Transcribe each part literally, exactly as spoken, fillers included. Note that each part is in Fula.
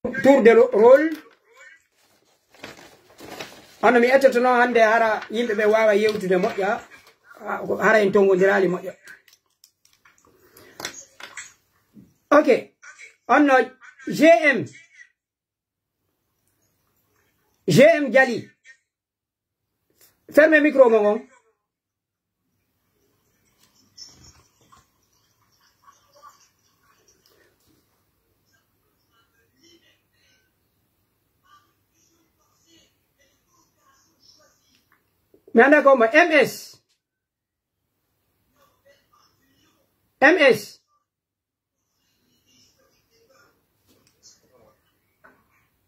Tour de ro- rôle. Hono mi ettoto noon hannde hara yimɓe ɓe waawa yewtude moƴƴa, ha- hara en tonngondiraali moƴƴa. Ok. Onno G M. G M Jali. Ferme micro mon on. Mi annda ko ma M S. M S.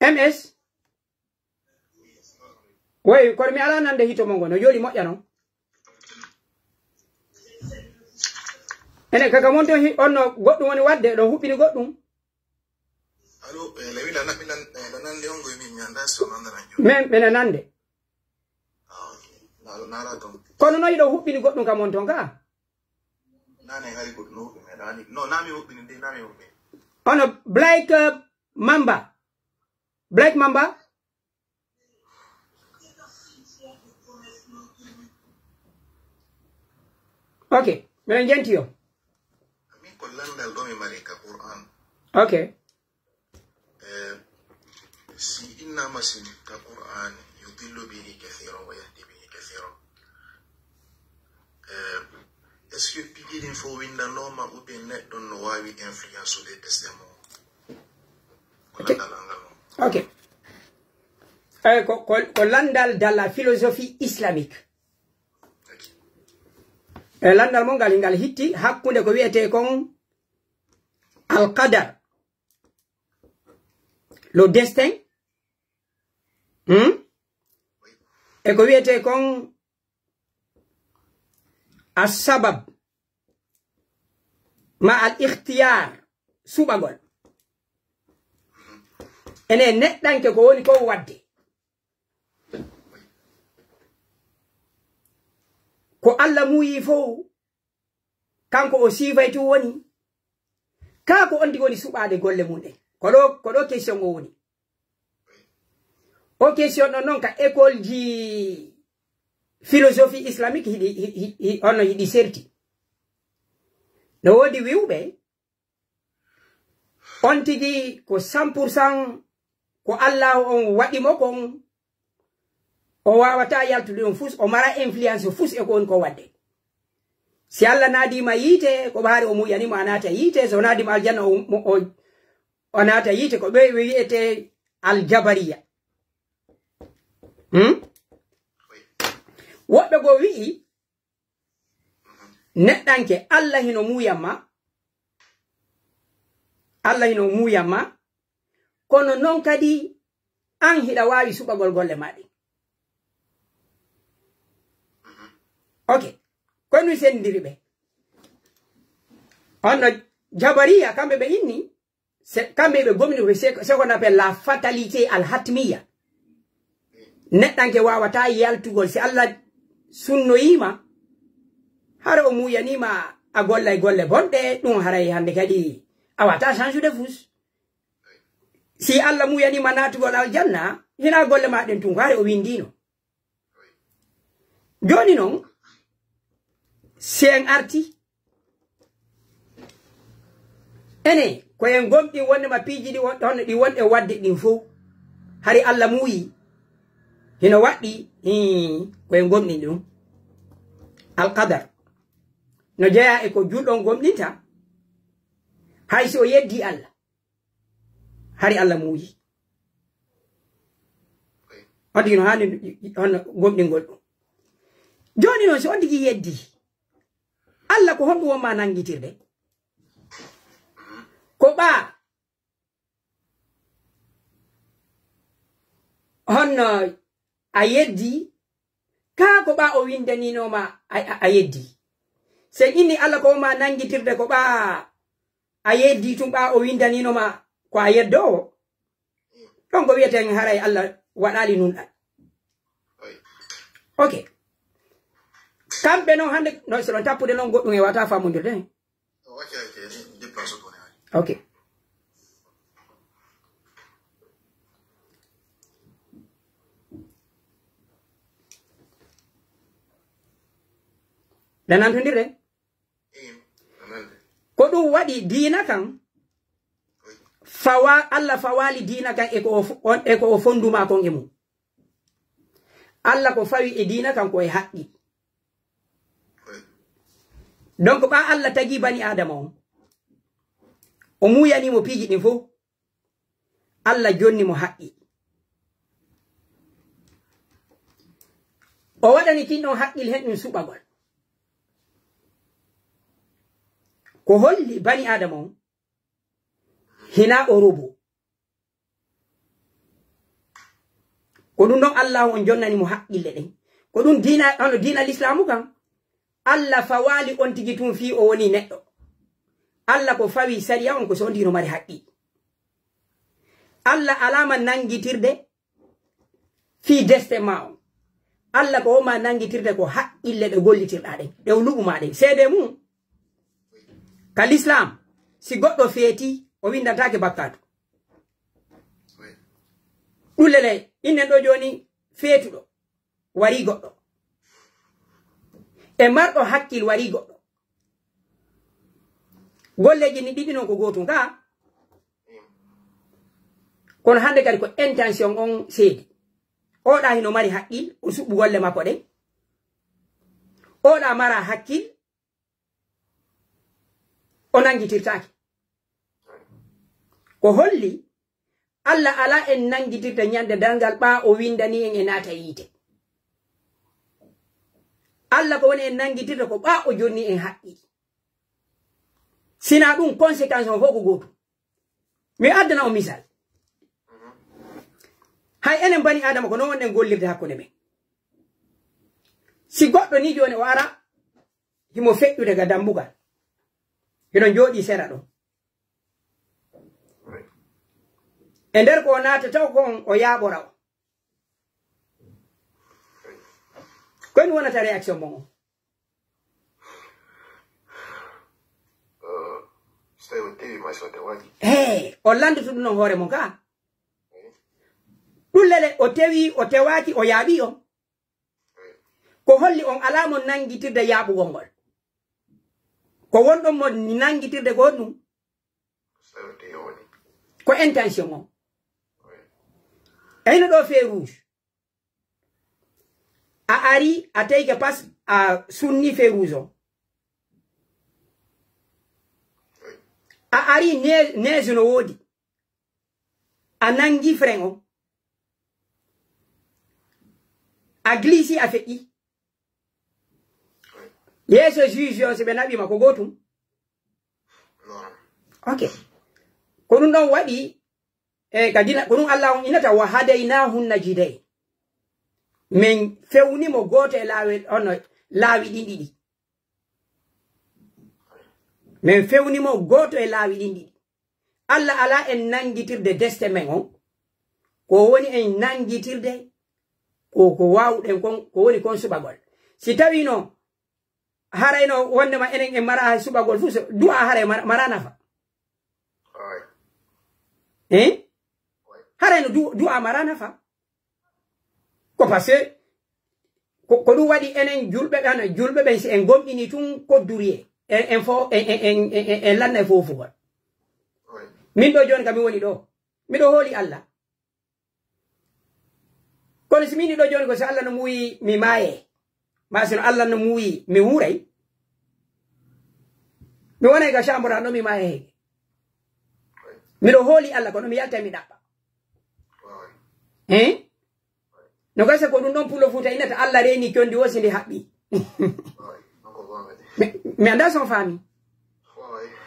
M S. Woy, kono mi alaa nande hito mon ngo, no jooɗi moƴƴa non. Ene kaka mon ton hi- on no goɗɗum woni waɗde, ɗon huɓɓini goɗɗum. Allo, eh, Lawila, na- mi nan- eh, no nande on ngo e min, mi annda so nandana jooni. Men, mena nande. Ah, ok. Na- na ala ton. Kono no hiɗo huɓɓini goɗɗum kam on ton ka? Nane hari goɗɗum no huɓɓi, mi ɗani. No, na mi huɓɓini ndi, na mi huɓɓi. Ono Black, eh, Mamba. Black Mamba? Ok, miɗen jenti yo. Min ko lanndal ɗo mi mari ka Qur'an. Ok. Eh, si innama sin ka Qur'an yudillu bihi kathiran wa yahdi bihi kathiran. Eh, est-ce que pikirin fof winndanooma ou bien neɗɗo no waawi influence ude destin mum? Ko Ok. Lanndal angal non. Ok. Eh, ko, ko, ko lanndal dans la philosophie islamique. Ok. E lanndal mon ngal, ngal hitti hakkunde ko wiyetee kon al-qadar, le destin, hmm? E ko wiyetee kon as-sabab, ma al-ikhtiyar, suɓagol. Ene neɗɗanke ko woni ko waɗde. Ko Alla muuyi fof, kanko o siifay tun woni. Kaa ko on tigi woni suɓaade golle mum ɗen? Ko ɗo, ko ɗo question o woni. O question ɗon noon ka école ji philosophie islamique hiɗi, hi- hi- hi- hono hiɗi serti. No woodi wi'uɓe, on tigi ko cent pour cent ko Alla on waɗi mo kon, o waawataa yaltude ɗum fus, o mara influence fus e ko woni ko waɗde. Si Alla naadiima yiite, ko ɓaari o muuyani mo a naata yiite, so naadiima aljanna, o, mo- o, o naata yiite, ko ɓe wi'etee aljabariya. Hmm? Woɓɓe goo wi'i, neɗɗanke, Alla hino muuyan ma, Alla hino muuyan ma, kono noon kadi an hiɗa waawi suɓagol golle maa ɗen. Ok, ko ɗum senndiri ɓe. Hono jabariya, kamɓe ɓe inni, c'est, kamɓe ɓe gomni ko c'est, ce qu'on appelle la fatalité al-hatmiya. Neɗɗanke waawataa yaltugol. Si Alla sunnoyiima, hara o muuyaniima a gollay golle bonɗe, ɗum haray hannde kadi a waawataa change de fus. Si Alla muuyaniima naatugol aljanna, hinaa golle maa ɗen tun, ko hara o winndiino. Jooni non, si en arti, ene, ko en gomɗin wonde ma piiji ɗi won-, hono ɗi wonɗe waɗde ɗin fof, hari Alla muuyi, hino waɗɗi, hii, ko en gomɗin ɗum. Alqadar. No jeyaa e ko julɗo on gomɗinta, hay si o yeddi Alla. Hari Alla muuyi. On tigi no haani hono gomɗingol ɗum. Jooni noon, si on tigi yeddi, Alla ko honɗum won ma nanngitirde? Ko ɓaa honno a yeddi, kaa ko ɓaa o winndaniinoo ma a, a, a yeddi? Si en inni Alla ko won ma nanngitirde ko ɓaa a yeddi tun ɓaa o winndaniino ma ko a yeddoowo. Ɗon ko wiyeten haray Alla waɗaali nunɗal. Ok. Kamɓe non hannde, no, so ɗon tappude non goɗɗum e wata famondirde. Ok. E nantondirɗen? Ko ɗum waɗi diina kan, fawa, Allah fawaali diina kan e ko o fo-, on, e ko o fonduma kon e mum. Allah ko fawi e diina kan ko e haqqi. Donc, ɓa Allah tagi bani Adama on, o muuyani mo piiji ɗin fof, Allah jonni mo haqqi. O waɗani kin ɗon haqqil hen ɗum suɓagol. Ko holli bani Adama on, hina o robo. Ko ɗum ɗon Allah on jonnani mo haqqille ɗen. Ko ɗum diina, ono diina Lislaamu kan. Allah fawaali on tigi tun fii o woni neɗɗo. Allah ko fawi sariya on ko so on tigi no mari haqqi. Allah alaama nangitirde fii deste ma on. Allah ko woma nangitirde ko haqqille ɗe gollitirɗa ɗen, ɗe o luɓu ma ɗen. Seede mum, ka Lislaam, si goɗɗo feeti, o windantaake bakkaatu. Ɗum lele, innen ɗo jooni feetuɗo wari goɗɗo. E marɗo hakkil wari goɗɗo. Golleeji ni ɗiɗi non ko gootum ka. Kono hannde kadi ko intention on seedi. Oɗa hino mari haqqil, o suɓɓu golle makko ɗen. Oɗa mara hakkil, o nangitirtaake. Ko holli Allah ala en nangitirta ñande darngal ɓa o windani en e naata yiite. Allah ko woni en nangitirta ko ɓa o jonni en haqqi. Sina ɗum conséquence on fof ko gootum. Mi addana on misal. Hay enen bani Adama ko non wonɗen gollirde hakkunde men. Si goɗɗo ni jooni o ara, himo feƴƴude ga dambugal. Hino jooɗi sera ɗon. E nder ko o naatata kon o yaaɓora o. Koy mi wonata réaction mon on. Uh, stay with T V, my son, what? Hey, o landutu ɗum non hoore mon ka. Ɗum lele o tewi, o tewaki, o yaaɓi on. Ko holli on alaa mo nanngitirde yaaɓugol ngol? Ko wonɗon mo nanngitirde ko honɗum? Ko intention on. Eyno ɗo feu rouge. A ari, a teyke pas, a sunni feu rouge on. A ari, ne-, neige no woodi. A nanngi frein on. A glisi, a feƴƴi. Yeeso juge on, si ɓe naɓi ma ko gootum. Ok. Ko ɗum ɗon waɗi, e ka dina, ko ɗum Allah on innata, "Wa hadaynahun najdayn." Min fewni mo gooto e laawi, ono, laawi ɗin ɗiɗi. Min fewni mo gooto e laawi ɗin ɗiɗi. Allah ala en nanngitirde deste men on. Ko woni en nanngitirde ko, ko waawɗen kon, ko woni kon suɓagol. Si tawino harayno wondema enen en mara suɓagol fu, so du'a haray mara, mara nafa. Hein? Harayno du-, du'a mara nafa. Ko parce que ko, ko ɗum waɗi enen julɓe ɓen, julɓe ɓen, si en gomɗini tun kodduriye, en, en fo, en, en, en, en, en lanna e fofugol. Min ɗo jooni ka mi woni ɗo. Miɗo hooli Allah. Kono si min ɗo jooni ko si Allah no muuyi mi maaye. Ma si no Allah no muuyi mi wuuray. Mi wonay ka chambre no mi maaye heege. Miɗo hooli Allah kono mi yaltay mi ɗaɓɓa. Hein? No gasa ko ɗum ɗon pulo fuuta inata Allah reeni condi o si ndi haɓɓi. Mi, mi annda son faami.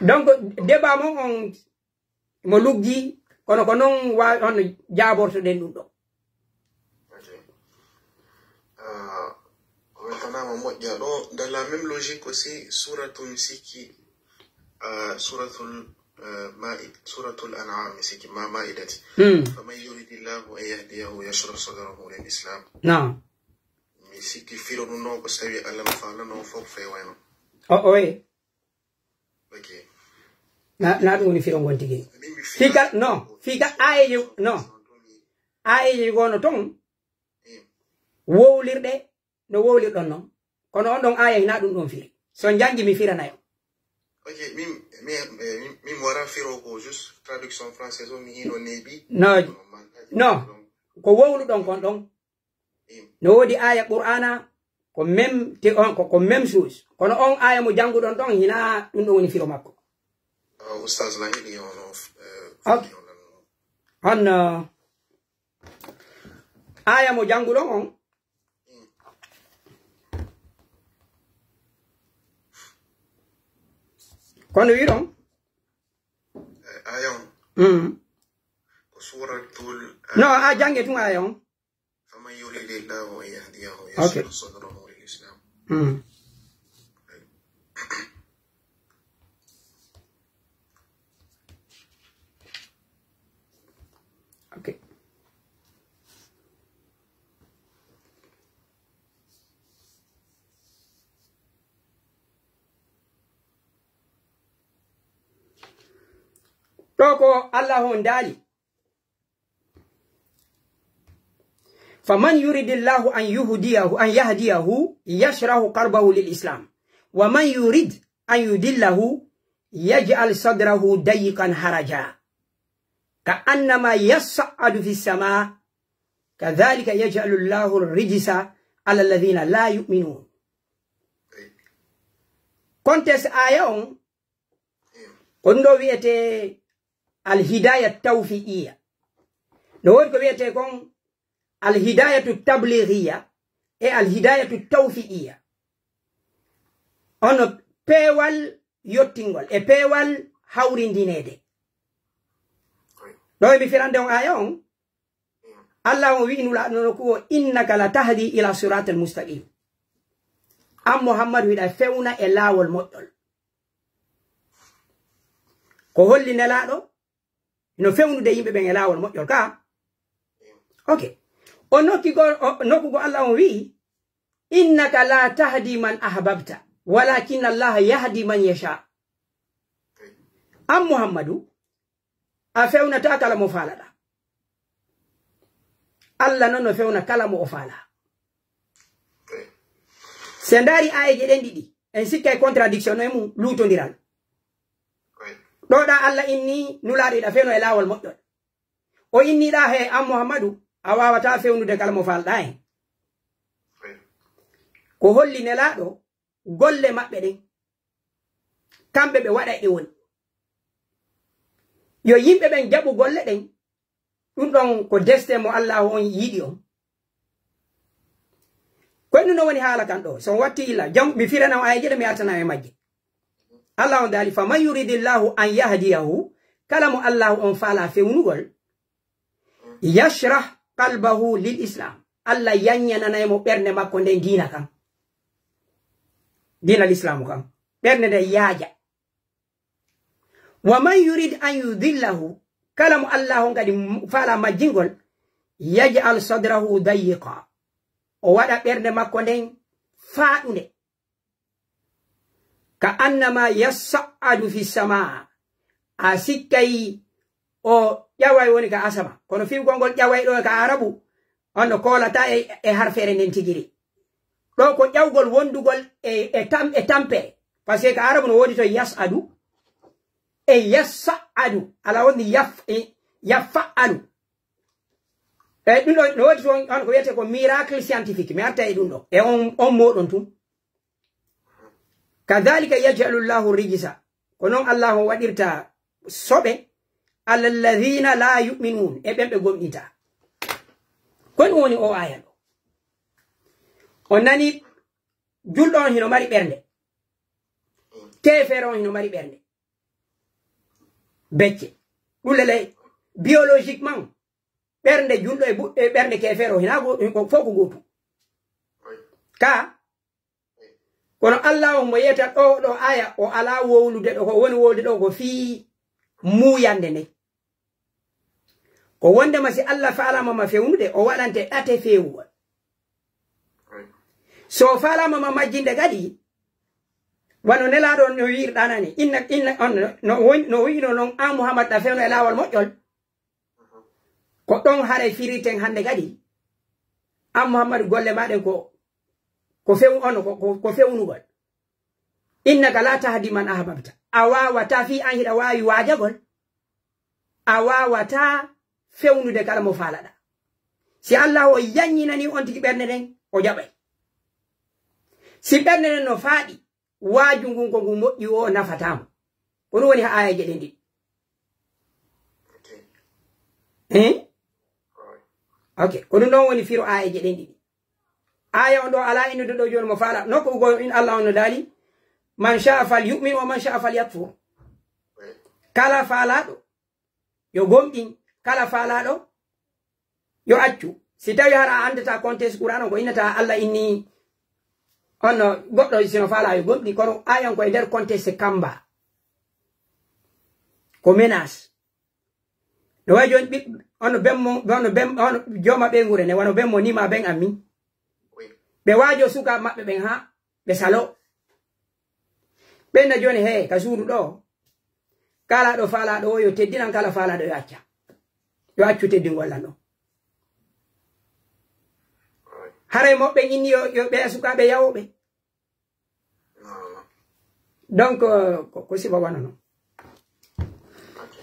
Donc, débat mon on mo luggi, kono ko non wa-, on jaabortoɗen ɗum ɗo. Weltanama moƴƴa ɗo, dans la même logique aussi, suratu mi sikki, ah, suratul, ah, ma'i-, suratul an'am mi sikki, ma ma'idati. Hmm. Faman yuridillahu an yahdiyahu yashrah sadrahu lil islam. Naam. Mi sikki firo ɗum ɗo ko so tawi Allah no faalano fof fewayno. O, oye. Ok. Na, na ɗum woni firo ngon tigi. Min mi fika, fira no, fika ayeje, no. Ayeje gono ton, wowlirɗe, no wowlirɗon non. Kono on ɗon aya hina ɗum ɗon firi. So njanngi mi firanayo. Ok, min, min, eh, min, min wara firo ko juste traduction française o mi hino nebi. No, no, ko wowluɗon kon ɗon. No woodi aya Qur'ana, ko même te on, ko, ko même chose. Kono on aya mo jannguɗon ɗon, hina ɗum ɗon woni firo makko. Ah, Oustaz la heɗi on, eh, ok. On, eh, aya mo jannguɗon on. Kono wiɗon? Eh, aya on. Mm. Ko suratul, no, a jannge tun aya on. فمن يرد الله أن يهديه يشرح صدره للإسلام. Mm. Ok. Ɗo ko Allah on daali. فمن يرد الله أن يهديه، أن يهديه يشرح قلبه للإسلام. ومن يرد أن يضله يجعل صدره ضيقا حرجا كأنما يصعد في السماء كذلك يجعل الله الرجس على الذين لا يؤمنون. Contexte aya on, ko ɗum ɗo wiyete al hidaya tawfiqiya. No woodi ko wiyete kon al hidayatu tablighiya e al hidayatu tawfiqiya. Ono peewal yottingol e peewal hawrindineede. Ɗo e mi firande on aya on, Allah on wi'i Nulaaɗo no ko, "Innaka la tahdi ila siratal mustaqim." An Muhammadu, hiɗa fewna e laawol moƴƴol. Ko holli Nelaaɗo no fewnude yimɓe ɓen e laawol moƴƴol ka? Ok. O nokki go, o nokku go Allah on wi'i, "Innaka la tahdi man ahbabta, walakin Allah yahdi man yasha." An Muhammadu, a fewnata kala mo faalaɗa. Allah non no fewna kala mo o faala. Se ndaari aayeeje ɗen ɗiɗi, en sikkay contradiction no e mum luutondiral. Ɗo ɗa Allah inni Nulaaɗo hiɗa fewno e laawol moƴƴol. O inni ɗa he an Muhammadu, a waawata fewnude kala mo faalɗa hen. Ko holli Nelaaɗo golle maɓɓe ɗen, kamɓe ɓe waɗay ɗe woni. Yo yimɓe ɓen jaɓu golle ɗen, ɗum ɗon ko destin mo Allahu on yiɗi on. Ko ɗum no woni haala kan ɗo. So on watti illa, jam, mi firana on aayeeje ɗe mi artana e majje. Allah on daali, "Faman yuridillahu an yahdiyahu," kala mo Allahu on faala fewnugol, "yashrah qalbahu lil Islam." Allah yanyananay mo ɓernde makko nden diina kan. Diina Lislaamu kan. Ɓernde nden yaaja. "Wa man yurid an yudillahu," kala mo Allah on kadi faala majjingol, "yaj'al sadrahu dayyiqa." O waɗa ɓernde makko nden faaɗunde. "Ka annama yas'adu fi sama." A sikkay o ƴaway woni ka asama. Kono fiwgol ngol ƴaway ɗo ka Arabu, on no koolata e, e harfeere nden tigiri. Ɗo ko ƴawgol wondugol e, e tam-, e tampere. Parce que ka Arabu no woodi to yas'adu e yas'adu. Ala woni yaf-, e yaf'alu. E ɗum ɗo no woodi to on, on ko wiyete ko miracle scientifique. Mi arta e ɗum ɗo. E on, on moɗon tun. "Kadhalika yaj'alu Allahu rijsa." Ko non Allahu waɗirta soɓe, "ala alladhina la yu'minun," e ɓen ɓe gomɗinta. Ko ɗum woni o aya ɗo. On nani, julɗo on hino mari ɓernde. Keefeero on hino mari ɓernde. Becce. Ɗum lele, biologiquement, ɓernde julɗo e bu-, e ɓernde keefeero hina go-, ko fof ko gootum. Ka, kono Allah on mo yeyata ɗo, ɗo aya, o alaa wowlude ɗo, ko woni wowlude ɗo ko fii muuyande nden. Ko wondema si Allah faalaama ma fewnude, o waɗante ɗate feewugol. So faalaama ma majjinde kadi, wano Nelaaɗo on no wiirɗa nani, inna, inna, on no, no won-, no wi'ino non, an Muhammad, ɗa fewno e laawol moƴƴol. Ko ɗon haray firiten hannde kadi, an Muhammadu, golle maa ɗen ko, ko few-, on ko, ko, ko fewnugol. Innaka la tahdi man ahbabta. A waawataa fii an hiɗa waawi waajagol. A waawataa fewnude kala mo faalaɗa. Si Allah o yanñinani on tigi ɓernde nden, o jaɓay. Si ɓernde nden no faaɗi, waaju ngun ko ngu moƴƴi o nafataa mo. Ko ɗum woni ha aayeeje ɗen ɗiɗi. Eh? Ok, ko ɗum ɗon woni firo aayeeje ɗen ɗiɗi. Aaya on ɗo alaa innude ɗo jooni mo faala. Nokku go in Allah on no daali, "Man sha'a fal yu'min wa man sha'a fal yakfur." Kala faalaaɗo, yo gomɗin. Kala faalaaɗo, yo accu. Si tawi hara a anndata contexte Qur'an on ko innata Allah inni on no goɗɗo sino faala yo gomɗin, kono aaya on ko e nder contexte kamba. Ko menace. No wayi jooni ɓiɓɓe, ono ben mo, ono ben, ono jooma ɓeynguure ne, wano ben mo nima ben ammi. Ɓe waajo sukaaɓe maɓɓe ɓen haa ɓe saloo. Ɓen na jooni, hee, ka suudu ɗoo, kala ɗo faalaaɗo o yo teddinan, kala faalaaɗo yo acca. Yo accu teddingol lan ɗoo. Haray mo ɓen inni yo, yo ɓe sukaaɓe yawooɓe. Non, non. Donc, euh, ko, ko sifa wano non. Ok.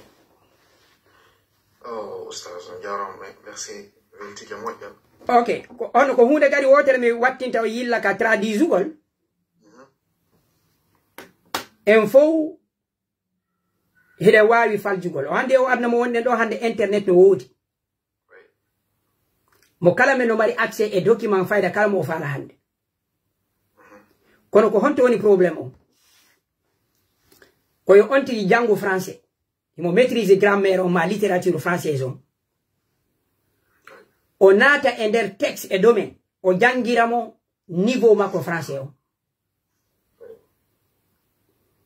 Oh, Oustaz, on jaaraama, me-, merci. Weltiike moƴƴa. Ok. Ko, on ko huunde kadi wootere mi wattinta o yilla ka tradisugol. Mhm. En fow hiɗen waawi faljugol. O hannde o aduna mo wonɗen ɗo hannde internet no woodi. Mo kala men no mari accès e document fayda kala mo o faala hannde. Kono ko honto woni problème o? Ko yo on tigi janngu français. Himo maîtriser grammaire on ma littérature française on. O naata e nder texte e domaine. O janngira mo niveau makko français o.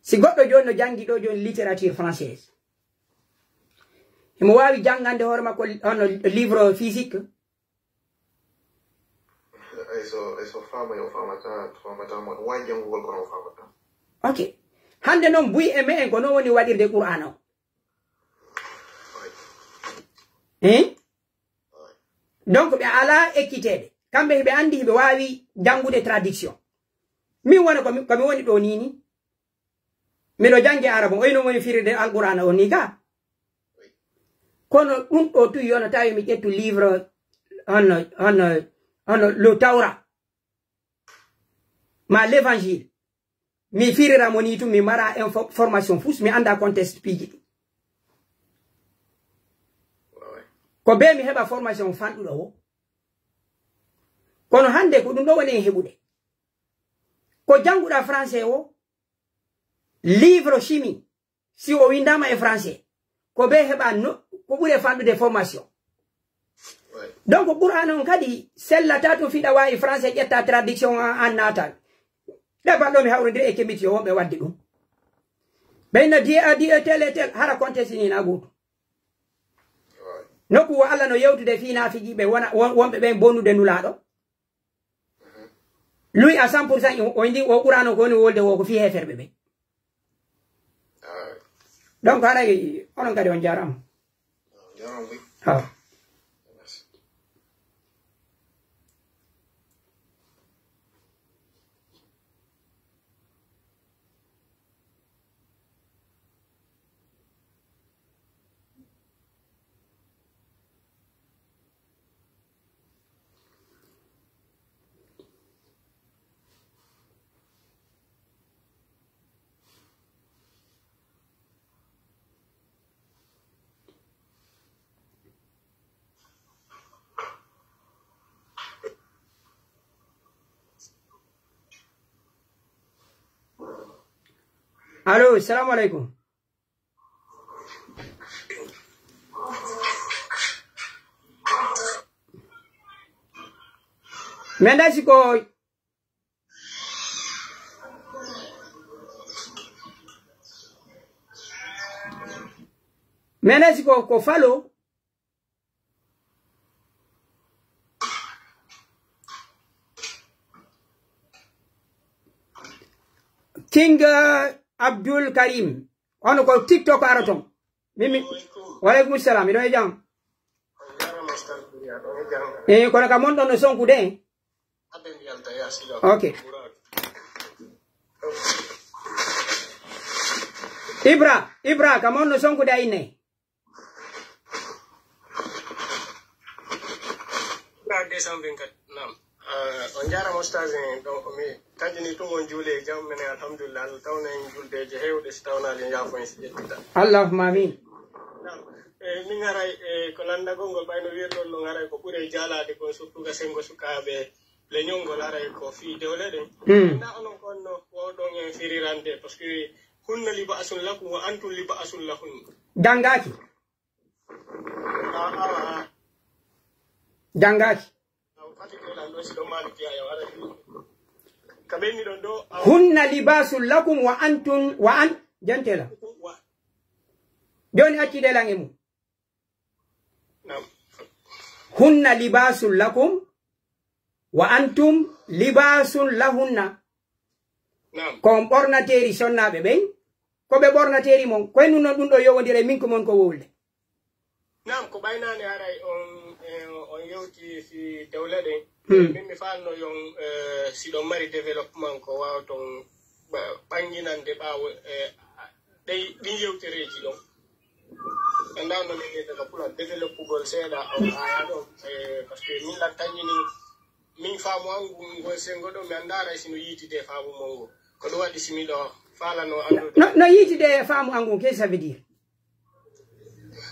Si goɗɗo jooni no janngi ɗo jooni littérature française, himo waawi janngande hoore makko li-, hono livre physique. Ay so, ay so faamay, o faamata, faamata mo, o waawi janngugol kono o faamata. Ok. Hannde noon buy e me'en ko noon woni waɗirde Qur'aana o. Hein? Donc ɓe alaa ekkiteede. Kamɓe hiɓe anndi hiɓe waawi janngude traduction. Min wona ko mi, ko mi woni ɗo nii nii. Miɗo janngi arabo, o ino woni firde Alqur'aana o nii ka. Kono ɗum ɗo tu yono tawi mi ƴettu livre hono, hono, hono le Tawra. Ma l'évangile. Mi firira mo nii tun, mi mara info-, formation fus, mi annda contexte piiji ɗi. Ko be mi heɓa formation fanɗuɗo o. Kono hannde ko ɗum ɗo woni en heɓude. Ko jannguɗa français o, livre chimie, si o winndama e français, ko be heɓa no, ko ɓuri e fanɗude formation. Donc, Qur'aana on kadi sellata tun fiɗa waawi français ƴetta traduction an, an naata. Ɗe balɗo mi hawrondiri e kemiti yo wonɓe wadde ɗum. Ɓe inna Dieu a dit tel et tel, hara contexte ni na gootu. Nokku wo Allah no yewtude fii naafiqiiɓe wona, won-, wonɓe ɓen bonude Nulaaɗo. Lui à cent pour cent, o, o indi o Qur'aana ko woni wolde wo ko fii heeferɓe ɓen. Donc, haray onon kadi on jaaraama. Jaaraama, oui. Ha. Merci. Allo, salamu aleykum. Mi anndaa si ko, mi anndaa si ko, ko Falo. King, uh, Abdul Karim. Ono ko TikTok ara ton. Mimi. Wa alaikum salam. Miɗo e jam. Eh, kono ka mon ɗon no sonkude. Ok. Ibra, Ibra, kam on no sonkude a inne. Deux cent vingt-quatre, naam. Ah, on njaaraama, Oustaz, en. Donc, mi tanƴini tun on juule e jam, menen, alhamdulillah, Allah tawna en juldeeje heewɗe, si tawnaali en yaafo en si ƴettita. Allahumma amin. Naam. E, min ngaray, e, ko lanndagol ngol, ɓayno wirɗon no ngaray ko ɓuri jaalaade kon, surtout ga senngo sukaaɓe leñol ngol, aray ko fii dewle ɗen. Hmm. Na onon kon no wawɗon en firirande, parce que hunna liba'asun lakum wa antum liba'asun lahunna. Janngaaki. Ah, ah, ah. Janngaaki. Hunna libasun lakum wa antum wa an jantela. Joni acci de lan e mum. Naam. Hunna libasun lakum wa antum libasun lahunna. Naam. Ko on ɓornateeri sonnaaɓe ɓen, ko ɓe ɓornateeri mon. Ko e nun non ɗum ɗo yowondira e min ko mon ko wowlde. Naam, ko ɓaynaande haray on, eh, on yewti si dewle ɗen. Hmm. Min mi faalno yon, eh, si ɗon mari développement ko waawton ɓa-, ɓannginande ɓaawo, eh, ɗey, ɗin yewtereeji ɗon. Anndaa no min wiyata ka Pulaar, développugol seeɗa on aya ɗon, eh, parce que min lan tanƴini, min faamu an ngun ngol senngo ɗon, mi anndaa haray si no yiitide faamu mon ngo. Ko ɗum waɗi si miɗo faalano anndude. No, no yiitide e faamu an ngun, qu'est-ce que ça veut dire?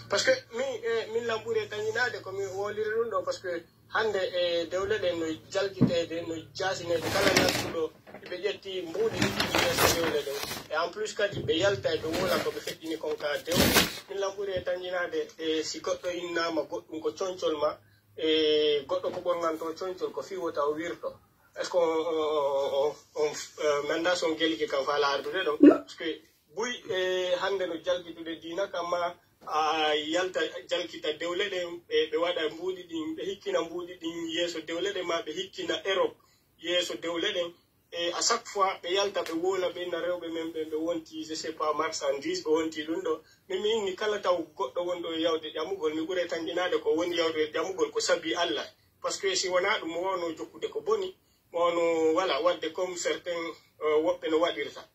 Parce que min, eh, min lan ɓuri e tanƴinaade ko mi wowliri ɗum ɗo, parce que hannde e dewle ɗen no jalkiteede, no jaasineede, kala nattuɗo ɓe ƴetti mbuuɗi ɗiɗi yeeso dewle ɗen. E en plus kadi ɓe yalta e ɓe wowla ko ɓe feƴƴini kon ka dewle. Min lan ɓuri e tanƴinaade, e si goɗɗo innaama goɗɗum ko concol ma, e goɗɗo ko ɓornganto concol ko fii wota o wirto. Est-ce que on, on, on, on, on, eh, mi anndaa si on gelike kam faala ardude ɗon? Non. Parce que buy, eh, hannde no jalkitude diina kam ma a yalta jalkita dewle ɗen, ɓe, ɓe waɗa mbuuɗi ɗin, ɓe hikkina mbuuɗi ɗin yeeso dewle ɗen, ma ɓe hikkina Europe yeeso dewle ɗen. E à chaque fois ɓe yalta ɓe wowla ɓe na rewɓe men ɓen ɓe wonti, je sais pas, marchandise, ɓe wonti ɗum ɗo. Min mi inni kala taw goɗɗo wonɗo e yawde ƴamugol, mi ɓuray tanƴinaade ko woni yawde ƴamugol ko sabi Allah. Parce que si wonaa ɗum, mo wawno jokkude ko boni, mo wawno, voilà, waɗde comme certains, euh, woɓɓe no waɗirta.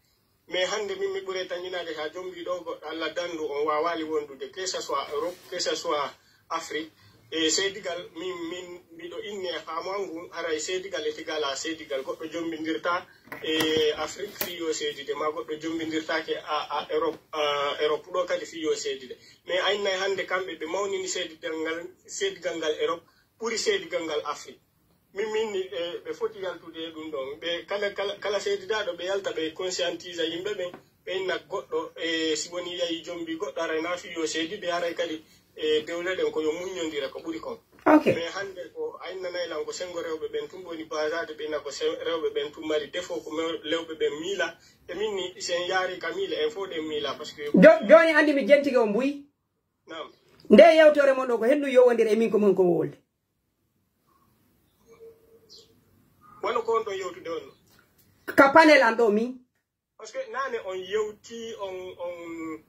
Mais hannde min mi ɓuray tanƴinaade haa jombiiɗo goɗɗo Allah danndu on waawaali wondude, que ce soit Europe, que ce soit Afrique. E seedigal, min, min mbiɗo inni e faamu an ngun, haray seedigal e tigala seedigal. Goɗɗo jombindirta e Afrique fii yo seedide, ma goɗɗo jombindirtaake a, a Europe, a Europe ɗo kadi fii yo seedide. Mais a innay hannde kamɓe ɓe mawnini seedigal ngal, seedigal ngal Europe ɓuri seedigal ngal Afrique. Min, min ni, e, ɓe foti yaltude e ɗum ɗon. Ɓe kala, kala, kala seedidaaɗo, ɓe yalta, ɓe conscientisa yimɓe ɓen, ɓe inna goɗɗo, e, si woni yahi jombi goɗɗo, aray na fii yo seedide, aray kadi, e, dewle ɗen ko yo muññondira ko ɓuri kon. Ok. Mais hannde ko a innanay lan ko senngo rewɓe ɓen tun woni basaade, ɓe inna ko se-, rewɓe ɓen tun mari défaut, ko me-, rewɓe ɓen miila. E min ni, si en yaari ka miila, en fof ɗen miila, parce que jo-, jooni anndi mi jentike on buy. Naam. Nde yewtere mon ɗo ko hendu yowondira e min ko mon ko wowlde. Wano ko on ɗon yewtude on? Ka panel an ɗo min. Parce que naane on yewti, on, on,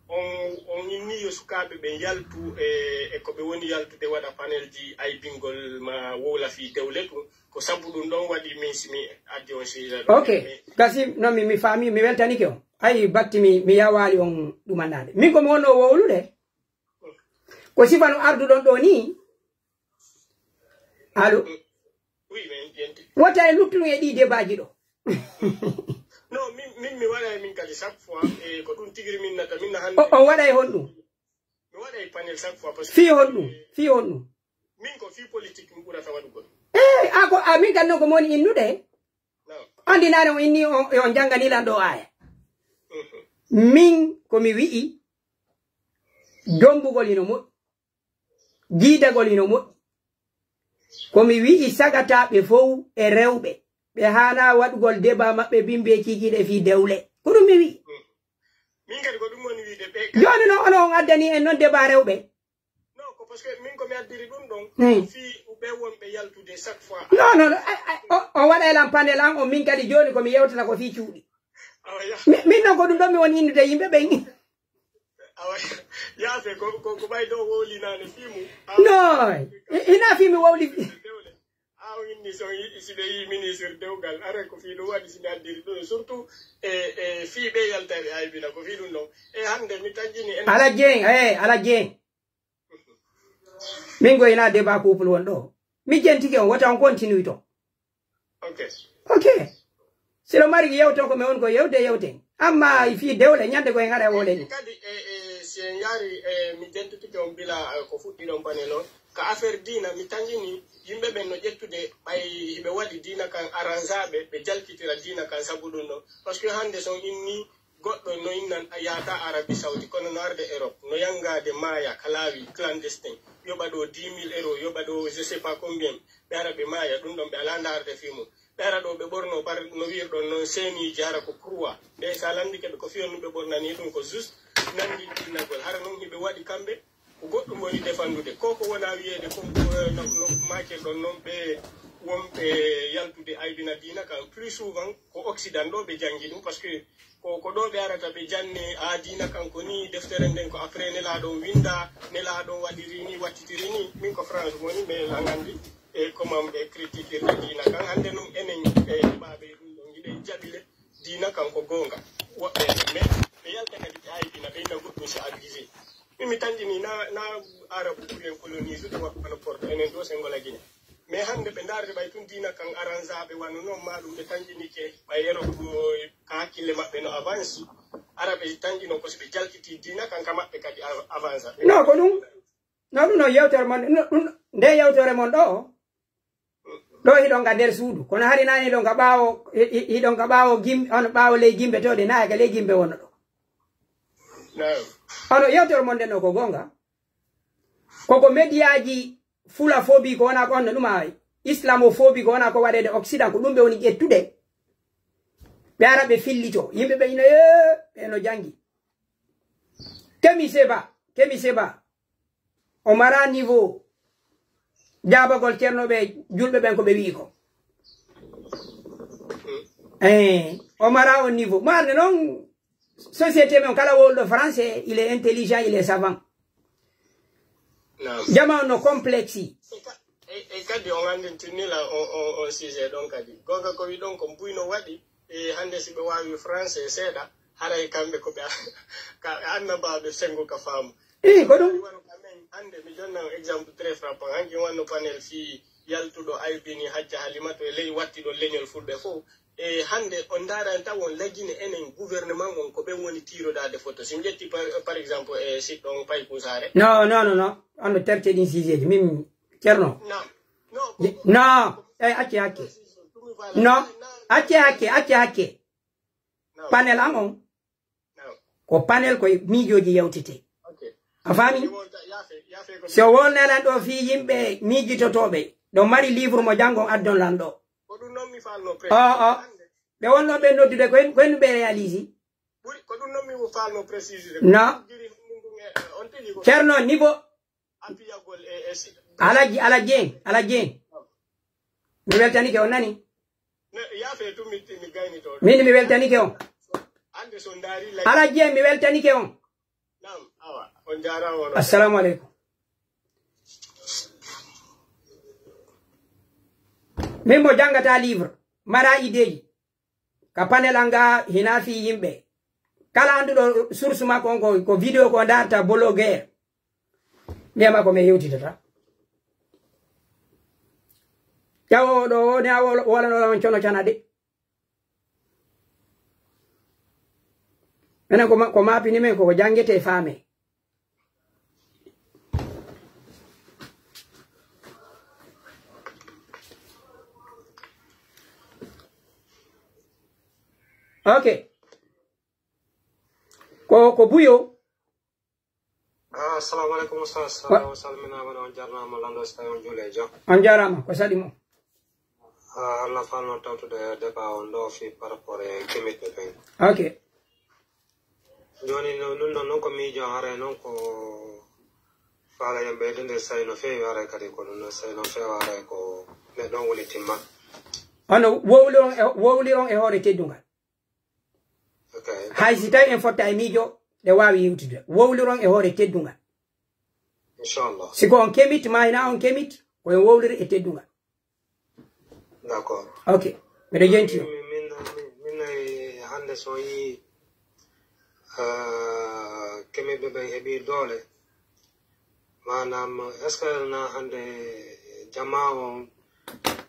on, on inni yo sukaaɓe ɓe yaltu e, e ko ɓe woni yaltude waɗa panelji aybingol ma wowla fii dewle tun. Ko sabu ɗum ɗon waɗi min si mi addi on sujet ɗo. Ok. Mi Kasim, non mi, mi faami, mi weltanike on. Ayi, batti mi, mi yawaali on ɗumannaade. Min ko mi wonno wowlude. Ko sifa no arduɗon ɗo ni. Allo? Oui, mais ƴenti. Wota e luttuɗum e ɗi debaaji ɗo. Non, min, min mi waɗa e min kadi chaque fois, e ko ɗum tigiri min nata, min na hannde. O, on waɗa e honɗum? Mi waɗa e panel chaque fois, parce que fii honɗum? Fii honɗum? Min ko fii politique mi ɓurata waɗugol. Eh, a ko, a min kan non ko moni innude? Non. Andi naane on inni on, on jangani lan ɗo aya. Mhm. Min ko mi wi'i, jombugol ino moƴƴi. Jiidagol ino moƴƴi. Ko mi wi'i sagataaɓe fow e rewɓe, ɓe haanaa waɗugol deba maɓɓe bimbe kiikiiɗe fii dewle. Ko ɗum mi wi'i. Min kadi ko ɗum woni wiide ɓe kadi. Jooni non, onon on addani en non deba rewɓe. Non, ko parce que min ko mi addiri ɗum ɗon. Hmm. Fii ɓe wonɓe yaltude chaque fois. Non, non, non, ay, ay, o, o waɗa e lan panel an, o min kadi jooni ko mi yewtata ko fii cuuɗi. Awa, ya. Mi-, min non ko ɗum ɗon mi woni innude yimɓe ɓen. Awa, yaafe, ko, ko, ko ɓay ɗo wowlinaane fii mum. Awa. Non, i-, ina fii mi wowli. Dewle. Awa, Inni so yi-, si ɓe yii ministre dewgal, aray ko fii ɗum waɗi si ɓe addiri ɗum, surtout e, e fii ɓe yaltari aybina, ko fii ɗum ɗon. E hannde mi taƴini en. Ala Jeŋ, eh, Ala Jeŋ. Min ko ina débat couple won ɗo. Mi jentike on, wota on continue to. Ok. Ok. Si lo mari yewto ko mi on ko yewde yewten. Amma fii dewle, ñande ko en ara e wole ni. Kadi, e, e, si en yaari, e, mi jentitike on bila, e, ko fuɗɗiɗon panel on. Ka affaire diina, mi tangini yimɓe ɓen no ƴettude ɓay hiɓe waɗi diina kan aransaɓe, ɓe jalkitira diina kan sabu ɗum ɗon. Parce que hannde so on inni goɗɗo no innan yahata Arabie Saoudi, kono no arde Europe, no yangade maaya ka laawi clandestin, yoɓa ɗo dix mille euros, yoɓa ɗo je sais pas combien, ɓe ara ɓe maaya, ɗum ɗon ɓe alaa ndaarde fii mum. Ɓe ara ɗo ɓe ɓorno par no wiirɗon noon, seeniji hara ko croix. Nde so a landike ɓe ko fii honɗum ɓe ɓornani ɗum, ko juste nanndi ɗinnagol. Hara noon hiɓe waɗi kamɓe ko goɗɗum woni defandude. Ko ko wona wiyeede ko, eh, no, no maakirɗon noon, ɓe wonɓe yaltude aybina diina kan. Plus souvent ko Occident ɗo ɓe janngi ɗum, parce que ko, ko ɗo ɓe arata ɓe janne, a, diina kan ko ni, deftere nden ko après Nelaaɗo on winda, Nelaaɗo on waɗiri ni, wattitiri ni. Min ko France woni, mais la nganndi e comment ɓe critiquirta diina kan. Hannde noon enen e heɓaaɓe e ɗum ɗon, hiɗen jaɓire diina kan ko goonga. Woɓɓe, mais ɓe yalta kadi ɓe aybina, ɓe inna goɗɗum c'est abusé. Min mi tangini na, na Arabu ɓuri en colonisude, woɓɓe no porto enen ɗo Sengola Guinée. Mais hannde ɓe ndaarde ɓay tun diina kan aransaɓe wano noon, ma ɗum ɓe tanginike ɓay Europe, eh, ka hakkille maɓɓe no avance. Ara ɓe tangino ko si ɓe jalkiti diina kan ka maɓɓe kadi av-, avansa. Non, ko ɗum. Non, ɗum no yewtere mon, no, ɗum, nde yewtere mon ɗo. Ɗo hiɗon ka nder suudu. Kono hari nani hiɗon ka ɓaawo, hi-, hi-, hiɗon ka ɓaawo gim-, on ɓaawo ley gimbe to de, na ka ley gimbe wono ɗo. Naam. Ono yewtere mon nden no ko goonga. Koko mediyaaji fulafobi ko wona ko honno ɗum ay, islamofobi ko wona ko waɗeede Occident, ko ɗum ɓe woni ƴettude. Ɓe ara ɓe fillito. Yimɓe ɓe ina, "Ee, ɓe no janngi." Kemi Seba, Kemi Seba. O mara niveau jaabagol ceerno ɓe julɓe ɓen ko ɓe wi'i ko. Eh, o mara on niveau. Mo arde noon, société men kala wowluɗo français, il est intelligent, il est savant. Naam. Jama on no complexe. E ka-, e, e kadi on anndintinila on, on, on sujet ɗon kadi. Goonga ko wi ɗon ko mbuyno waɗi, e hannde si ɓe waawi français seeɗa, haray kamɓe ko ɓe a-, ka, annabaaɓe sengo ka faamu. Ii, ko ɗum. Wano ka men, hannde mi jonna on exemple très frappant. Hanki wanno panel fii yaltuɗo aybini Hajja Halimatu e ley wattiɗo leñol fulɓe fof. E hannde on ndaarani taw on lagine enen gouvernement on ko ɓen woni tiiroɗaade photo. Si mi ƴetti par, par exemple e siɗɗo on Pay Kusaare. Non, non, non, non. On no terti ɗin sujet ji. Min, Ceerno. Non. Non, ko, non. Eh, acce hakke. Tumi faala. Non. Acce hakke, acce hakke. Non. Panel an on. Non. Ko panel ko e miijooji yewtete. Ok. A faami? Mi wonta, yaafe, yaafe ko. So won nelan ɗo fii yimɓe miijitotooɓe. Ɗo mari livre mo janngon addon lan ɗo. Ko ɗum noon mi faalno. O, o. Hannde. Ɓe won ɗon ɓe noddude ko en, ko en ɓe réalise. Ɓuri, ko ɗum noon mi faalno préciser. Non. Jiri hannde ɗum e, e, on tigi ko. Ceerno, niveau. Appiyagol e, e si-, Alaji, Alaji en, Alaji en. Mi weltanike on nani? Ne, yaafe tun mi, mi gaynito. Min mi weltanike on. Hannde so ndaari lay- Alaji en, mi weltanike on. Naam, awa, on jaaraama on. Assalamu aleykum. Min mo janngata livre, mara ideeji. Ka panel an ga hina fii yimɓe. Kala annduɗo source makko on ko, ko vidéo ko ndaarta blogueur. Mbiya makko mi yewtitata. Ƴawo ɗo woni a wol-, wolano on cono cana de. Minen ko ma-, ko maapini men ko, ko janngete faame. Ok. Ko, ko Buyo. Ah, assalamu aleykum, Oustaz. Wa- Salminaama, on jarnaama, lanndo, so tawi on juuli e jam. On jaaraama, ko saɗi mo. Ah, Allah faalno tawtude débat on ɗo fii par rapport e kemitɓe ɓen. Ok. Jooni no, ɗum ɗon noon ko miijo, haray noon ko faala yimɓe ɓeydude sa'i no feewi, haray kadi ko ɗum ɗon sa'i no feewa, haray ko neɗɗo on woni timma. Hono wowliron e, wowliron e hoore teddungal. Ok. Hay si tawi en fotta e miijo, ɗe waawi yewtude. Wowliron e hoore teddungal. Inchallah. Si ko on kemit, ma hina on kemit, ko en wowliri e teddungal. D'accord. Ok. Mbeɗo jenti o. Min, min, min, min nayi hannde so yii, ah, kemitɓe ɓen heɓi doole. Maanaam, est-ce que na hannde jamaa on,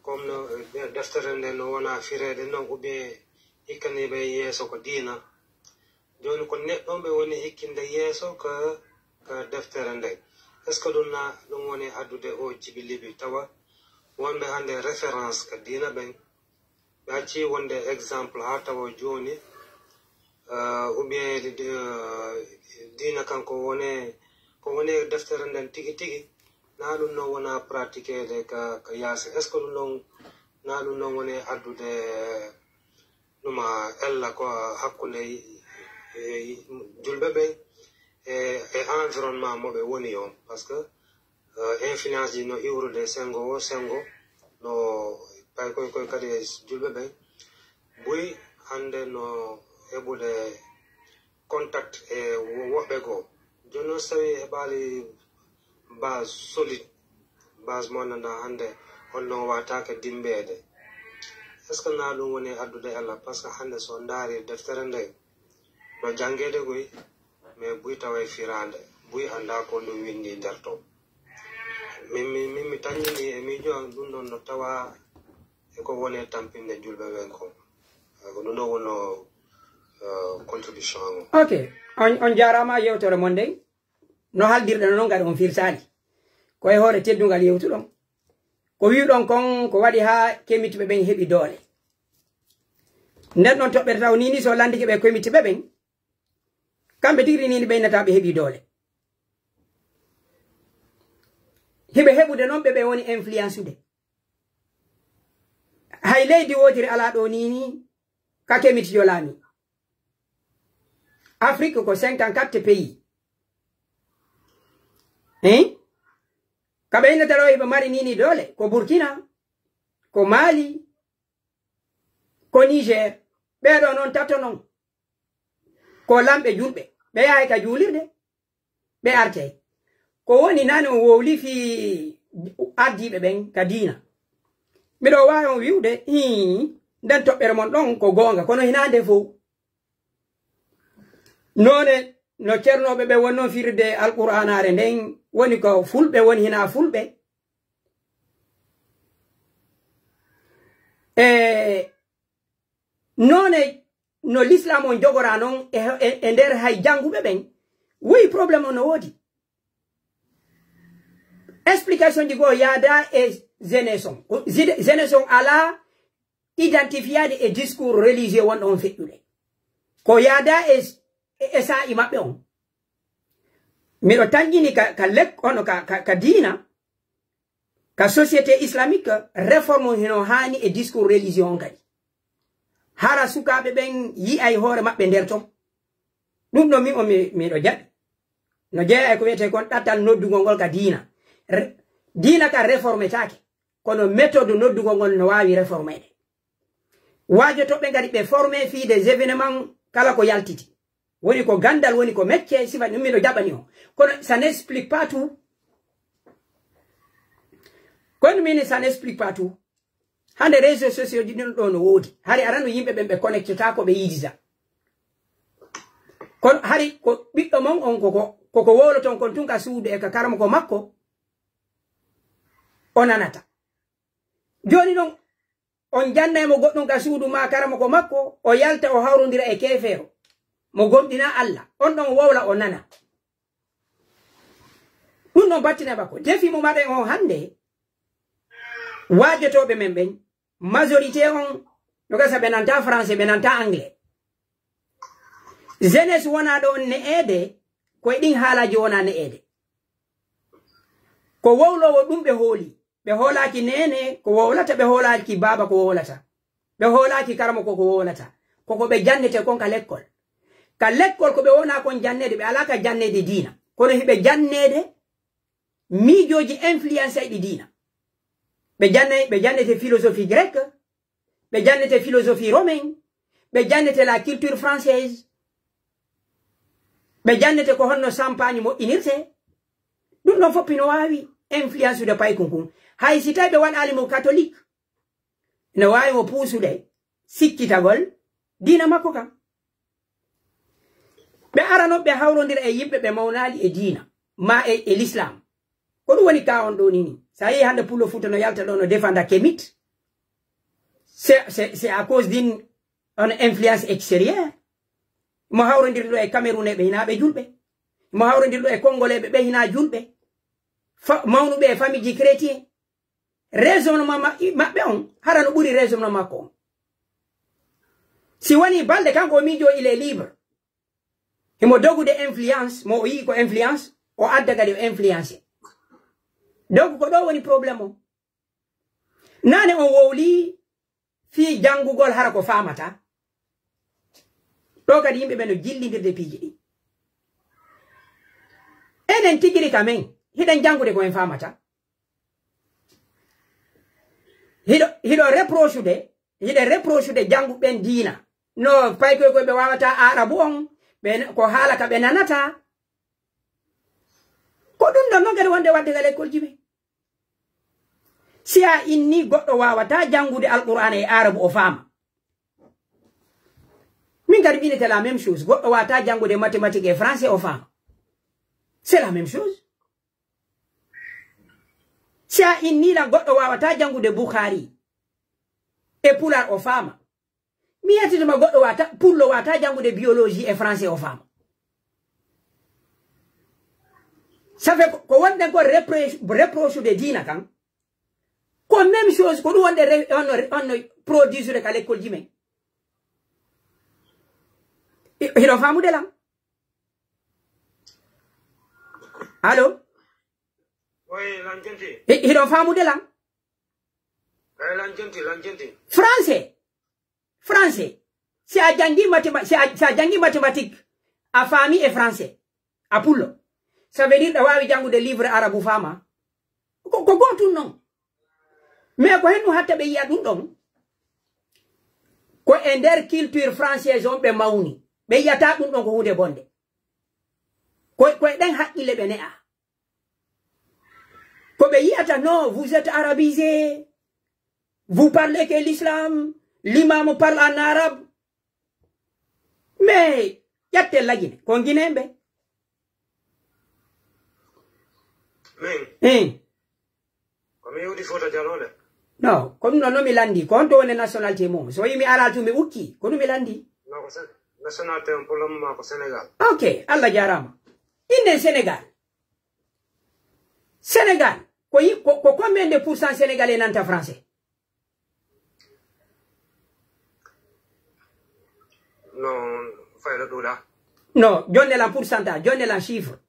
comme no, eh, deftere nden no wona fireede non, ou bien hikkaniiɓe yeeso ko diina? Jooni ko neɗɗo ɓe woni hikkinde yeeso ka, ka deftere nden. Est-ce que ɗum na, ɗum woni addude o jibilibi tawa wonɓe hannde référence ka diina ɓen? Ɓe acci wonde exemple haa tawa jooni, ah, ou bien, ah, diina kan ko wone, ko woni e deftere nden tigi tigi, na ɗum noon wona pratiqueede ka, ka yaasi? Est-ce que ɗum noon, na ɗum noon woni addude ɗuma ella ko hakkunde, eh, julɓe ɓen e, e environnement mo ɓe woni on? Parce que, eh, influence ji no iwrude senngo o senngo, no pay koy koy kadi e julɓe ɓen. Buy hannde no heɓude contact e wo-, woɓɓe goo. Jooni noon, so tawi heɓaali base solide, base mo anndanɗaa hannde on ɗon waawtaake dimmbeede, est-ce que na ɗum woni addude ella? Parce que hannde so ndaari deftere nde, no janngeede koy, mais buy tawa e firaande, buy anndaa ko ɗum winndi nder ton. Min, min, min mi tañini e miijo an ɗum ɗon no tawa e ko woni e tampinde julɓe ɓen kon. Eh, ko ɗum ɗo wonno, eh, contribution am. Ok. On, on jaaraama yewtere mon nden. No haldirɗe no noon kadi on firtaali. Ko e hoore teddungal yewtuɗon. Ko wi'uɗon kon ko waɗi haa kemitɓe ɓen heɓi doole. Nden noon toɓɓere taw ni ni so landike ɓe kemitɓe ɓen. Kamɓe tigi ni ni ɓe innata ɓe heɓi doole. Hiɓe heɓude noon ɓe ɓe woni influence ude. Hay leydi wootiri alaa ɗo ni ni ka kemitijo laami. Afrique ko cinquante-quatre pays. Hein? Ka ɓe innata ɗo hiɓe mari ni ni doole. Ko Burkina, ko Mali, ko Niger. Ɓeeɗo noon tato noon. Ko lamɓe julɓe. Ɓe yahay ka juulirde. Ɓe artey. Ko woni nane on wowli fii ardiiɓe ɓen ka diina. Miɗo waawi on wi'ude, hii, nden toɓɓere mon ɗon ko goonga, kono hinaa nde fow. Noone no cernooɓe ɓe wonno firde Alqur'aanaare nden, woni ko fulɓe woni hinaa fulɓe. E noone no l'islam on jogora non e, e, e nder hay jannguɓe ɓen, woyi problème on no woodi. Explication ji goo yaada e jeunesse on. Ko jide-, jeunesse on alaa identifiade e discours religieux wonɗo on feƴƴude. Ko yaada e, e, e saa'i maɓɓe on. Miɗo tanƴini ka, ka lek-, ono ka, ka, ka diina, ka société islamique, réforme hino haani e discours religieux on kadi. Hara sukaaɓe ɓen yi'ay hoore maɓɓe nder ton. Ɗum ɗo mi, o mi, miɗo jaɓi. No jeeya e ko wiyetee kon ɗatal noddugol ngol ka diina. Re-, diina ka réformetaake. Kono méthode noddugol ngol no waawi réformeede. Waajotooɓe ngari ɓe formé fii des événements kala ko yaltiti. Woni ko ganndal, woni ko métier, sifa ɗum miɗo jaɓani on. Kono ça n'explique pas tout. Kono min ça n'explique pas tout. Hannde réseaux sociaux ji ɗin ɗo no woodi. Hari arano yimɓe ɓen ɓe connecteta ko ɓe yiidita. Kono hari ko ɓiɗɗo mon on koko, koko wowloton kon tun ka suudu e ka karamoko makko, o nanata. Jooni non, on jannay mo goɗɗum ka suudu ma karamoko makko, o yalta o hawrondira e keefeero. Mo gomɗina Alla. On ɗon wowla o nana. Ɗum ɗon battina bako. Defi mo maɗen on hannde, waajotooɓe men ɓen, majorité on, no gasa ɓe nanta français, ɓe nanta anglais. Jeunesse wona ɗo ne'eede, koye ɗin haalaaji wona ne'eede. Ko wowloowo ɗum ɓe hooli. Ɓe hoolaaki neene ko wowlata, ɓe hoolaaki baaba ko wowlata. Ɓe hoolaaki karamoko ko wowlata. Koko ɓe jannete kon ka lekkol. Ka lekkol ko ɓe wona kon janneede, ɓe alaa ka janneede diina. Kono hiɓe janneede miijooji influence ɗi diina. Ɓe janne-, ɓe jannete philosophie grecque, ɓe jannete philosophie romaine, ɓe jannete la culture française, ɓe jannete ko honno champagne moƴƴinirte. Ɗum ɗon fof hino waawi influence ude paykun kun. Hay si tawi ɓe waɗaali mo catholique, No waawi mo puusude sikkitagol diina makko kan. Ɓe ara non ɓe hawrondira e yimɓe ɓe mawnaali e diina, ma e, e l'islam. Ko ɗum woni ka on ɗo ni ni. Sa yehi hannde Pullo Fuuta no yalta ɗo no defanda Kemit. C'est, c'est, c'est à cause d'une, une influence extérieure. Mo hawrondirɗo e Camerounais ɓe hinaa ɓe julɓe. Mo hawrondirɗo e Congolais ɓe, ɓe hinaa julɓe. Fa-, mawnuɓe e famille chrétien. Raisonnement ma-, i-, maɓɓe on, hara no ɓuri raisonnement makko on. Si woni balɗe kanko o miijo il est libre. Himo dogude influence, mo o yii ko influence, o adda kadi o influence. Donc ko ɗo woni problème o. Nane on wowli fii janngugol hara ko faamata. Ɗo kadi yimɓe ɓe no jillindirde piiji ɗi. Enen tigiri ka men, hiɗen janngude ko en faamata. Hiɗo, hiɗo reprochude, hiɗe reprochude jannguɓe ɓen diina. No paykoy koy ɓe waawata Aarabu on, ɓe, ko haala ka ɓe nanata. Ko ɗum ɗon non kadi wonde wadde ka lekkolji men. Si a inni goɗɗo waawata janngude Alqur'aana e Aarabu o faama. Min kadi mi innete la même chose. Goɗɗo waawata janngude mathématique e français o faama. C'est la même chose. Si a inni lan goɗɗo waawata janngude Bukhari e Pulaar o faama. Mi yettitima goɗɗo waawata, Pullo waawata janngude biologie e français o faama. Ça fait ko, ko wonɗen ko reproche, reproche de diina kan. Ko même chose, ko ɗum wonde re-, onno, onno produire ka lekkolji men. Hi-, hiɗon faamude lan? Allo? Oui, lan jenti. Hi-, hiɗon faamude lan? Eh, lan jenti, lan jenti. Français. Français. Si a janngi mathéma-, si a, si a janngi mathématique, a faami e français, a Pullo. Ça veut dire ɗa waawi janngude livre arabu faama. Ko, ko gootum non. Mais ko hennu hatta ɓe yiya ɗum ɗon. Ko e nder culture française on ɓe mawni. Ɓe yiyata ɗum ɗon ko huunde bonde. Ko, ko e ɗen haqqille ɓe ne'a. Ko ɓe yiyata, non, vous êtes arabisé, vous parlez que l'islam, l'imam parle en arabe. Mais ƴatte lagine, ko Guinéen ɓe. Min? Eh. Ko mi yewdi Fouta Jallo le. Non, ko ɗum ɗon no mi lanndi. Ko honto woni nationalité mum? So yimi ara tu mi ukki, ko ɗum mi lanndi. Non, ko Sen-, nationalité on pour le moment ko Sénégal. Ok, Allah jaaraama. Innde Sénégal. Sénégal, ko yi-, ko, ko combien de pourcent Sénégalais nanta français? Non, fayda ɗuuɗa. Non, jonne lan pourcentage, jonne lan chiffre.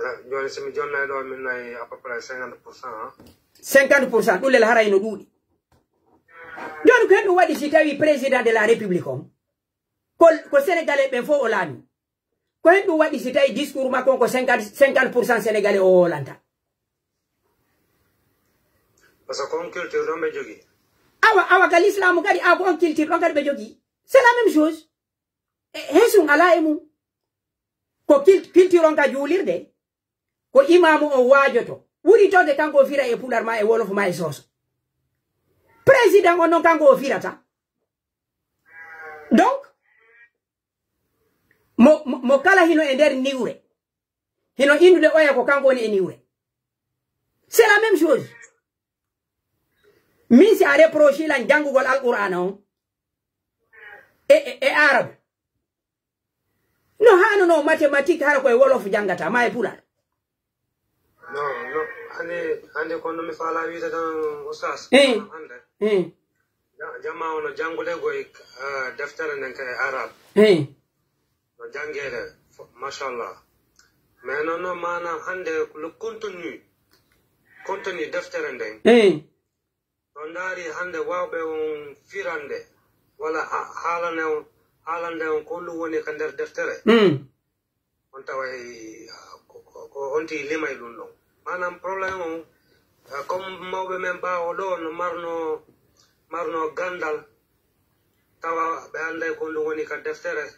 Eh, jooni, si mi jonnay ɗo, min nayi à peu près cinquante pour cent, hein. Cinquante pour cent, ɗum lel haray no ɗuuɗi. Jooni, ko henɗum waɗi si tawi président de la République on, ko, ko Sénégalais ɓen fof o laami? Ko henɗum waɗi si tawi discours makko on ko cinquante, cinquante pour cent Sénégalais o wolanta? Parce que ko on culture ɗon ɓe jogii. Awa, awa ka l'islam kadi, awa ko on culture ɗon kadi ɓe jogii. C'est la même chose. E, hesun alaa e mum. Ko kil-, culture on ka juulirde, ko imaamu on waajoto. Ɓuri tode kanko o fira e Pulaar ma e Wolof ma e Sooso. Président on non kanko o firata. Donc, mo, mo, mo kala hino e nder niwre. Hino inndude oya ko kanko woni e niwre. C'est la même chose. Min si a reproche lan janngugol Alqur'aana on e, e, e Aarabu. No haanunoo mathématique hara ko e Wolof janngata, ma e Pulaar. Non, non, hannde, hannde ko no mi faalaa wiide tan, Oustaz. Eh. Hannde. Eh. Ja-, jamaa o no janngude ko e, ah, deftere nden ka e Arab. Eh. No janngeede, fo-, machallah. Mais non, non, maanaam hannde le contenu, contenu deftere nden. Eh. So ndaari hannde waawɓe on firande, walla ha-, haalane on, haalande on ko ɗum woni ka nder deftere. Mm. On taway, ah, ko, ko, ko on tigi limay ɗum ɗon. Maanaam problème on, ah, comme mawɓe men ɓaawo ɗo no marno, marno ganndal, tawa ɓe annday ko ɗum woni ka deftere.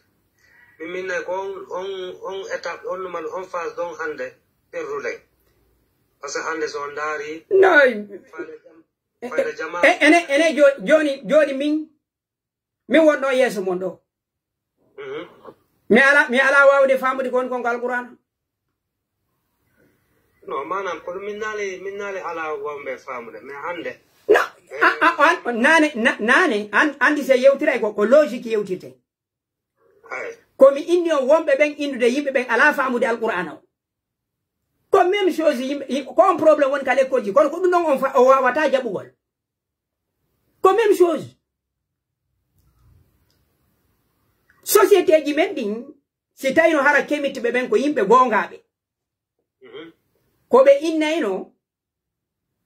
Mi minnay ko on, on, on étape, on numal, on phase ɗon hannde perduɗen. Parce que hannde so on ndaari, no, faale jam-, E, e, ene, ene jo-, jooni, jooni min, min wonɗo yeeso mon ɗo. Mhm. Mi ala, mi ala waawde faamude ko woni kon ko Alqur'aana. No, maanaam, kono min naali, min naali ala wonɓe faamude, mais hannde. No, a, a, an, naane, na-, naane, an, anndi se yewtiray ko, ko logique yewtirte. Hay. Ko mi inni on wonɓe ɓen inndude yimɓe ɓen alaa faamude Alqur'aana o. Ko même chose yimɓe, yi-, ko on problème woni ka lekkolji, kono ko ɗum ɗon on fa-, o waawata jaɓugol. Ko même chose. Société ji men ɗin, si tawino hara kemitɓe ɓen ko yimɓe goongaaɓe, Mhm. ko ɓe innayno,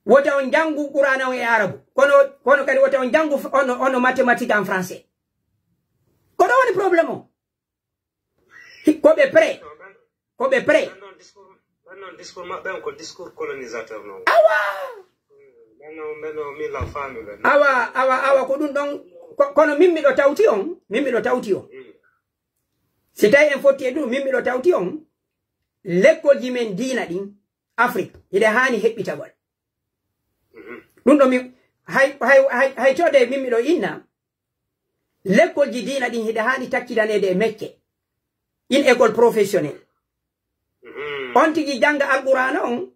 wota on janngu Qur'aana on e Arabu, kono, kono kadi wota on janngu f-, ono, ono mathématique en français. Ko ɗo woni problème o. Hi-, ko ɓe prêt. Ko ɓe prêt. Ɓen non discours, ɓen non discours maɓɓe on ko discours colonisateur non. Awa! Ɓen non, ɓen non, min la faami ɓen. Awa, awa, awa, ko ɗum ɗon, ko-, kono min miɗo tawti on, min miɗo tawti on. Mm. Si tawi en fotti e ɗum, min miɗo tawti on, lekkolji men diina ɗin, Afrik, hiɗe haani heɓɓitagol. Mhm. Ɗum ɗo mi, hay, hay, hay, hay coode min miɗo inna, lekkolji diina ɗin hiɗe haani takkidaneede e mecce. In école professionnelle. Mhm. On tigi jannga Alqur'aana on,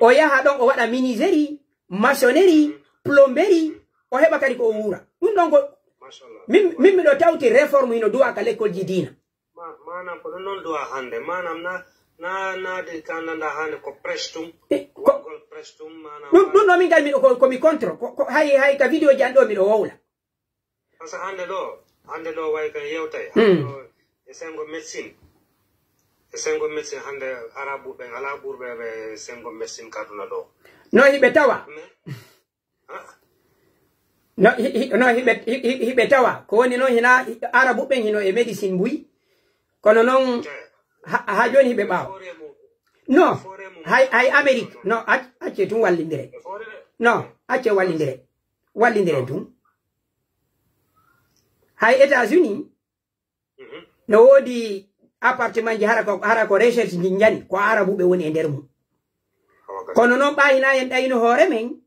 o yaha ɗon, o waɗa menuiserie, maçonnerie, plomberie, o heɓa kadi ko o wuura. Ɗum ɗon ko Machallah. min, min miɗo tawti réforme hino duwa ka lekkolji diina. Ma-, maanaam ko ɗum ɗon duwa hannde. Maanaam na, na, naade ka nanda hannde ko prêche tum, E, ko wonngol prêche tum, maanaam ɗum, ɗum ɗo min kadi miɗo ko, ko mi contre. Ko, ko hay, hay ka vidéo ji an ɗo miɗo wowla. Parce que hannde ɗo, hannde ɗo way kan yewtay. Hannde Mm. ɗo e senngo médecine. E senngo médecine hannde Arabu ɓen alaa ɓurɓe ɓe senngo médecine ka aduna ɗo. No hiɓe tawa. Mais, ah, No, hi-, hi-, no, hiɓe, hi-, hi-, hiɓe tawa. Ko woni noon hina Arabu ɓen hino e médecine mbuy. Kono noon ha, ha jooni hiɓe ɓaawa. Foore mum. No, Foore mum. hay, hay Amérique. No, ac-, acce tun wallindire. E foore de. No, acce wallindire. Wallindire tun. Hay États-Unis, Mhm. no woodi appartement ji hara ko, hara ko recherche ji njani, ko Arabuɓe woni e nder mum. Awa kadi. Kono noon ɓa hina en ɗayno hoore men,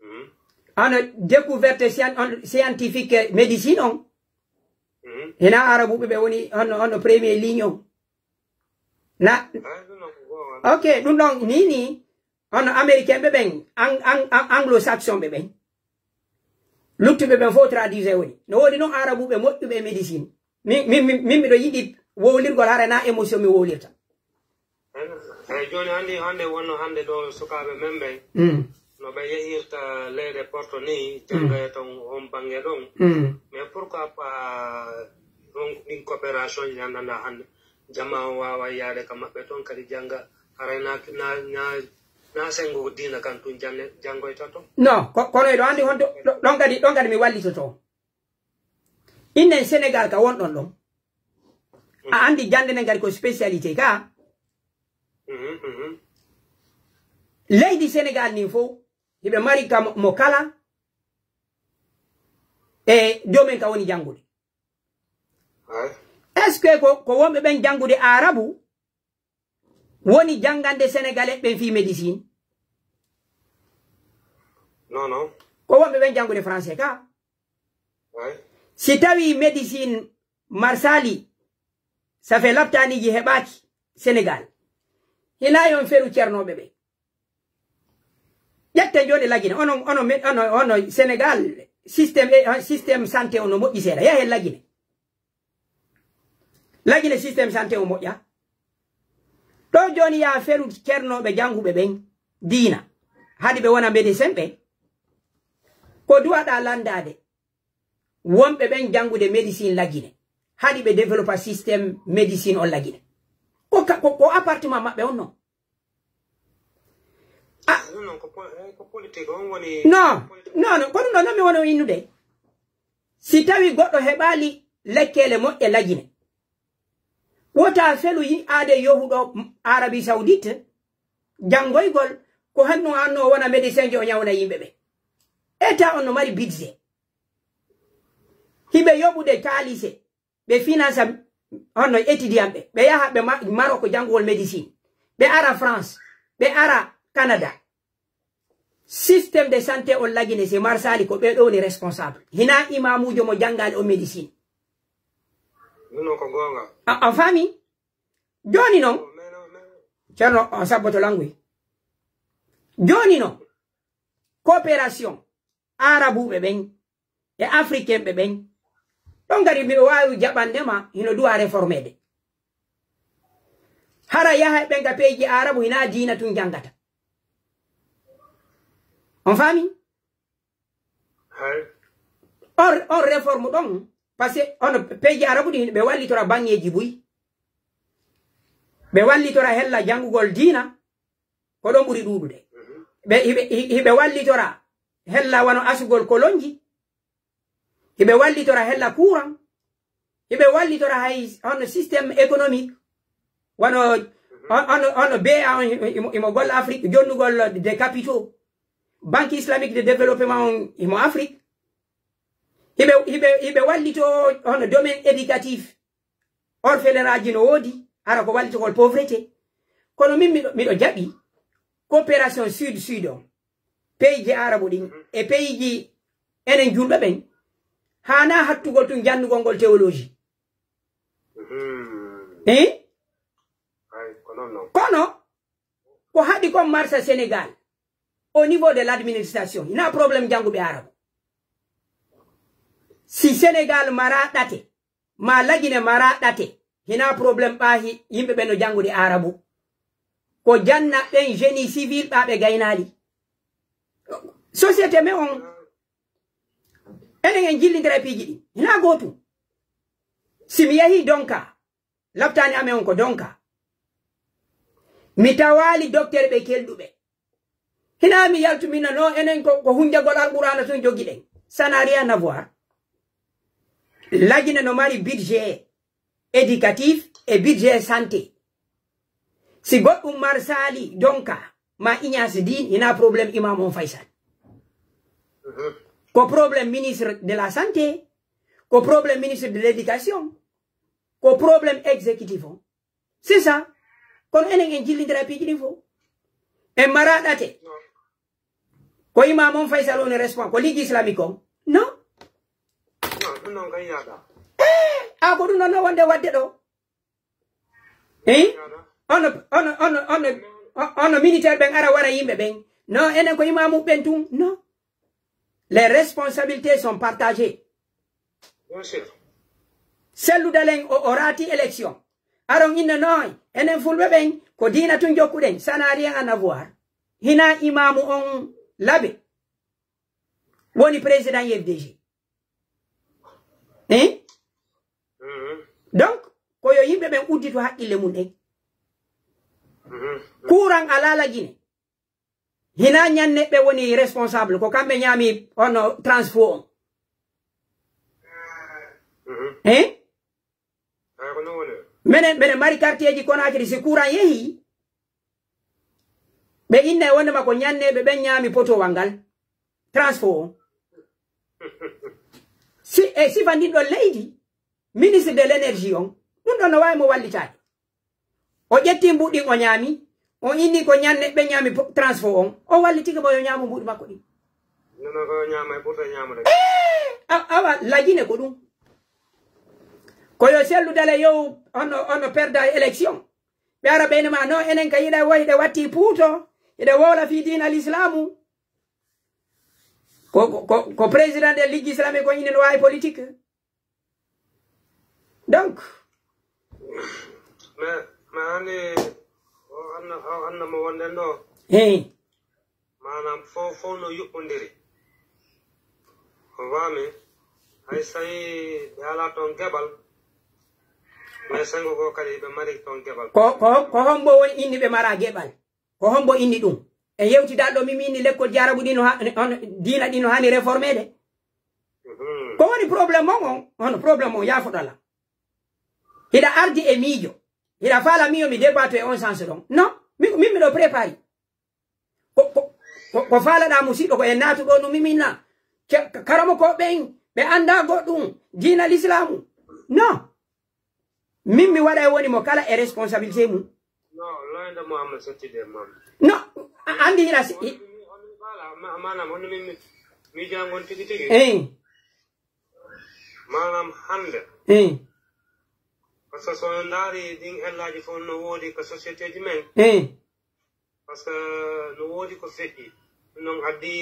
Mhm. Ano découverte scien-, on, scientifique médecine on. Mhm. Hina Arabuɓe ɓe woni on, on premier ligne on. Na, Ay, ɗum ɗon ko goonga. Ok, ɗum ɗon ni, ni, on Américain ɓe ɓen, ang-, ang-, ang-, anglo-saxon ɓe ɓen. Luttuɓe ɓen fof traduise woni. No woodi noon Arabuɓe moƴƴuɓe e médecine. Min, min, min, min miɗo yiɗi wowlirgol hara na émotion mi wowlirta. Eyi, jooni anndi hannde wonno hannde ɗo sukaaɓe men ɓen, Mm. no ɓe yehirta leyɗe Porto ni, Mm. janngoya ton on bannge ɗon. Mm. Mais pourquoi pas on ɗin coopération ji anndanɗaa hannde? Jamaa on waawa yaade ka maɓɓe ton kadi jannga, haray na, na, na, na senngo diina kan tun janne-, janngoyta ton? Non, ko, kono eɗo anndi honto, ɗo-, ɗon kadi, ɗon kadi mi wallitoto. Innen Sénégal ka wonɗon ɗon. A anndi jannde nden kadi ko spécialité ka. Mhm, mhm. Leydi Sénégal ndin fof, hiɓe mari ka mo, mo kala e domaine ka woni janngude. Ay. Est-ce que ko, ko wonɓe ɓen janngude Arabu woni janngande Sénégalais ɓen fii médecine? Non, non. Ko wonɓe ɓen janngude français ka. Ay. Si tawi médecine Marsali, ça fait laptaaniji heɓaaki Sénégal. Hina yon feru cernooɓe ɓe. Ƴetten jooni Lagine, onon, onon, onon, onon Sénégal, système, eh, système santé on no moƴƴi seeɗa. Yahen Lagine. Lagine système santé on moƴƴa. Ɗo jooni yaa feru cernooɓe jannguɓe ɓen diina. Hadi ɓe wona médecin ɓe. Ko duwaɗa lanndaade? Wonɓe ɓen janngude médecine Lagine. Hadi ɓe développa système médecine on Lagine. Ko ka, ko, ko appartement maɓɓe on non. Ah. Ɗum noon ko po-, eh, ko politique on woni. Non, politique. Non, non, ko ɗum ɗo non mi woni innude. Si tawi goɗɗo heɓaali lekkeele moƴƴe Lagine, wota felu yi'aade yohuɗo Arabie Saoudite janngoygol, ko hanno anno o wona médecin jo o ñawna yimɓe ɓe. État on no mari budget. Hiɓe yoɓude kaalise. Ɓe finance honno étudiant ɓe. Ɓe yaha ɓe ma-, Maroc janngugol médecine. Ɓe ara France. Ɓe ara Canada. Système de santé on Lagine, si Marsali, ko ɓe ɗo woni responsable. Hina imamujo mo janngaali on médecine. Ɗum noon ko goonga. A, a faami? Jooni noon, Mais non, mais Ceerno, on sabboto languy. Jooni noon, coopération, Arabuɓe ɓen e Africain ɓe ɓen, ɗon kadi miɗo waawi jaɓande ma, hino duwa réformede. Hara yaha e ɓen ka peeji Arabu, hina diina tun janngata. On faami? Hay. On, on réforme ɗon, parce que ono peeji Arabu ɗin, ɓe wallitora baŋŋeeji buy. Ɓe wallitora hella janngugol diina, ko ɗon ɓuri ɗuuɗude. Ɓe, hiɓe, hi-, hiɓe wallitora hella wano asugol kolonji. Hiɓe wallitora hella courant. Hiɓe wallitora hay hono système économique. Wano, on, on, on B A on, imo, imo golla Afrique, jonnugol des capitaux. Banque islamique de développement on, imo Afrique. Hiɓe, hiɓe, hiɓe wallito hono domaine éducatif. Orphelinat ji no woodi, hara ko wallitogol pauvreté. Kono min miɗo, miɗo jaɓi coopération sud-sud on, peeji Arabu ɗin, e peeji enen julɓe ɓen, haana hattugol tun janngugol ngol théologie. Mhm. Hein? Hay, ko noon noon. Kono, ko haɗi kon marsa Sénégal, au niveau de l'administration, hina problème jannguɓe Arabu. Si Sénégal mara ɗate, ma Lagine mara ɗate, hina problème ɓaahi yimɓe ɓen no janngude Arabu. Ko janna ɓen génie civil ɓa ɓe gaynaali. Société men on, enen en jillindira e piiji ɗin. Hina gootum. Si mi yehi Donka, laptaani amen on ko Donka. Mi tawaali docteur ɓe kelɗuɓe. Hina mi yaltu mi no, enen ko, ko hunjagol Alqur'aana tun jogiɗen. Ça n'a rien à voir. Lagine no mari budget éducatif e budget santé. Si goɗɗum marsaali Donka, ma Ignace Dine, hina problème imam on Faysal. Ko problème ministre de la santé, ko problème ministre de l'éducation, ko problème exécutif on. C'est ça. Kono enen en jillindira e piiji ɗin fof. En mara ɗate. Ko imam on Faysal woni responsable, ko Ligue Islamique on. Non. Non, ɗum noon kay yaaɗa. A ko ɗum noon no wonde wadde ɗo. Hein? Yaaɗa. Ono, ono, ono, ono, ono militaire ɓen ara wara yimɓe ɓen. Non, enen ko imamu ɓen tun. Non. Les responsabilités sont partagées. Bien sûr. Cellou Dalein o, o raati élection. Aron inna noy, enen fulɓe ɓen, ko diina tun jokkuɗen, ça n'a rien à voir. Hina imamu on Labe woni président U F D G. Hein? Mhm. Donc, ko yo yimɓe ɓen udditu haqqille mum ɗen. Mhm. Courant ala Lagine. Hina ñanne ɓe woni responsable, ko kamɓe ñaami ono transfo on. Mhm. Hein? Ay, ko noon woni. Menen, menen mari quartier ji Conakry, si courant yehi, ɓe inna e wonde ma ko ñanne ɓe ɓen ñaami potowal ngal. Transfo on. Si, e sifa ndin ɗon leydi, ministre de l'énergie on, ɗum ɗon no waawi mo wallitaade. O ƴetti mbuɗi o ñaami, o inni ko ñanne ɓe ñaami po-, transfo on, o wallitike mo yo ñaamu mbuɗi makko ɗin. Nono ko ñaama e ɓurta ñaamude. A, awa, Lagine ko ɗum. Ko yo Cellou Dalein yo ono, ono perda élection. Ɓe ara ɓeyne ma, non, enen ka yiɗa woy, ɗe watti puuto, eɗe wowla fii diina l'islamu. Ko, ko, ko, ko président de Ligue Islamique ko inen waawi politique. Donc, Mais, mais anni, o anna, o anna mo wonɗen ɗo. Hey, Maanaam, fof, fof no yuɓɓondiri. Ko faami? Hay so tawii ɓe alaa toon geɓal, mais sengo goo kadi ɓe mari toon geɓal. Ko, ko, ko hombo woni inni ɓe mara geɓal? Ko hombo inni ɗum? E yewtidaɗo mi, mi inni lekkol jarabu ɗi no ha-, on, diina ɗi no hani réformede. Mhm. Ko woni problème mon on? Hono problème mon, yaafoɗo Allah. Hiɗa ardi e miijo. Hiɗa faala mi yo mi débattu e on sens ɗon. Non, mi, min miɗo préparé. Ko, ko, ko, ko faalaɗa musiɗɗo ko e naatu ɗo no miminna. Ke-, karamoko ɓen, ɓe annda goɗɗum, diina l'islamu. Non. Min mi waɗa e woni mo kala e responsabilité mum. Non, loinde mo amma sottide mam. Non, a, andi hiɗa si-, hi-, Maanaam, hono min mi-, miijaango on tigi tigi. Eyi. Maanaam, hannde. Eyi. Par ce que so on ndaari ɗin ellaaji fof no woodi ka société ji men. Eyi. Par ce que no woodi ko feƴƴi. Ɗum noon addi,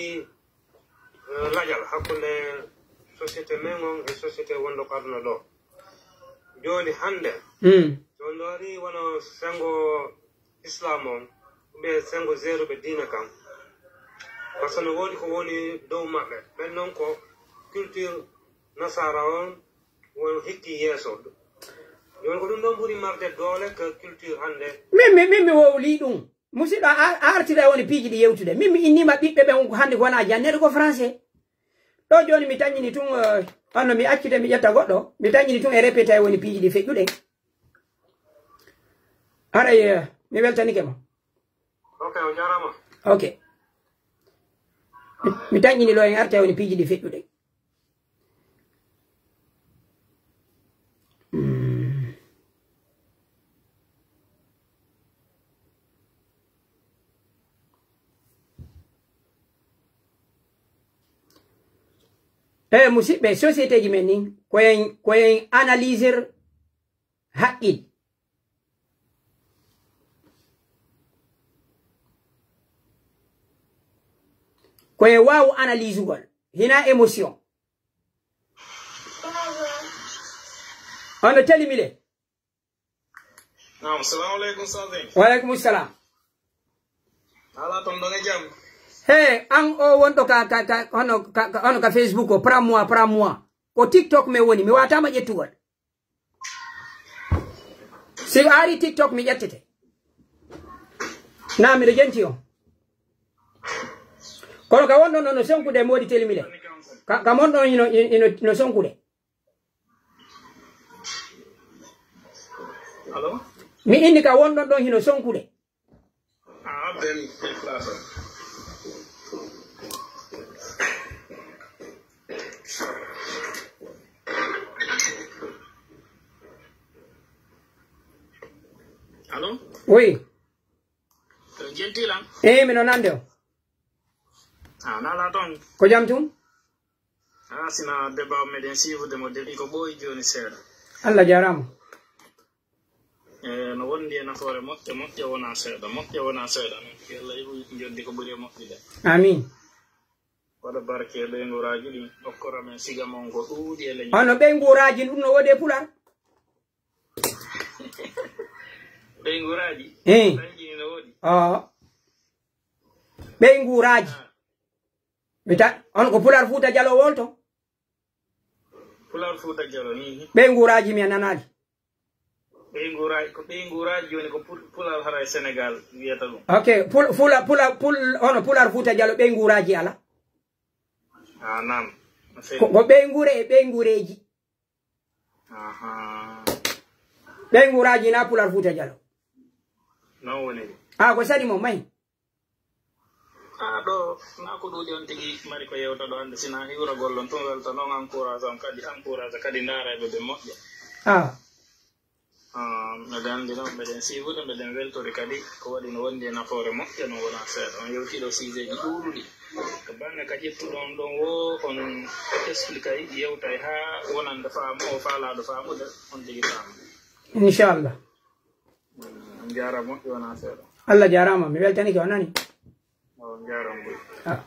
eh, lajal hakkunde société men on e société wonɗo ko aduna ɗo. Jooni hannde, Mm. so on ndaari wano senngo Islam on, ɓe senngo zeeruɓe diina kan. Par ce que no woodi ko woni dow maɓɓe. Ɓen noon ko culture nasaara on, won hikki yeeso. Jooni ko ɗum ɗon ɓuri marde doole ko culture hannde. Min, min, min mi wowlii ɗum. Musidɗo, a, a artira e woni piiji ɗi yewtude. Min mi inniima ɓiɓɓe ɓen ko hannde ko wona jannede ko français. Ɗo jooni mi tañini tun, eh, on no mi accite mi ƴetta goɗɗo. Mi tañini tun e répété e woni piiji ɗi feƴƴuɗen. Haray, eh, mi weltanike ma. Ok, on jaaraama. Ok. Mi, mi tañini ɗo en arta e woni piiji ɗi feƴƴuɗen. Mm. Eh, musidɓe, société ji men nin, ko en, ko en analyser haqqil. Ko en waawu analysugol, hina émotion. Ono telimile. Naam, salamu aleykum, Sadin. Wa aleykum salam. Ala ton ɗon e jam. He, an o wonɗo ka, ka, ka, hono, ka, ka, hono ka Facebook o, pra moi, pra moi. Ko TikTok mi woni, mi watama ƴettugol. Si a ari TikTok, mi ƴettete. Na, miɗo jenti on. Kono ka wonɗon ɗon no sonkude, moodi telimile. Ka, ka mon ɗon hino, hino, hino sonkude. Allo? Mi inni ka wonɗon ɗon hino sonkude. Ah, ben, déplace. Allo? Oui. Ko jenti lan? Eh, miɗo nande o. Ah, nala ton. Ko jam tun? Ah, sina débat meɗen suivre mo depuis ko ɓooyi jooni seeɗa. Allah jaaraama. Eh, no wondi e nafoore moƴƴa, moƴƴa wona seeɗa, moƴƴa wona seeɗa. Noon, yo Allah yoɓu joddi ko ɓuri e moƴƴude. Amiin. Waɗa barke e ɓeynguuraaji ɗin, okkora men siga mon ko ɗuuɗi e leñol. Hono ɓeynguuraaji ɗum no woodi e Pulaar? Ɓeynguuraaji? Eh. Tan jini no woodi. Oo. Ɓeynguuraaji. Ah. Mi ta-, on ko Pulaar Fuuta Jaloo wolto? Pulaar Fuuta Jaloo, mhm. Ɓeynguuraaji mi a nanaali. Ɓeynguuraaji, ko ɓeynguuraaji jooni ko Pul-, Pulaar hara e Senegaal wiyata ɗum. Ok, Pul-, Pula-, Pula-, Pul-, hono Pulaar Fuuta Jaloo ɓeynguuraaji alaa? Ah, naam. No feewi. Ko, ko ɓeynguure e ɓeynguureeji. Ahaa. Ɓeynguuraaji na Pulaar Fuuta Jaloo. Noon woni. Ah, ko sadi mo mahi. Ah, ɗo, na ko ɗuuɗi on tigi mari ko yewta ɗo hannde, sina hiwragol on tun welta noon, encourage on kadi, encourage kadi ndaarayɓe ɓe moƴƴa. Ah. Ah, meɗen anndi noon, meɗen siiwude, meɗen weltori kadi, ko waɗi no wondi e nafoore moƴƴa, no wona seeɗa. On yewtii ɗo siideeji ɗuuɗuɗi. Ko bannge ka ƴettuɗon ɗon wo, on expliquay, yewtay haa wonande faamu o faalaaɗo faamude, on tigi faama. Inchallah. Mm, on njaaraama moƴƴi wonaa seeɗa. Allah jaaraama, mi weltanike, o nani? On njaaraama moƴƴi. Ah.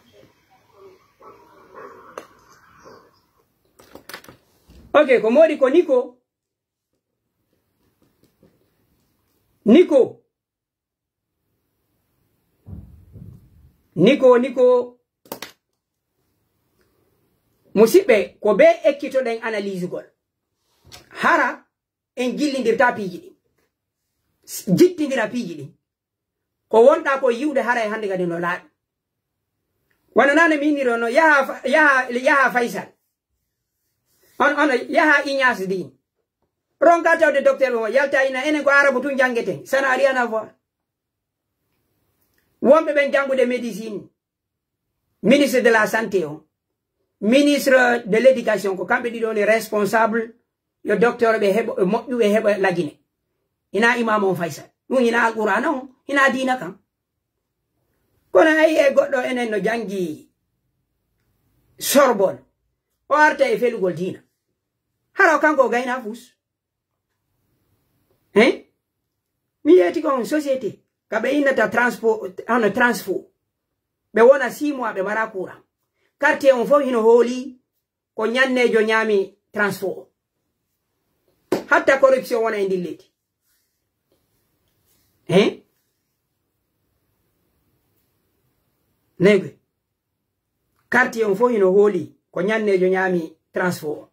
Ok, ko moɗi ko Niko. Niko. Niko, Niko. Musidɓe, ko be ekkitoɗen analysugol. Hara en jillindirta piiji ɗin. S-, jittindira piiji ɗin. Ko wonɗa ko yiwde haray hannde kadi no laaɓi. Wano nane mi inniro no yaha fa-, yaha, yaha Faysal. On, on yaha Ignace Dine. Ronka tawde docteur mo yalta ina enen ko arabu tun janngeten. Ça n'a rien à voir. Wonɓe ɓen janngude médecine. Ministre de la santé o, ministre de l'éducation, ko kamɓe ɗiɗo woni responsable, yo docteur ɓe heɓo, ɓe moƴƴuɓe heɓa lajine. Ina imam on Faysal. Ɗum ina Alqur'ana on, ina diina kan. Kono ayi e goɗɗo enen no janngi Sorbonne, o arta e felugol diina. Hara o kanko o gayna fus. Hein? Mi yeeti ko on société ka ɓe innata transpo, hono transfo. Ɓe wona six mois ɓe mara courant. Quartier on fof hino hooli ko ñanneejo ñaami transfo. Hatta corruption wona e ndin leydi. Hein? Neyɓe. Quartier on fof hino hooli ko ñanneejo ñaami transfo o.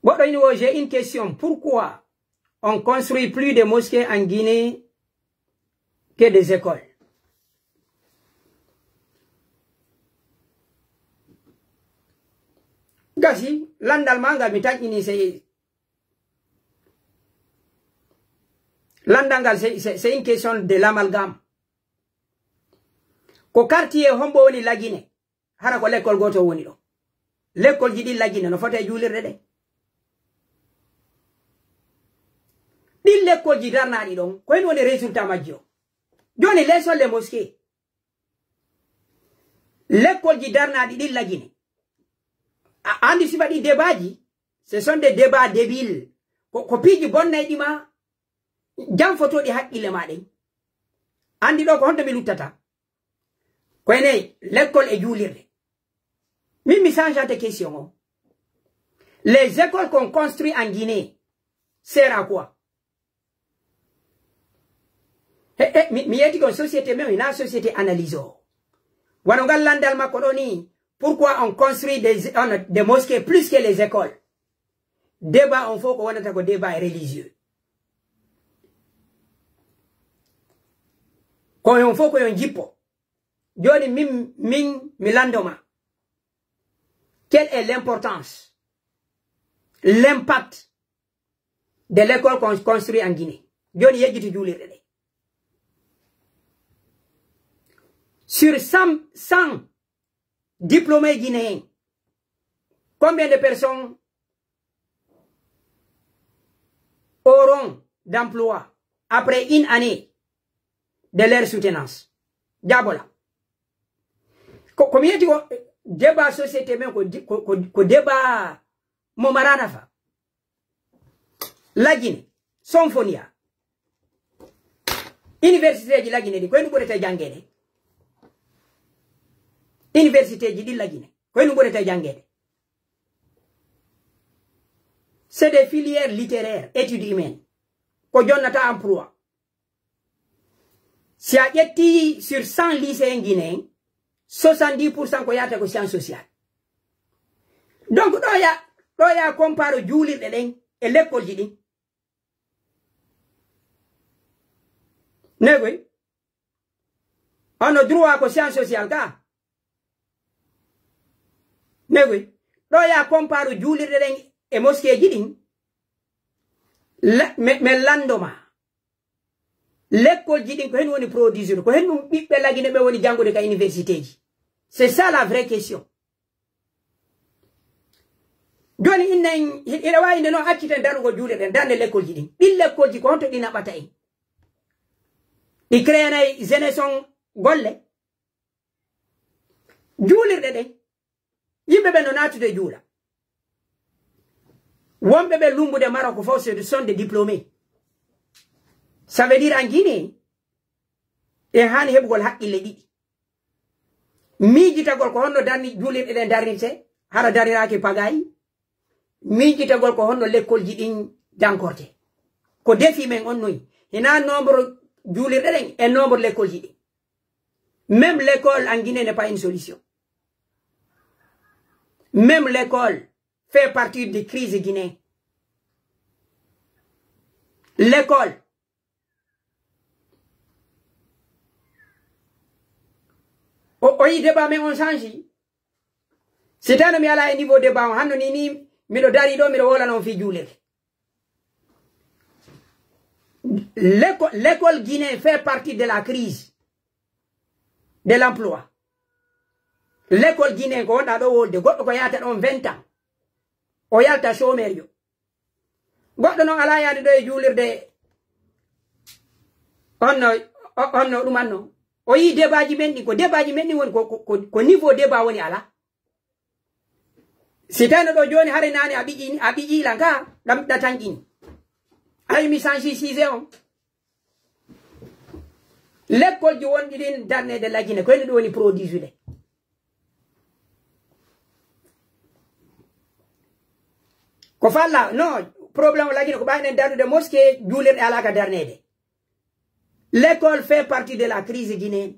Goɗɗo ina wo, j'ai une question. Pourquoi on construit plus de mosquées en Guinée que des écoles? Gasi, landal ma ngal mi taƴƴini, c'est, landal ngal, c'est, c'est, c'est une question de l'amalgame. Ko quartier hombo woni La Guinée? Hara ko lekkol gooto woni ɗon. Lekkolji ɗin La Guinée no fota e juulirɗe ɗen. Ɗin lekkolji darnaaɗi ɗon, ko hen woni résultat majji o? Jooni, laissons les mosquées. Lekkolji darnaaɗi ɗin La Guinée. A, a andi sifa ɗi débatji, ce sont des débats débiles. Ko, ko piiji bonnayɗi ma, janfotooɗi haqqille ma ɗen. Andi ɗo ko honto mi luttata? Ko ene lekkol e juulirde. Min mi changeante question o. Les écoles qu'on construit en Guinée sert à quoi? He, he, mi, mi yeeti kon société, mais hina société analyse o. Wano ngal landal makko ɗo ni, pourquoi on construit des, on, des mosquées plus que les écoles? Débat on fof ko wonata ko débat religieux. Ko on fof ko yon jippo. Jooni min, min, mi lanndo ma. Quelle est l'importance, l'impact de l'école qu'on construit en Guinée? Jooni yejjiti juulirɗe ɗe. Sur cent, cent diplômés guinéens, combien de personnes auront d'emploi après une année de leur soutenance? Jabola. Ko, ko mi yeti ko débat société men ko di-, ko, ko, ko débat mo mara nafa. La Guinée, Sonfonia. Université ji La Guinée ɗi, ko e ɗum ɓurete janngeede? Université ji ɗi La Guinée, ko e ɗum ɓurete janngeede? C'est des filières littéraires, études humaines. Ko jonnata emploi. Si a ƴetti sur cent lycéens guinéens, soixante-dix pour cent ko yahata ko sciences sociales. Donc, ɗo ya, ɗo ya comparo juulirɗe ɗen e lekkolji ɗin. Negoy. Ono droit ko science sociale ka. Negoy. Ɗo ya comparo juulirɗe ɗen e mosquée ji ɗin. La, me, me lanndo ma. Lekkolji ɗin ko hen woni produit, ko hen ɗum ɓiɓɓe La Guinée ɓe woni janngude ka université ji? C'est ça la vraie question. Jooni inne en, hi-, hiɗa waawi nde noon acciten darugol juuɗe ɗen, darnde lekkolji ɗin. Ɗin lekkolji ko honto ɗi naɓata en? Ɗi créanay jeunesse on golle? Juulirɗe ɗen, yimɓe ɓen no naatude juula. Wonɓe ɓe lumbude Maroc fof, ce sont des diplômés. Ça veut dire en Guinée, en haani heɓugol haqqille ɗiɗi. Miijitagol ko honno darni-, juulirɗe ɗen darnirte, hara darniraaki pagayi. Miijitagol ko honno lekkolji ɗin jankorte. Ko défi men on noyi. Hina nombre juulirɗe ɗen e nombre lekkolji ɗin. Même l'école en Guinée n'est pas une solution. Même l'école fait partie de crise guinéenne. L'école. O, o yi débat men on change. Si tawno mi ala e niveau débat on, hanno ni, ni miɗo dari ɗo, miɗo wolana on fii juulirde. L'éco-, l'école guinéenne fait partie de la crise de l'emploi. L'école Guinée ko wonɗa ɗo wolde, goɗɗo ko yahata ɗon vingt ans, o yalta chômeur yo. Goɗɗo noon alaa yahde ɗo e juulirde, on no, o-, on no ɗumanno. O yii débaaji men ɗi, ko débaaji men ɗi woni, ko, ko, ko, ko niveau débat woni alaa. Si tawno ɗo jooni hare naane a ɓiƴi, a ɓiƴi lan ka, ɗam, ɗa tanƴini. Ay, mi change sujet on. L'école ji wonɗi ɗin darneede lagine, ko hende ɗum woni produit ɗe. Ko falla, non, problème o lagine ko ɓayɗen darnude mosquée, juulirɗe alaa ka darneede. L'école fait partie de la crise guinéenne.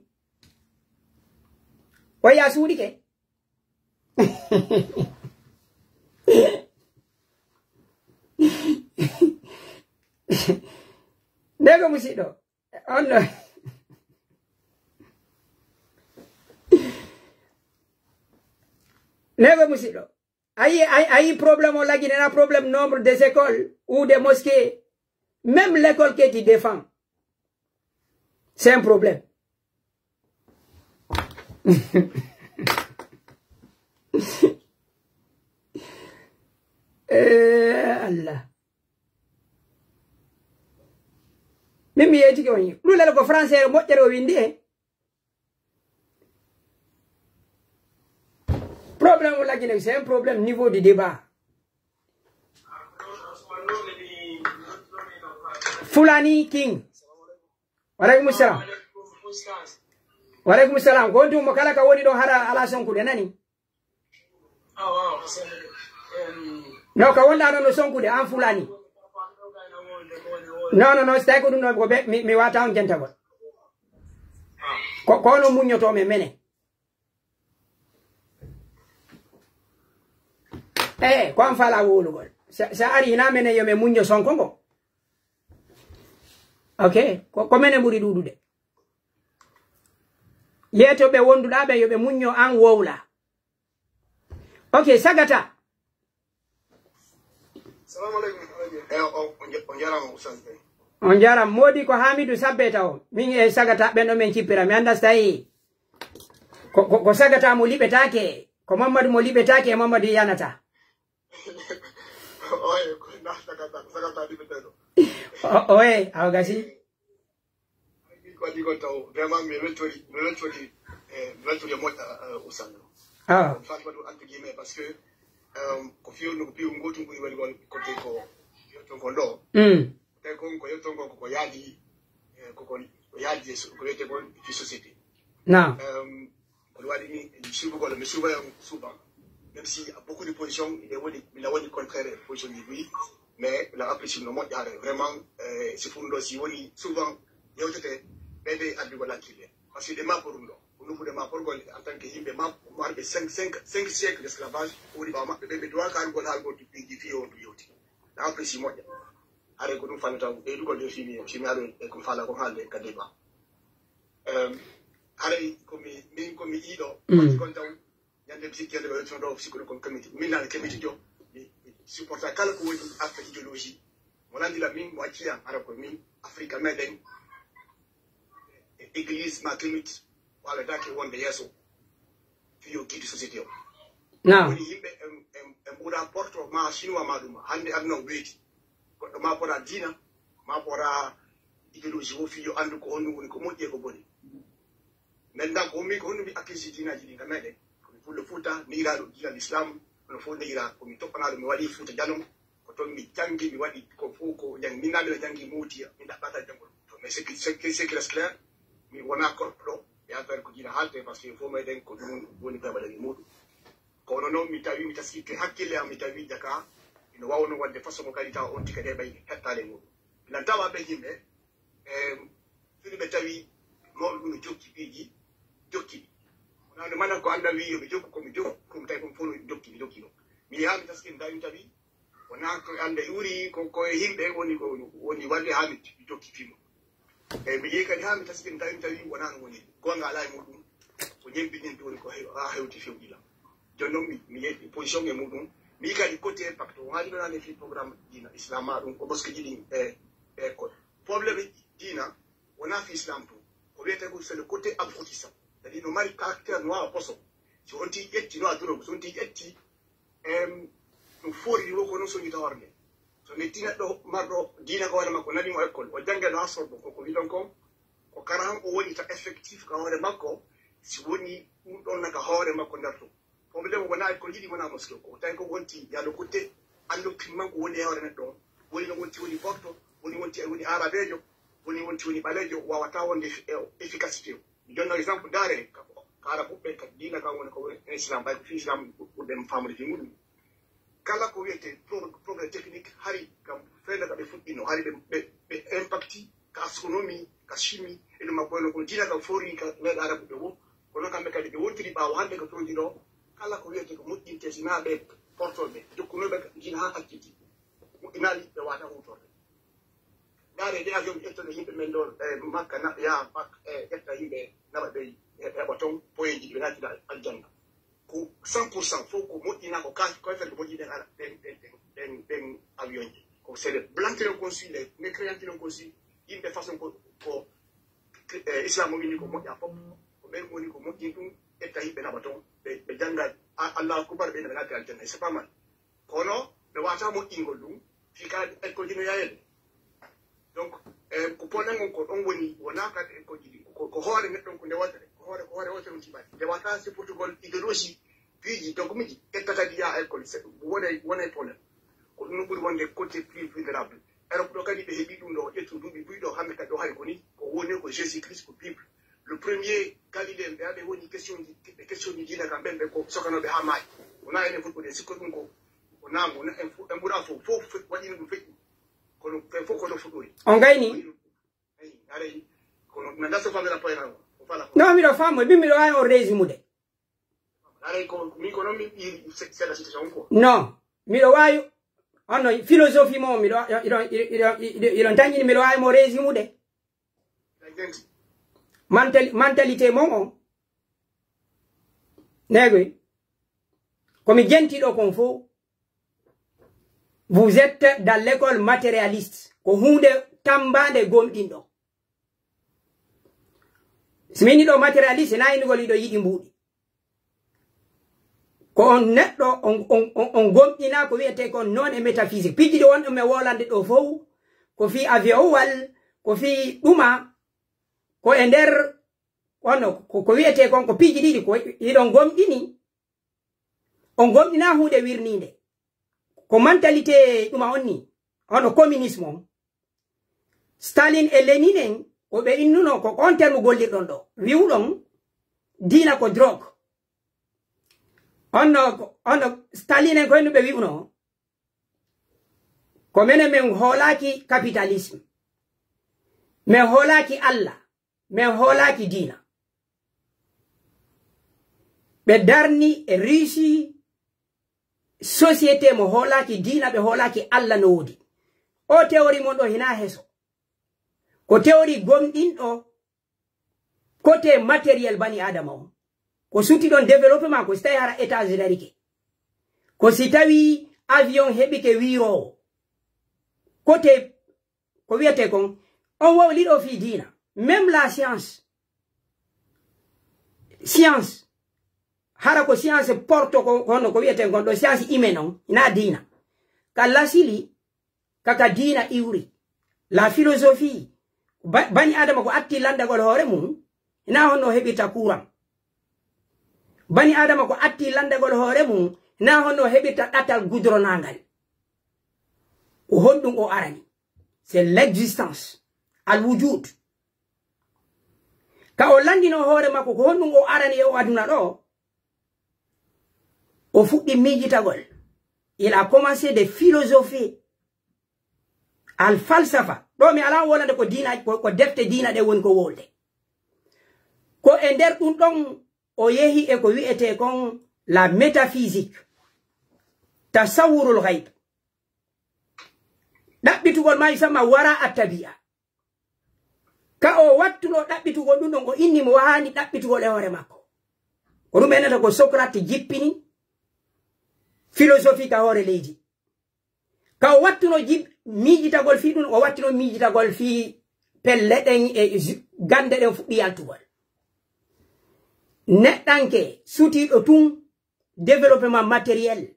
O ya suuɗike. Ndego musidɗo. On no. Ndego musidɗo. Ayi, ayi, ayi problème o lagine na problème nombre des écoles ou des mosquées. Même l'école que tu défends, c'est un problème. Eh, Allah. Min mi yeetike on. Ɗum lala ko français moƴƴere o windi e. Problème o lagine, c'est un problème niveau de débat. Fulani King. Wa alaikum salam. Wa alaikum salam. Ko on tuma kala ka woni ɗo hara ala sonkude nani? No ka wonɗa ɗo no sonkude an Fulani. No, no, no, si tawi ko ɗum ɗo ko ɓe, mi, mi wata on jentagol. Ko, ko no muññoto men mene. Eh, ko an fala wolugol. Sa, sa ari hina mene yo me muñño sonko ngo. Ok, ko, ko mene ɓuri ɗuɗude. Yeeto ɓe wonduɗa ɓe yo ɓe muñño an wowla. Ok, sagata. Salamu alaikum. Eh, o, o nja-, o jarama, Oustaz Bey. On jaram. Modi ko Hamidu Sabbe taw. Min e sagata ɓen ɗo men cippira. Mi anda so tawi ko, ko, ko sagata mo liɓetake. Ko Mamadou mo liɓetake e Mamadou yanata. Oye, ko na sagata, sagata liɓeteɗo. O, oye, aw gasi. Ko addi kon taw, vraiment, mi weltori, mi weltori, eh, mi weltori e moƴƴa, eh, Oustaz. Ah. Fatima ɗum entre guillemets, parce que, euh, ko fewndo ko piiw ngootum ɓuri waɗugol côté ko yetton kon ɗo. Mm. Tawi kon ko yetton kon ko, ko yaadi, eh, ko, ko, ko yaadi e so-, ko wiyetee kon fi société. Naam. Euh, ko ɗum waɗi mi suɓugol, mi suɓa on souvent. Même si a beaucoup de position, ina woni, ina woni contraire e position ji ɗi, mais la apprécie no moƴƴaare. Vraiment, eh, si fuɗɗo si woni souvent yewtete, ɓeyde addugol hakkille. Parce que ɗe ma ko ɗum ɗo. Ko nufude ma porgol en tant que yimɓe ma, marɓe cinq, cinq, cinq siècles d'esclavage, ko woni ɓaawo maɓɓe, ɓe ɓe duwa ka algol haalgol ɗi piiji fii on ɗum yewti. La apprécie moƴƴa. Haray ko ɗum fannata ɓeydugol ɗe fii mi, fii mi haɗo e ko mi faala ko haalde ka débat. Ehm, haray ko mi, min ko mi ɗiɗo, mm, watti kon taw, ñande mi sikki ñande ɓe wettuno ɗo, sikkuɗo kon comité. Min nana comité jo, mi, mi supporta kala ko woni affaire idéologie. Mo landira min, mo acci yam, hara ko min, Afrique meɗen, e église ma comité, wala dake wonde yeeso, fiyo guide société o. Naam. Woni yimɓe en, en, en mbuuɗa porto ma chinois ma ɗum, hande aduna o weeti. Goɗɗo ma pora diina, ma pora idéologie o fiyo anndu ko honɗum woni ko moƴƴi e ko boni. Min da ko mi, ko honɗum mi accuse diinaji ɗi ka meɗen. Ko mi fullo Fuuta, mi ira ɗo diina l'islam, kono fof mi ira ko mi toppanaɗo, mi waɗi Fuuta Jalon, ko toon mi janngi, mi waɗi ko fof ko janngi. Min na mbiɗa janngi Mootiya, mi ɗaɓɓata janngol Fuuta. Mais c'est que, c'est que, c'est que reste clair, mi wona goɗɗo e affaire ko diina haalte, parce que fof meɗen ko ɗum woni peɓaɗen e muɗum. Kono noon mi tawi, mi taskike hakkille am, mi tawi jaka ino wawno waɗde façon mo kadi tawa on tigi kadi heɓay hettaade e muɗum. Miɗen tawa ɓe yimɓe, e fini ɓe tawi mawɗo ɗum no jokki piiji, jokki ɗi. Wonande mana ko annda wi yo mi jokku, ko mi jokku, ko mi tawi ko mi fof no jokki, mi jokki ɗum. Mi yaha mi taskike, mi tawi, mi tawi wona ko annda uri, ko, ko e yimɓe woni, ko woni waɗde haa mi jokki fimo. Eyyi, mi yehi kadi haa mi taskike, mi tawi, mi tawi wonaa no woni. Goonga alaa e muɗum. Ko ñempi ñempi woni ko hew-, haa hewti fewjila. Jooni noon mi, mi yehi position e muɗum. Mi yi'i kadi côté pacte, o haali ɗo nane fii programme diina islam ma ɗum, ko boskoji ɗin e, e ko. Problème diina wonaa fii islam tun. Ko wiyetee ko c'est le côté abrutissant. C'est-à-dire no mari caractère noir poison. So on tii ƴetti, no a durogo, so on tii ƴetti, em, ɗum foori ɗi woko noon soñita hoore nde. So netti neɗɗo marɗo diina ko hoore makko, nani mo école, o jannge no haa sordo, ko ko wiɗon kon, ko kara han o woni ta effectif ka hoore makko, si woni ɗum ɗon na ka hoore makko nder ɗum. Problème wona école ɗiɗi, wona mosquée, ko tawi ko wonti yalo kutte, anndo pimman ko woni e hoore neɗɗo on. Woni no wonti woni porto, woni wonti woni arabeejo, woni wonti woni ɓaleejo, wawata wonde effi-, e-, efficacité. Mi jonna exemple, ndaare, ka, ka arabuɓe, ka diina kan woni ko woni islam, ɓay ko fi islam ɓurɗen faamude fi muɗum. Kala ko wiyete pro-, progrès technique, hari kam fewndo ka ɓe fuɗɗino, hari ɓe, ɓe, ɓe impacti ka astronomie, ka chimie, e ɗum makko wayno ko diina kam foori ka leyɗe arabuɓe wo. Kono kamɓe kadi ɓe wontiri ɓaawo hannde ko produit ɗo, kala ko wiyete ko moƴƴinte, si naa ɓe portoɓe, jokkunooɓe ka diina haa acciti. Moƴƴinaali ɓe waata huutorde. Ndaare ɗe avion ƴettuɗo yimɓe men ɗo, e Makka, na-, yaa Makka, e ƴetta yimɓe, naɓa ɓe, e heɓa toon poyeeji ɓe naatira aljanna. Ko cent pour cent fof ko moƴƴina, ko kaake, ko fedde moƴƴi ɗen ala, ɗen, ɗen, ɗen, ɗen, ɗen avion ji. Ko c'est des blancs qui l'ont conçu, les mécréants qui l'ont conçu, yimɓe façon ko, ko, eh, Islam o inni ko moƴƴa fof. Ko ɓen woni ko moƴƴi ɗum, ƴetta yimɓe naɓa toon, ɓe, ɓe jannga a-, Allahu Akbar, ɓe ina ɓe naati aljanna, c'est pas mal. Kono ɓe wata moƴƴingol ɗum, fii ka école ji no yayani. Donc, eh, ko problème on ko ɗon woni, wona ka école ji ɗi. Ko, ko hoore neɗɗo on ko nde wootere, ko hoore, ko hoore wootere on tibaaki. Nde wata sipportugol idéologie, piiji, dogme ji, ƴetta kadi yaa école, c'est, wonay, wonay problème. Ko ɗum no ɓuri wonde côté plus vulnérable. Europe ɗo kadi ɓe heɓi ɗum ɗo, ƴettu duuɓi buy ɗo, hannde kadi ɗo hari ko ni, ko woni ko Jésus Christ, ko Bible. Le premier Galilée, ɓe aɓe woni question ji, ɓe question ji diina kam, ɓen ɓe ko sokanooɓe haa maayi. Wona enen fof ko ɗen sikko ɗum ko, ko naango, na en fof, en ɓura fof, fof fe-, waɗino ɗum feƴƴi. Kono ɓen fof ko ɗo fuɗɗori. On gayni? Eyi, aray, kono na gaso famille la poyna o, o fala ko. Non, miɗo faamu, min miɗo waawi on résume de. Aray ko, min ko noon min ɓiiri se-, seeɗa situation ko. Non, miɗo waawi, on no philosophie mo, miɗo, iɗon, iɗon, iɗon, iɗon tanƴini, miɗo waawi mo résume de. Mentali-, mentalité mon on. Negoy. Ko mi jenti ɗo kon fof. Vous êtes dans l'école matérialiste. Ko huunde tambaande gomɗinɗo. Si mi inni ɗo matérialiste, na innugol iɗo yiɗi mbuuɗi. Ko on neɗɗo, on, on, on, on gomɗina ko wiyetee kon noon e métaphysique. Pijji ɗi wonɗon mi wolande ɗo fof, ko fii avion wal, ko fii ɗuma, ko e nder, kono ko, ko wiyetee kon ko piiji ɗiɗi, ko hiɗon gomɗini, on gomɗina huunde wirniinde. Ko mentalité ɗuma on ni, hono communisme on. Staline e Lénine en, ko ɓe innuno, ko on terme gollirɗon ɗo. Wi'uɗon, diina ko drogue. On no, on no Staline en ko henno ɓe wi'uno. Ko menen men hoolaaki capitalisme. Men hoolaaki Allah. Men hoolaaki diina. Ɓe darni e réussi société mo hoolaaki diina, ɓe hoolaaki Allah no woodi. O théorie mon ɗo hinaa heso. Ko théorie gomɗinɗo côté matériel bani Adama on. Ko sutti ɗon développement, ko si tawi hara étage darike. Ko si tawi avion heɓike wiiroowo. Côté ko wiyetee kon, on wowliɗo fii diina. Même la science. Science. Hara ko science porto ko, kono ko wiyetee kon ɗo science humaine on, na diina. Ka lasili, kaka diina iwri. La philosophie, ba-, bani Adama ko atti lanndagol hoore mum, na honno heɓirta courant. Bani Adama ko atti lanndagol hoore mum, na honno heɓirta ɗatal gudronangal. Ko honɗum o arani? C'est l'existence. Al wujud. Ka o lanndino hoore makko ko honɗum o arani e o aduna ɗo, o fuɗɗi miijitagol. Il a commencé de philosopher. Al falsafa. Ɗo mi alaa wolande ko diina, ko, ko defte diina ɗe woni ko wolde. Ko e nder ɗum ɗon o yehi e ko wiyetee kon la métaphysique. Tasawwurul ghaib. Ɗaɓɓitugol maa yusamma wara at-tabi'a. Ka o wattuno ɗaɓɓitugol ɗum ɗon, o inni mo wahaani ɗaɓɓitugol e hoore makko. Ko ɗum ɓe innata ko Socrate jippini philosophie ka hoore leydi. Ka o wattuno jip-, miijitagol fii ɗum, o wattuno miijitagol fii pelle ɗen e ju-, gannde ɗen fuɗɗi yaltugol. Neɗɗanke sutiiɗo tun développement matériel,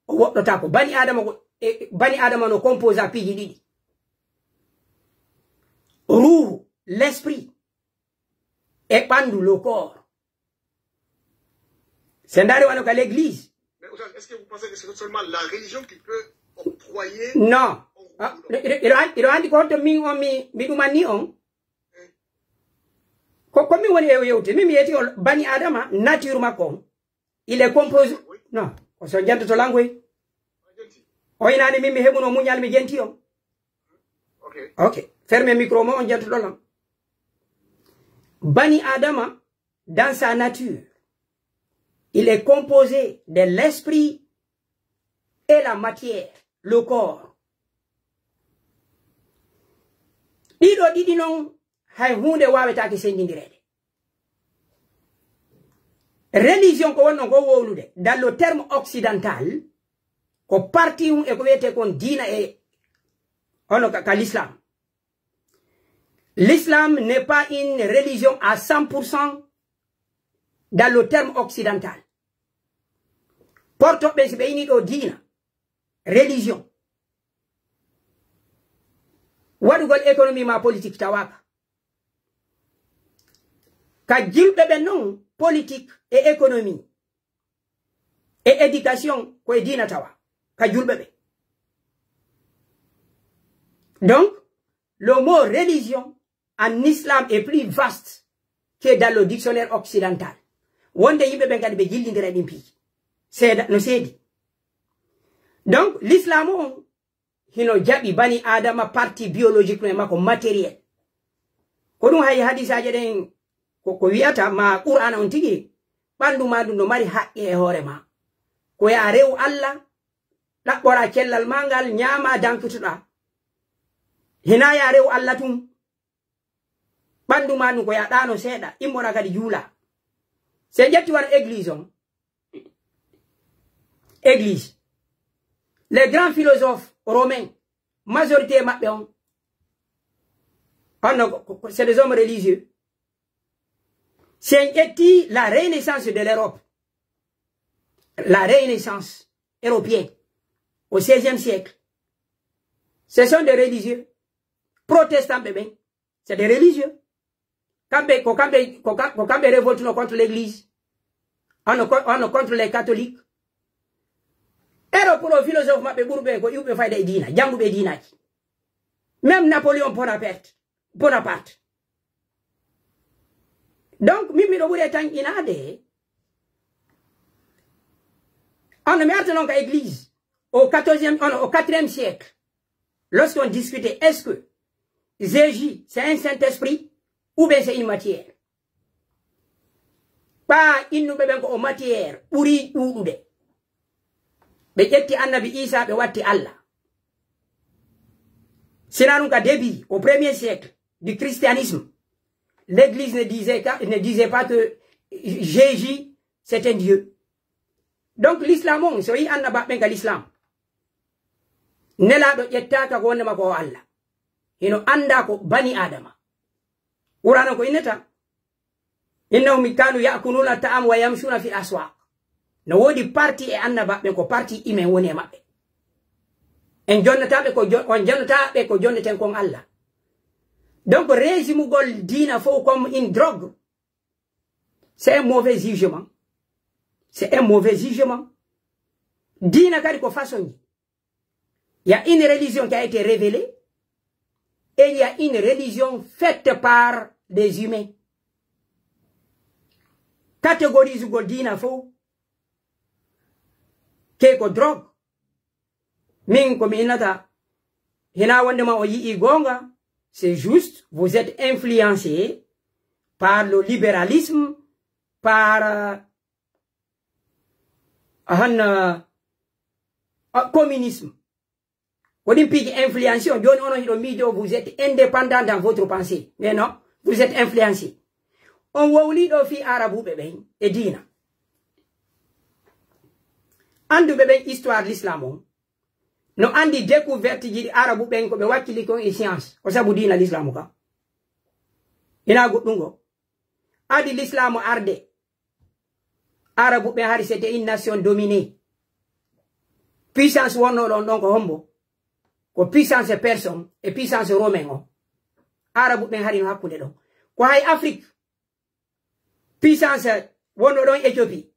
o woɗɗotaako. Bani Adama ko, e, bani Adama no composé piiji ɗiɗi. Ruuhu, l'esprit, e ɓandu, le corps. Se ndaari wano ka l'église. Mais Oustaz, est-ce que vous pensez que c'est seulement la religion qui peut octroyer... Non. Ah, iɗo, iɗo an-, iɗo anndi ko honto min on mi, mi ɗumanni on? Ko, ko min woni e yewte. Min mi yeti on bani Adama, nature makko on. Il est composé. Non, ko so jantoto langoy. O inaani min mi heɓuno muñal mi jenti on. Ok. Ok. Fermez micro mo on jantoto lan. Bani Adama, dans sa nature, il est composé de l'esprit et la matière, le corps. Ɗiɗo ɗiɗi non, hay huunde waawetaake senndindireede. Religion ko wonno ko wowlude, dans le terme occidental, ko parti hun e ko wiyetee kon diina e hono ka, ka l'islam. L'islam n'est pas une religion à cent pour cent dans le terme occidental. Portoɓe si ɓe ini ɗo diina, religion, waɗugol économie ma politique tawaaka. Ka julɓe ɓen non, politique e économie e éducation ko e diina tawa. Ka julɓe ɓe. Donc, le mot religion en islam est plus vaste que dans le dictionnaire occidental. Wonde yimɓe ɓen kadi ɓe jillindira ɗin piiji. Seeda, no seedi. Donc, l'islam on, hino jaɓi bani Adama partie biologique no e makko matériel. Ko ɗum hay hadisaaje ɗen ko, ko wi'ata ma Qur'aana on tigi, ɓandu ma ndun no mari haqqe e hoore ma. Ko ya rew Allah, ɗaɓɓora cellal ma ngal, ñaama dankutuɗa. Hina ya rew Allah tun. Ɓandu ma ndun ko ya ɗaano seeɗa, immora kadi juula. Se ƴetti wano église on. Église. Les grands philosophes romains, majorité maɓɓe on, on no ko, ko, c'est des hommes religieux. Si en ƴetti la renaissance de l'Europe, la renaissance européenne au seizième siècle, ce sont des religieux protestants ɓe ɓen. C'est des religieux. Kamɓe, ko kamɓe, ko ka-, ko kamɓe révoltino contre l'église. On no co-, on no contre les catholiques. Ero pour philosophe maɓɓe ɓurɓe ko iwɓe fayda e diina, jannguɓe e diinaaji. Même Napoléon Bonaparte, Bonaparte. Donc, min miɗo ɓuri e tanƴinaade. On no mi arta noon ka église. Au quatorzième, on, au quatrième siècle, lorsqu'on discutait, est-ce que Jésus, c'est un Saint-Esprit ou bien c'est une matière? Ɓaa innuɓe ɓen ko o matière ɓuri ɗuuɗude. Ɓe ƴetti annabi Isa, ɓe watti Allah. Sinaa ɗum ka début, au premier siècle du christianisme, l'église ne disait ka-, ne disait pas que Jésus, c'est un Dieu. Donc, l'islam on, so yi annabaaɓe ɓen ka l'islam, nelaaɗo ƴettaaka ko wonde makko o Allah. Hino anndaa ko bani Adama. Qur'an on ko innata, "Innahum kanu ya'kuluna ta'am wa yamshuna fil aswaq." No woodi parti e annabaaɓe ɓen, ko parti humain woni e maɓɓe. En jonnataaɓe ko jo-, on jonnataaɓe ko jonneten kon Allah. Donc, résumugol diina fof comme une drogue, c'est un mauvais jugement. C'est un mauvais jugement. Diina kadi ko façon ji. Il y a une religion qui a été révélée et il y a une religion faite par des humains. Catégorisugol diina fof ke ko drogue. Min ko mi innata, hina wonde ma o yi'i goonga, c'est juste, vous êtes influencé par le libéralisme, par, euh, ahan, euh, euh, communisme. Ko ɗin piiji influence on, jooni onon hiɗo miijo, vous êtes indépendant dans votre pensée. Mais non, vous êtes influencé. On wowlii ɗo fii Arabuɓe ɓen e diina. Annduɓe ɓen histoire l'islam on, no anndi découverte ji ɗi Arabu ɓen ko ɓe wakkili kon e science, ko sabu diina l'islam ka. Ina goɗɗum go. Adi l'islam arde, Arabu ɓen hari, c'était une nation dominée. Puissance wonno ɗon ɗon ko hombo? Ko puissance perse on e puissance romain on. Arabu ɓen hari no hakkunde ɗon. Ko hay Afrique, puissance wonno ɗon Éthiopie,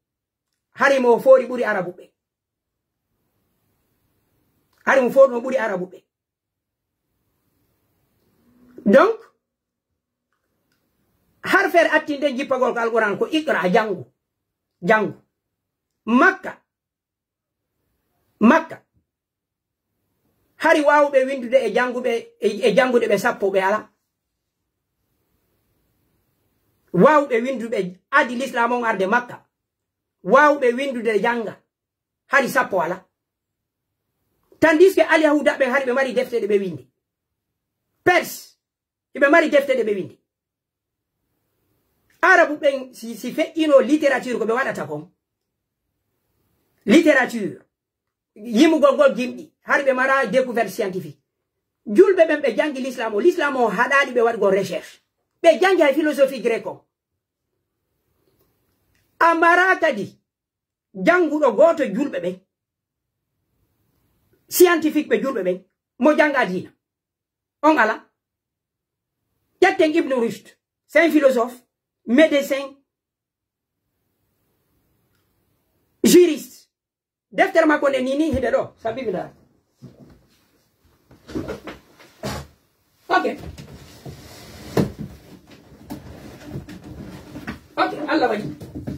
hari mo foori ɓuri Arabu ɓe. Hari mo foori no ɓuri Arabu ɓe. Donc, har feere attinde jippagol ko Alquran, ko iqra, janngu. Janngu. Makka. Makka. Hari waawuɓe winndude e jannguɓe, e, e janngude ɓe sappo ɓe alaa. Waawuɓe winnduɓe adi l'islam on arde Makka. Waawuɓe winndude jannga. Hari sappo alaa. Tandis que Alyahuda ɓen hari ɓe mari defte ɗe ɓe winndi. Perse, hiɓe mari defte ɗe ɓe winndi. Arabu ɓen si, si feƴƴino littérature ko ɓe waɗata kon. Littérature. Yimugol ngol gimɗi. Hari ɓe mara découverte scientifique. Julɓe ɓen ɓe janngi l'islam o. L'islam o haɗaali ɓe waɗgol recherche. Ɓe janngi hay philosophie grecque on. A mara kadi jannguɗo gooto julɓe ɓen, scientifique ɓe julɓe ɓen, mo jannga diina. On alaa. Ƴetten Ibn Rushd, c'est un philosophe, médecin, juriste. Deftere makko nde ni, ni hiɗe ɗo, sabi mi ndaara. Ok. Ok, Allah waɗi.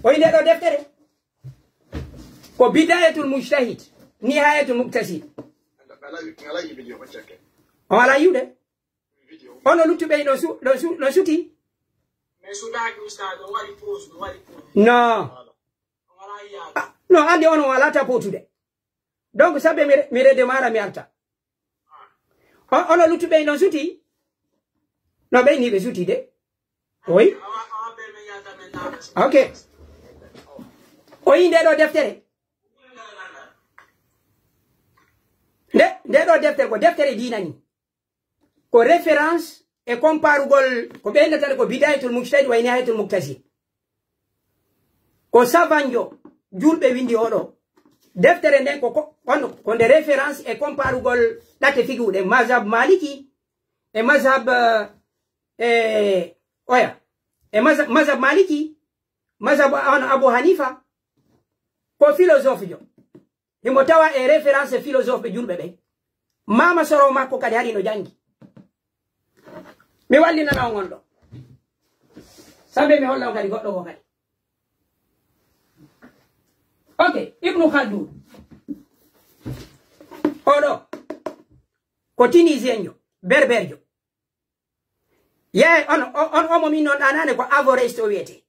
O innde ɗo deftere. Ko Bidayatul Mujtahid, Nihayatul Muqtasid. On alaa yiwde? Ono luttuɓe ɗo su-, ɗo su-, ɗo suti? Non. Ah, non, anndi on on alaa tapotude. Donc, sabe mi re-, mi redemara mi arta. O-, ono luttuɓe non suti? No ɓe ni ɓe suti de. Oui. Ok. O yi nde ɗo deftere. Nde, nde ɗo deftere ko deftere diina ni. Ko référence e comparugol ko ɓe innata ko Bidayatul Mujtahid wa Nihayatul Muqtasid. Ko savanjo julɓe windi oɗo. Deftere nden ko, ko, kono ko nde référence e comparugol ɗate figiwɗe mazhab Maliki e mazhab, eh, oya. E mazhab, mazhab Maliki, mazhab on Abu Hanifa, ko philosophe jo. Himo tawa e référence philosophe ɓe julɓe ɓen. Mama soro makko kadi hari no janngi. Mi wallinana on on ɗo. Sambe mi holla on kadi goɗɗo ko kadi. Ok, Ibnu Khaldun. Oɗo ko Tunisien jo, Berber jo. Yeey, on, on, on omo min non ɗanane ko Averroès o wiyete.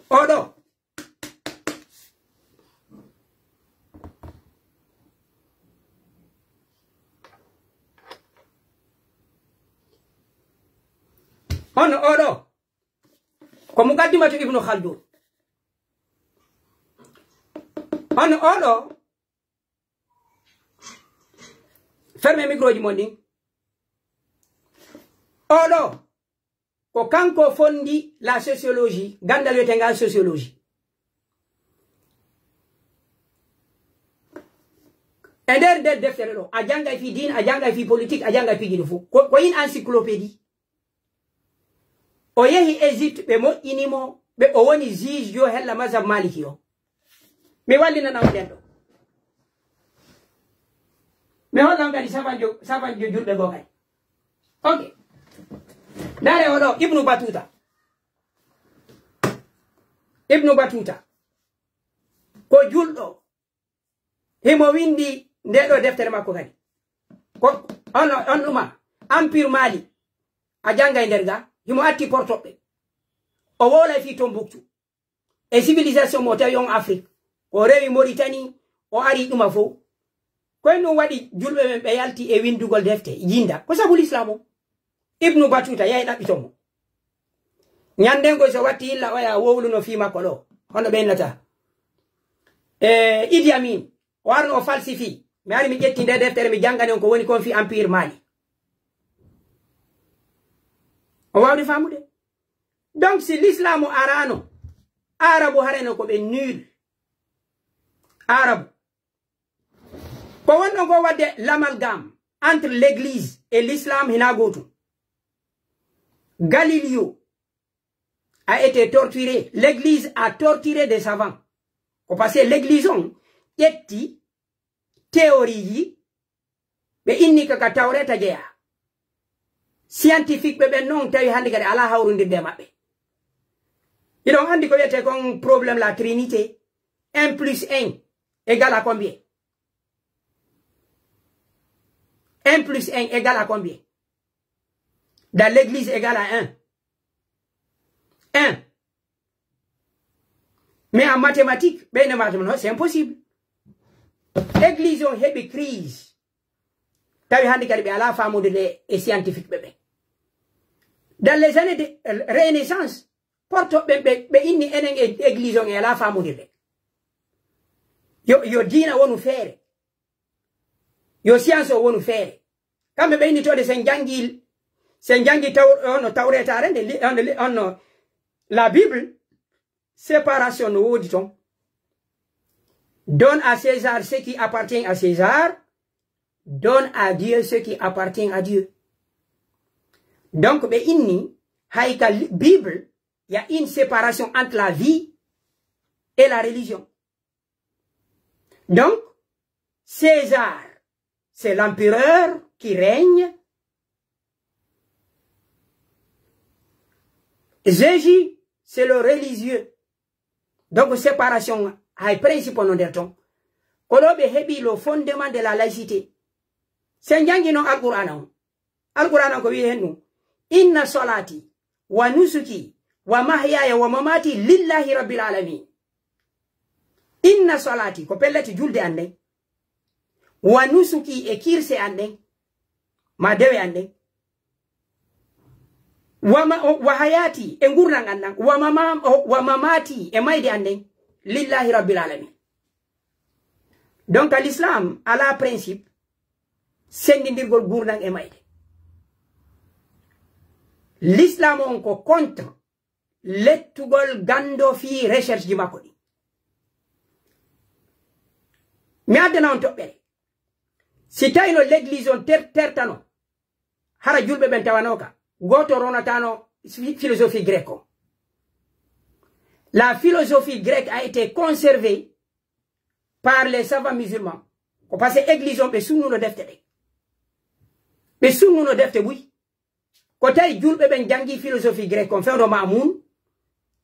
Oɗo. On oɗo. Ko Muqaddimatu Ibnu Khaldun. On oɗo. Ferme microji mon ɗin. Oɗo. Ko kanko fondi la sociologie, gandal wiyetengal sociologie. E nder nder deftere ɗo, a jangay fi diine, a jangay fi politique, a jangay piiji ɗo fof. Ko, ko une encyclopédie. O yehi Égypte, ɓe moƴƴini mo, ɓe, o woni juge yo hella mazhab Maliki o. Mi wallinana on nden ɗo. Mi holla on kadi safanjo, safanjo julɓe goo kadi. Ok. Ndaare oɗo, Ibnu Batuta. Ibnu Batuta. Ko julɗo. Himo windi nde ɗo deftere makko kadi. Ko on, on ɗuma, Empire Mali. A jangay nder ga, himo atti portoɓɓe. O wowlay fii Tombouctou. E civilisation mo tawi on Afrique. O rewi Mauritanie, o ari ɗuma fof. Koye ɗum waɗi julɓe ɓen ɓe yalti e windugol defte, jinda. Ko sabu l'islam o. Ibnu Batuta, yahi ɗaɓɓito mo. Ñanden koy so watti illa oya wowluno fii makko ɗo. Hono ɓe innata. E Idi Amin, o arno o falsifi. Mi ari mi ƴetti nde deftere mi jangani on ko woni kon fii Empire Mali. O wawde famude. Donc, si l'islam o arano, Arabu hareno ko ɓe nul. Arabu. Ko wonno ko wadde l'amalgame entre l'église et l'islam hina gootum. Galileo a été torturé. L'église a torturé des savants. Ko parce que l'église on ƴetti théorie ji, ɓe inni ka, ka Tawreta jeya. Scientifique ɓe ɓen non tawi hannde kadi alaa hawrundirde e maɓɓe. Hiɗon anndi ko wiyetee kon problème la Trinité? Un plus un égale à combien? Un plus un égale à combien? Dans l'église égale à un. Un. Mais en mathématique, ɓe ne mathématique, non, c'est impossible. Église on heɓi crise. Tawi hannde kadi ɓe alaa faamude nde e scientifique ɓe ɓe. Dans les années de renaissance, porto ɓe, ɓe, ɓe inni enen e église on e alaa faamude nde. Yo, yo diina wonu feere. Yo science o wonu feere. Kamɓe ɓe innitoode sen janngi, sen janngi taw-, on no tawretaare nde, li-, on no, li-, on no la Bible, séparation no woodi ton. Donne à César ce qui appartient à César, donne à Dieu ce qui appartient à Dieu. Donc, ɓe inni, hay ka li-, Bible, il y a une séparation entre la vie et la religion. Donc, César, c'est l'empereur qui règne. Jésus, c'est le religieux. Donc, séparation, hay principe no nder ton. Ko ɗo ɓe heɓi le fondement de la laïcité. Sen janngi non Alqur'aana on. Alqur'aana on ko wi'i hen ɗum, "Inna salati wa nusuki wa mahyaya wa mamati lillahi rabbil alamin." Inna salati, ko pelleti julde an nden. Wa nusuki, e kirse an ɗen, ma dewe an ɗen. Wa ma-, wa hayati, e ngurndan an ɗan. Wa mama-, wa mamati, e mayde an ɗen. Lillahi rabbil alamin. Donc, l'islam alaa principe senndindirgol ngurndan e mayde. L'islam on ko contre lettugol ganndo fii recherche ji makko ɗi. Mi addana on toɓɓere. Si tawino l'église on ter-, tertano, hara julɓe ɓen tawanoka, gooto ronatano fi-, philosophie grecque o. La philosophie grecque a été conservée par les savants musulmans. Ko parce que église on ɓe sunnuno defte ɗe. Ɓe sunnuno defte buy. Ko tawi julɓe ɓen janngi philosophie grecque on fewndo Mamun,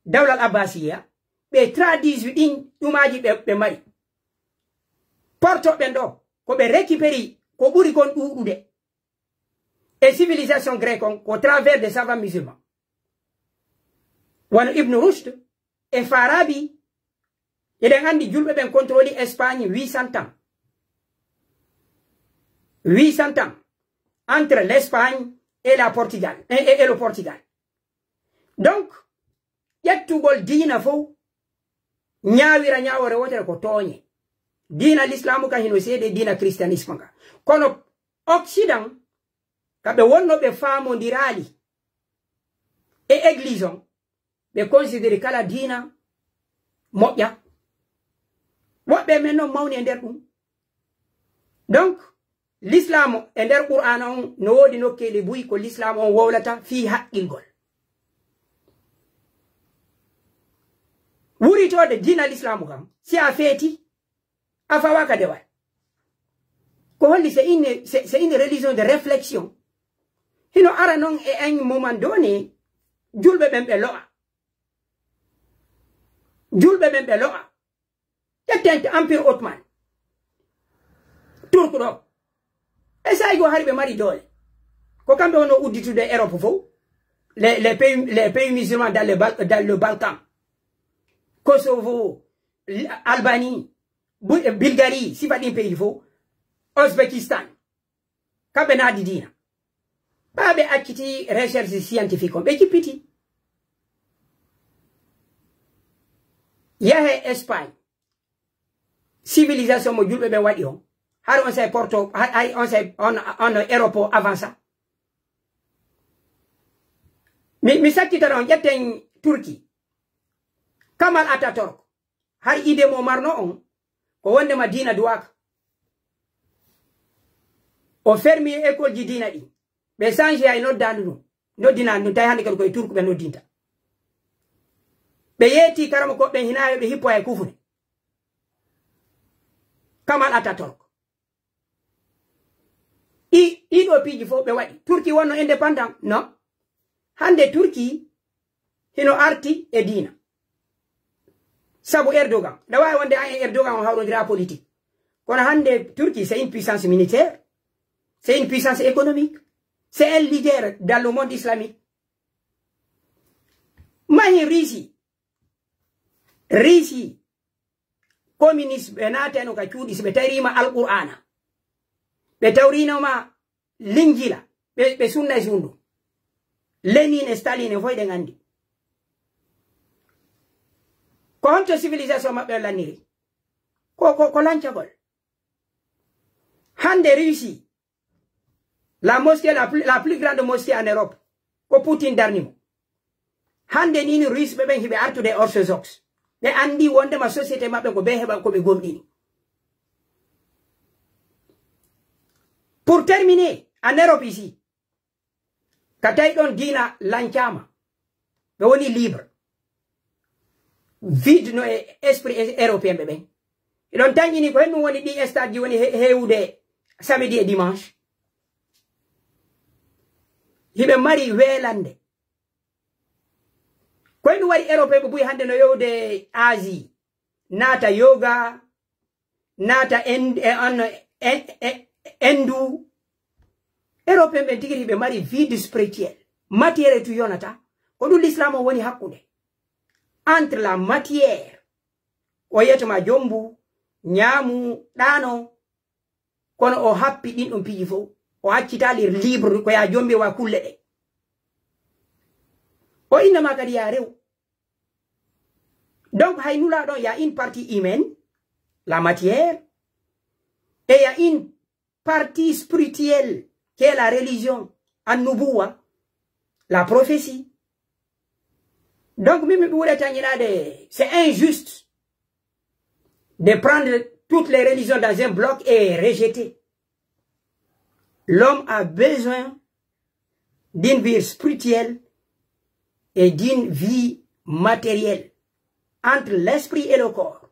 dawlal Abbasiya, ɓe traduit ɗin ɗumaaji ɓe, ɓe mari. Porto ɓen ɗo, ko ɓe récupéri ko ɓuri kon ɗuuɗude e civilisation grecque on, ko travers des savants musulmans. Wano Ibn Rushd e Farabi, eɗen anndi julɓe ɓen contrôli Espagne huit cents ans. Huit cents ans entre l'Espagne et la Portugal, et, et, et le Portugal. Donc, ƴettugol diina fow, ñaawira ñaawoore wootere ko tooñe. Diina l'islamu ka hino seede diina christianisme ka. Kono Occident, ka ɓe wonno ɓe faamondiraali e église on, ɓe considéré kala diina moƴƴa. Woɓɓe men non mawni e nder ɗum. Donc, l'islam e nder Qur'aana on no woodi nokkeeli buy ko l'islam on wowlata fii haqqilgol. Wuritoode diina l'islamu kam, si a feeti, a fawaaka dewal. Ko holli c'est une, c'est, c'est une religion de réflexion. Hino ara non e un moment donné, julɓe ɓen ɓe lo'a. Julɓe ɓen ɓe lo'a. Ƴetten Empire Ottoman. Turk ɗo. E saa'i goo hari ɓe mari doole. Ko kamɓe wonno udditude Europe fow. Les, les pays, les pays musulmans dans le Bal-, dans le Balkan. Kosovo, L-, Albanie, Bu-, Bulgarie, sifa ɗin pays fow. Ouzbékistan. Kamɓe naadi diina. Ɓaa ɓe acciti recherche scientifique on, ɓe jippiti. Yahe Espagne, civilisation mo julɓe ɓen waɗi on, hari on say Porto, ha-, hari on say on, on Europe o avança. Mi, mi sakkitata on, ƴetten Turquie. Kamal Ataturk, har idée mo marno on, ko wondema diina duwaka. O fermi école ji diina ɗi. Ɓe change ay noddandu ɗum. Noddinani ɗum, tawi hannde kadi koye turku ɓe noddinta. Ɓe yetti karama ko ɓen hina yo ɓe hippo e kufune. Kamal Ataturk. Ɗi, ɗiɗo piiji fof ɓe waɗi. Turki wonno indépendant? Non. Hannde Turki hino arti e diina. Sabu Erdogan. Ɗa waawi wonde an e Erdogan on hawrondira politique. Kono hannde Turki, c'est une puissance militaire. C'est une puissance économique. C'est un leader dans le monde islamique. Mahi Russie. Russie. Communiste ɓe naateno ka cuuɗi, si ɓe tawrima Alqur'aana. Ɓe tawrinoma Linjila. Ɓe, ɓe sunna e sundu. Lénine e Staline e fof eɗen anndi. Ko honto civilisation maɓɓe on lanniri? Ko, ko, ko lancagol. Hannde Russie, la mosquée, la plus, la plus grande mosquée en Europe, ko Poutine darni mo. Hannde ni, ni Russe ɓe ɓen hiɓe artude e orthodoxe. Ɓe anndi wondema société maɓɓe ko ɓe heɓa ko ɓe gomɗini. Pour terminer, en Europe ici, ka tawi ɗon diina lancama, ɓe woni libre. Vide no e esprit e-, européen ɓe ɓen. Eɗon tanƴini ko hen ɗum woni ɗi stade ji woni he-, hewude samedi e dimanche. Hiɓe mari weelande. Ko hen ɗum waɗi européen ɓe buy hannde no yewde Asie, naata yoga, naata en-, e, on, e, e, endu. Européen ɓen tigi ɓe mari vide spirituel. Matière tu yonata. Ko ɗum l'islam o woni hakkunde. Entre la matière. O yiyata ma jombu, ñaamu, ɗaano. Kono o happi ɗin ɗon piiji fof. O accitaali libre ko ya jombi wa kulle ɗe. O innama kadi ya rew. Donc, hay nulaaɗo, il y a une partie humaine, la matière, et il y a une partie spirituelle, qui est la religion, an-nubuwa, la prophétie. Donc, min mi ɓuurata ñinaade, c'est injuste de prendre toutes les religions dans un bloc et rejeter. L'homme a besoin d'une vie spirituelle et d'une vie matérielle entre l'esprit et le corps.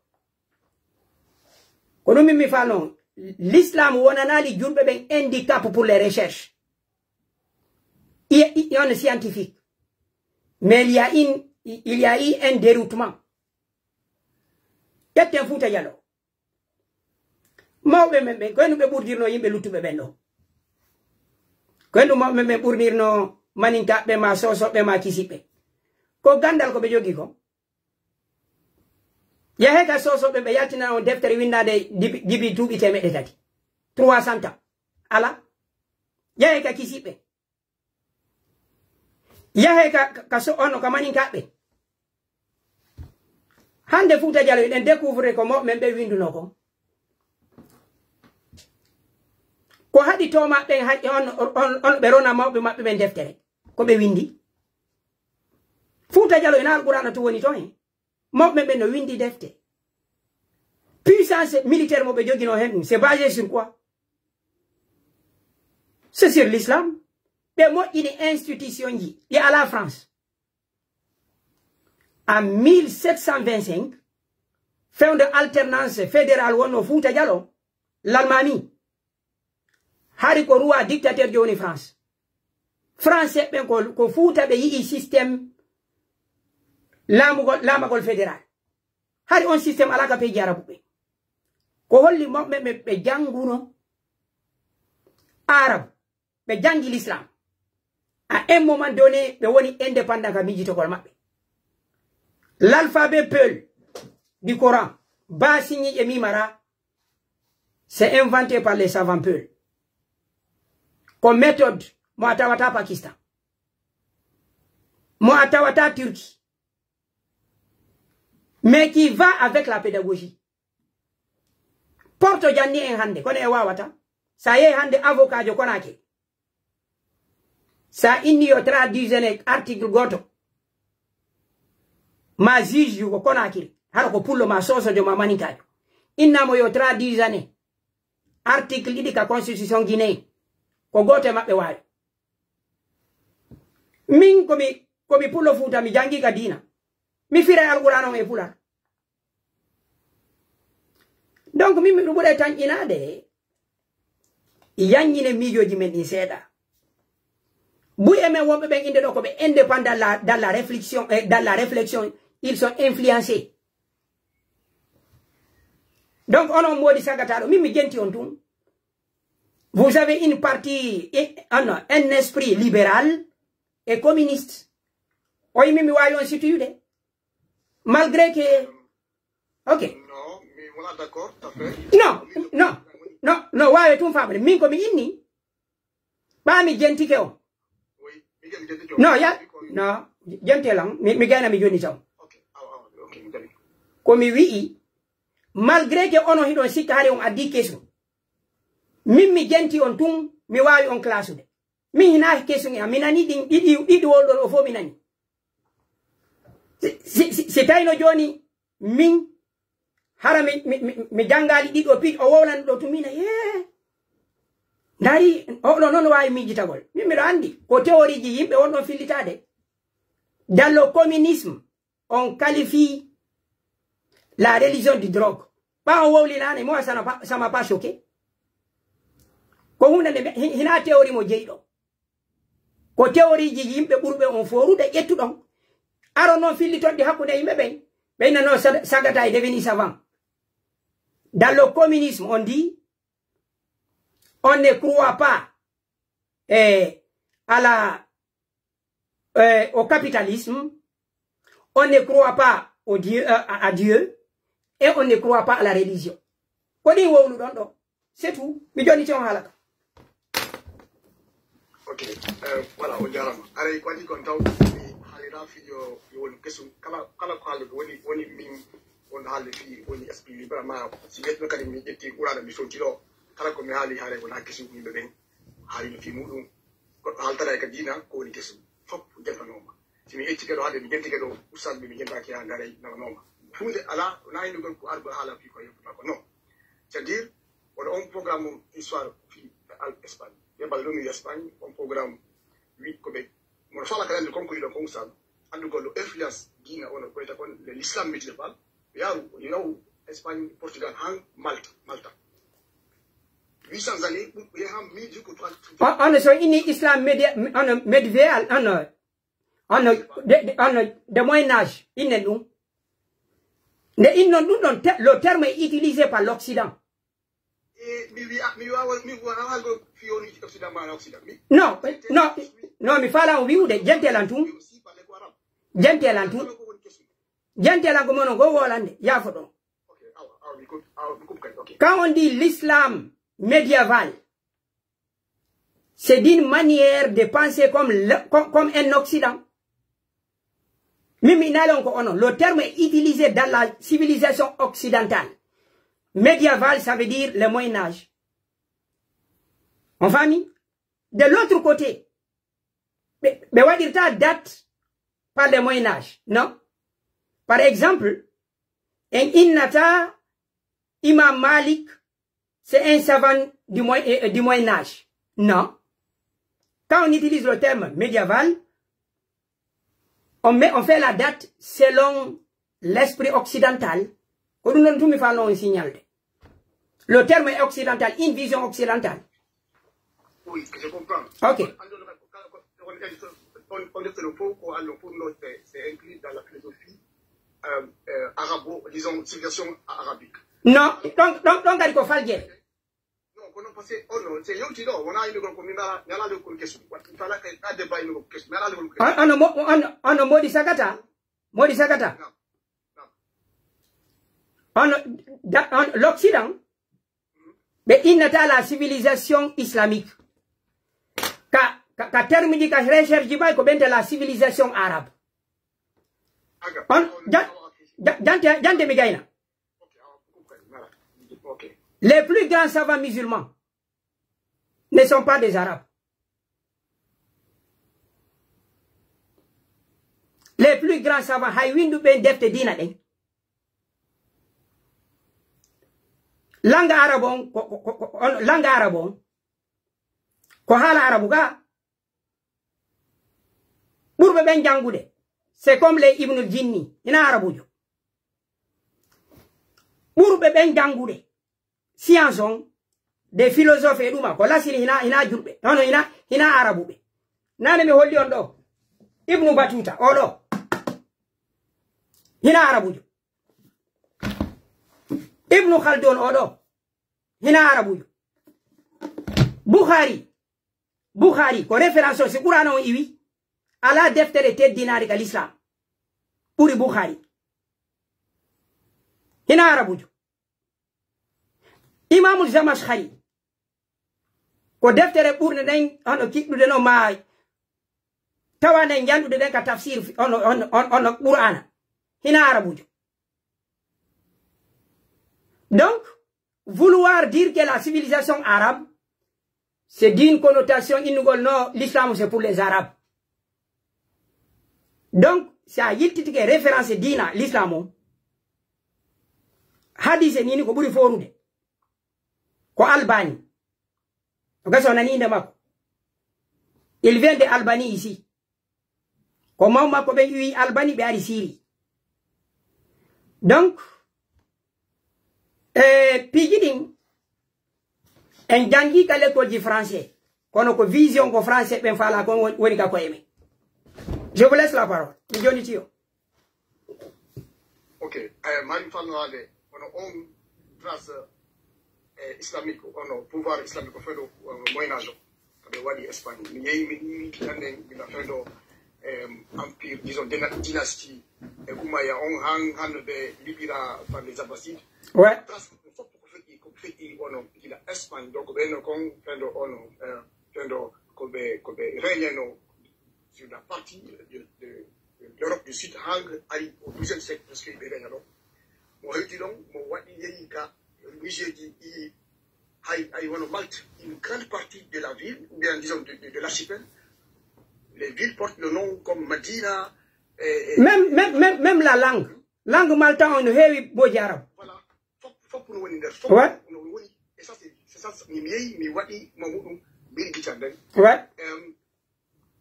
Ko ɗum min mi falno, l'islam wonanaali julɓe ɓen handicap pour les recherches. Il, il, on est scientifique. Mais il y a une, il y a eu un déroutement. Ƴetten Fuuta Jaloo. Mawɓe men ɓen, ko henno ɓe ɓurdirno yimɓe luttuɓe ɓen ɗo? Ko henno mawɓe men ɓen ɓurnirno Maninkaaɓe ma, Soosooɓe ma, Kisiɓɓe? Ko ganndal ko ɓe jogii ko. Yahee ka Soosooɓe ɓe yaltina on deftere winndaande dibi-, jibi duuɓi teemeɗɗe tati. Trois cents ans. Alaa. Yahee ka Kisiɓɓe. Yahee ka, ka, ka so, ono ka Maninkaaɓe. Hannde Fuuta Jaloo eɗen découvrir ko mawɓe men ɓe winnduno ko. Ko haɗi to maɓɓe hay on, on, on ɓe rona mawɓe maɓɓe ɓen deftere. Ko ɓe winndi. Fuuta Jaloo ena Alqur'aana to woni to hen. Mawɓe ɓen no winndi defte. Puissance militaire mo ɓe jogino hen ɗum, c'est basé sur quoi? C'est sur l'islam. Ɓe moƴƴini institution ji, ɗi alaa France. En mille sept cent vingt-cinq, fewndo alternance fédérale wonno Fuuta Jaloo, l'Allemagne. Hari ko roi dictateur jooni France. Français ɓen ko, ko Fuuta ɓe yi'i système laamugol, laamagol fédéral. Hari on système alaa ka peeji arabu ɓe. Ko holli mo-, ɓe, ɓe, ɓe jannguno arabu, ɓe janngi l'islam. À un moment donné, ɓe woni indépendant ka miijitogol maɓɓe. L'alphabet Peul du Coran, ba signe e mimara, c'est inventé par les savants Peul. Ko méthode mo a tawata Pakistan, mo a tawata Turquie, mais qui va avec la pédagogie. Porto janni en hannde, kono e wawata. Sa yehi hannde avocat jo Konake, sa inni yo traduisene article gooto, Ma juge ko Conakry, hara ko pullo ma sosojo ma maninkaajo. Inna mo yo tra dix années. Article ɗiɗi ka constitution Guinée. Ko gooto e maɓɓe waawi. Min ko mi, ko mi pullo Fuuta, mi janngi ka diina. Mi fira Alquraan on e Pular. Donc, min miɗo ɓura tanƴinaade. Yanñine miijooji men ɗin seeɗa. Buy e men wonɓe ɓen innde ɗo ko ɓe indépendant dans la, dans la réflexion, eh, dans la réflexion, ils sont influencés. Donc, onon moodi sagataɗo, min mi jenti on tun. Vous avez une partie, eh, un, un esprit libéral et communiste. Oyi, min mi waawi on situde. Malgré que, ok. Non, mi wala d'accord, tout à fait. Non, non, non, non, waawe tun faamre. Min ko mi inni. Ɓaa mi jentike on. Oui, mi jenti jenti Non, ya, non, jente lan. Mi, mi gayna mi joni taw. Ok, awa, awa, ok, mi jenti. Ko mi wi'i, malgré que onon hiɗon sikka hari on addi kesu. Min mi jenti on tun, mi waawi on classe de. Min hinaa kesu ngi, mi nani ɗin ɗiɗi, ɗiɗi wolɗon o fof mi nani. Si, si, si, si tawino jooni min, hara mi, mi, mi, mi janngaali ɗiɗo piiji, o wowlan ɗo tun, mina, "Yee, ndari, oɗo noon waawi miijitagol." Min miɗo anndi, ko théorie ji yimɓe wonɗon fillitaade. Dans le communisme, on qualifie la religion de drogue. Ɓaa on wowlinaani, moi, ça n'a pas, ça m'a pas choqué. Ko huunde nde mi, hi-, hinaa théorie mo jeyɗo. Ko théorie ji yimɓe ɓurɓe on foorude ƴettuɗon. Aron noon fillitorde hakkunde yimɓe ɓen. Ɓe inna noon sa-, sagata e devenu savant. Dans le communisme, on dit, on ne croit pas, eh, à la, eh, au capitalisme, on ne croit pas au Dieu, euh, à, à Dieu, et on ne croit pas à la religion. Ko ɗin wowluɗon ɗo. C'est tout. Mi joni on haala ka. Ok. Euh, voilà, on jarama. Aray ko adi kon taw mi haalira fi yo yo woni kesum kala kala ko haalde woni woni min on haalde fi woni esprit vraiment si getno kadi mi ƴetti qurana mi fewti ɗo kala ko mi haali haare wona kesum yimɓe ɓen haali no fi muɗum goɗɗo haaltata e ka diina ko woni kesum fof jantanoma si mi ƴetti keɗo haalde mi jenti keɗo ustad ɓe mi jentaki ha garay nawanoma hunde ala wona hindugol ko argol haala fi ko yewtata ko non c'est à dire wala on programme histoire fi al espagne ɓe mballa ɗum e espagne on programme wi ko ɓe mono fala kala nde konko yiɗo kon sal andugol ɗo influence diina ono koyta kon le l'islam médiéval ɓe yaru you know espagne portugal han malta malta huit cents années ɗum ɓe han midi ko trois On, on so ini islam média, on médiéval, on, on de, de, on de moyen âge, inen ɗum. Nde innon ɗum ɗon, te- le terme est utilisé par l'Occident. E mi wiya mi wawa mi wawa haalgo fiyoni occident ma occident mi Non, non, non, mi fala on wi'ude, jentelan tun, aussi parle ko arabe jentelan tun, ko woni question jentelan ko mono go wolande, yafo ɗon. Ok, awa, awa, mi coupe, awa, mi coupe kadi, ok. Quand on dit l'islam médiéval, c'est d'une manière de penser comme, le- comme, comme un Occident. Min mi inali on ko onon. Le terme est utilisé dans la civilisation occidentale. Médiéval, ça veut dire le Moyen Âge. On famille? De l'autre côté, ɓe ɓe waɗirta date par le Moyen Âge, non? Par exemple, en innata Imam Malik, c'est un savant du, moyen, euh, du Moyen Âge. Non. Quand on utilise le terme médiéval, on, met, on fait la date selon l'esprit occidental. Ko ɗum ɗon tumi fa non signalde. Le terme est occidental, une vision occidentale. Oui, je comprends. Ok. On, on, on, on, on, on, on, c'est inclus dans la philosophie euh, euh, arabo, disons, civilisation arabique. Non, donc, donc, donc, kadi ko falje. Non, kono parce que on, c'est yewti ɗo, wona yimɓe kon ko mi mala, mi ala ɗo kon question. Wat mi fala kay, a débat yimɓe kon question, mi ala ɗo kon On, question. on, mo- on, on modi sagata, modi sagata. Non, non. On, da- on, l'Occident, ɓe innata la civilisation islamique. Ka, ka, ka terme ji, ka recherche ji ɓay ko ɓente la civilisation arabe. Aga. On, ja- ja- jante, jante mi gayna. Ok, awa, ko kadi, voilà. Ok. Les plus grands savants musulmans ne sont pas des arabes. Les plus grands savants, hay windu ɓen defte diina ɗen. Langa arabe on, ko, ko, ko, ko, on, langa arabe on, ko haala arabu ga. Ɓurɓe ɓen janngude, c'est comme les Ibnul Jinni, hina arabujo. Ɓurɓe ɓen janngude science on, des philosophes e ɗuma, ko lasiri hina, hina julɓe, hono hina, hina arabuɓe. Nane mi holli on ɗo, Ibnu Batuta, o ɗo, hina arabujo. Ibnu Khaldun, o ɗo, hina arabujo. Bukhari, Bukhari, ko référence o, si Qur'an on iwi, ala deftere teddinaade ka l'islam ɓuri Bukhari. Hina arabujo. Imamul Zamashkhari, ko deftere ɓurɗe ɗen hono kiɗɗude no maayi, tawa nden janɗude ɗen ka tafsir fi-, hono, hono, hono, hono Qur'ana. Hina arabujo. Donc, vouloir dire que la civilisation arabe, c'est d'une connotation innugol no l'islam c'est pour les arabes. Donc, si a yiltitike référence diina l'islam o, hadise nini ko ɓuri forude. Ko Albani. O gasi o nani inde makko. Il vient de Albanie ici. Ko maw makko ɓen iwi Albanie, ɓe ari Syrie. Donc, e piiji ɗin, en janngi ka lekkolji français. Kono ko vision ko français ɓen faala kon won-, woni ka koye men. Je vous laisse la parole. Mi jonniti on. Ok, eh, mari fannoade, kono on trace, eh, islamique, ono pouvoir islamique, fendo, eh, Moyen Âge, kaɓe waɗi Espagne. Mi yehi, mi ɗiwi, hande, gila fendo, eh, empire, disons, dyna-, dynastie, e Umayya on, han, han ɓe liɓira par les Abbassides. Ouais. Trace, fof ko feƴƴi, ko feƴƴi, ono, gila Espagne, donc ɓen kon, fendo, ono, eh, fendo, ko ɓe, ko ɓe régneno sur la partie de, de, de l'Europe du Sud, han ari au douzième siècle, parce que ɓe régnano. Mo hewti ɗon, mo waɗi yehi ka musée ji ɗi hay, hay wono Malte, une grande partie de la ville, ou bien disons de, de, de l'archipel. Les villes portent le nom comme Madina, et, et même, même, même, même la langue. Langue malta on no heewi booji arabe. Voilà. Fof, fof no woni nder. Fof ouais. No woni. Et ça, c'est, c'est ça, mi yehi, mi waɗi mo muɗum, mi riggitan nden. Ouais. Euh,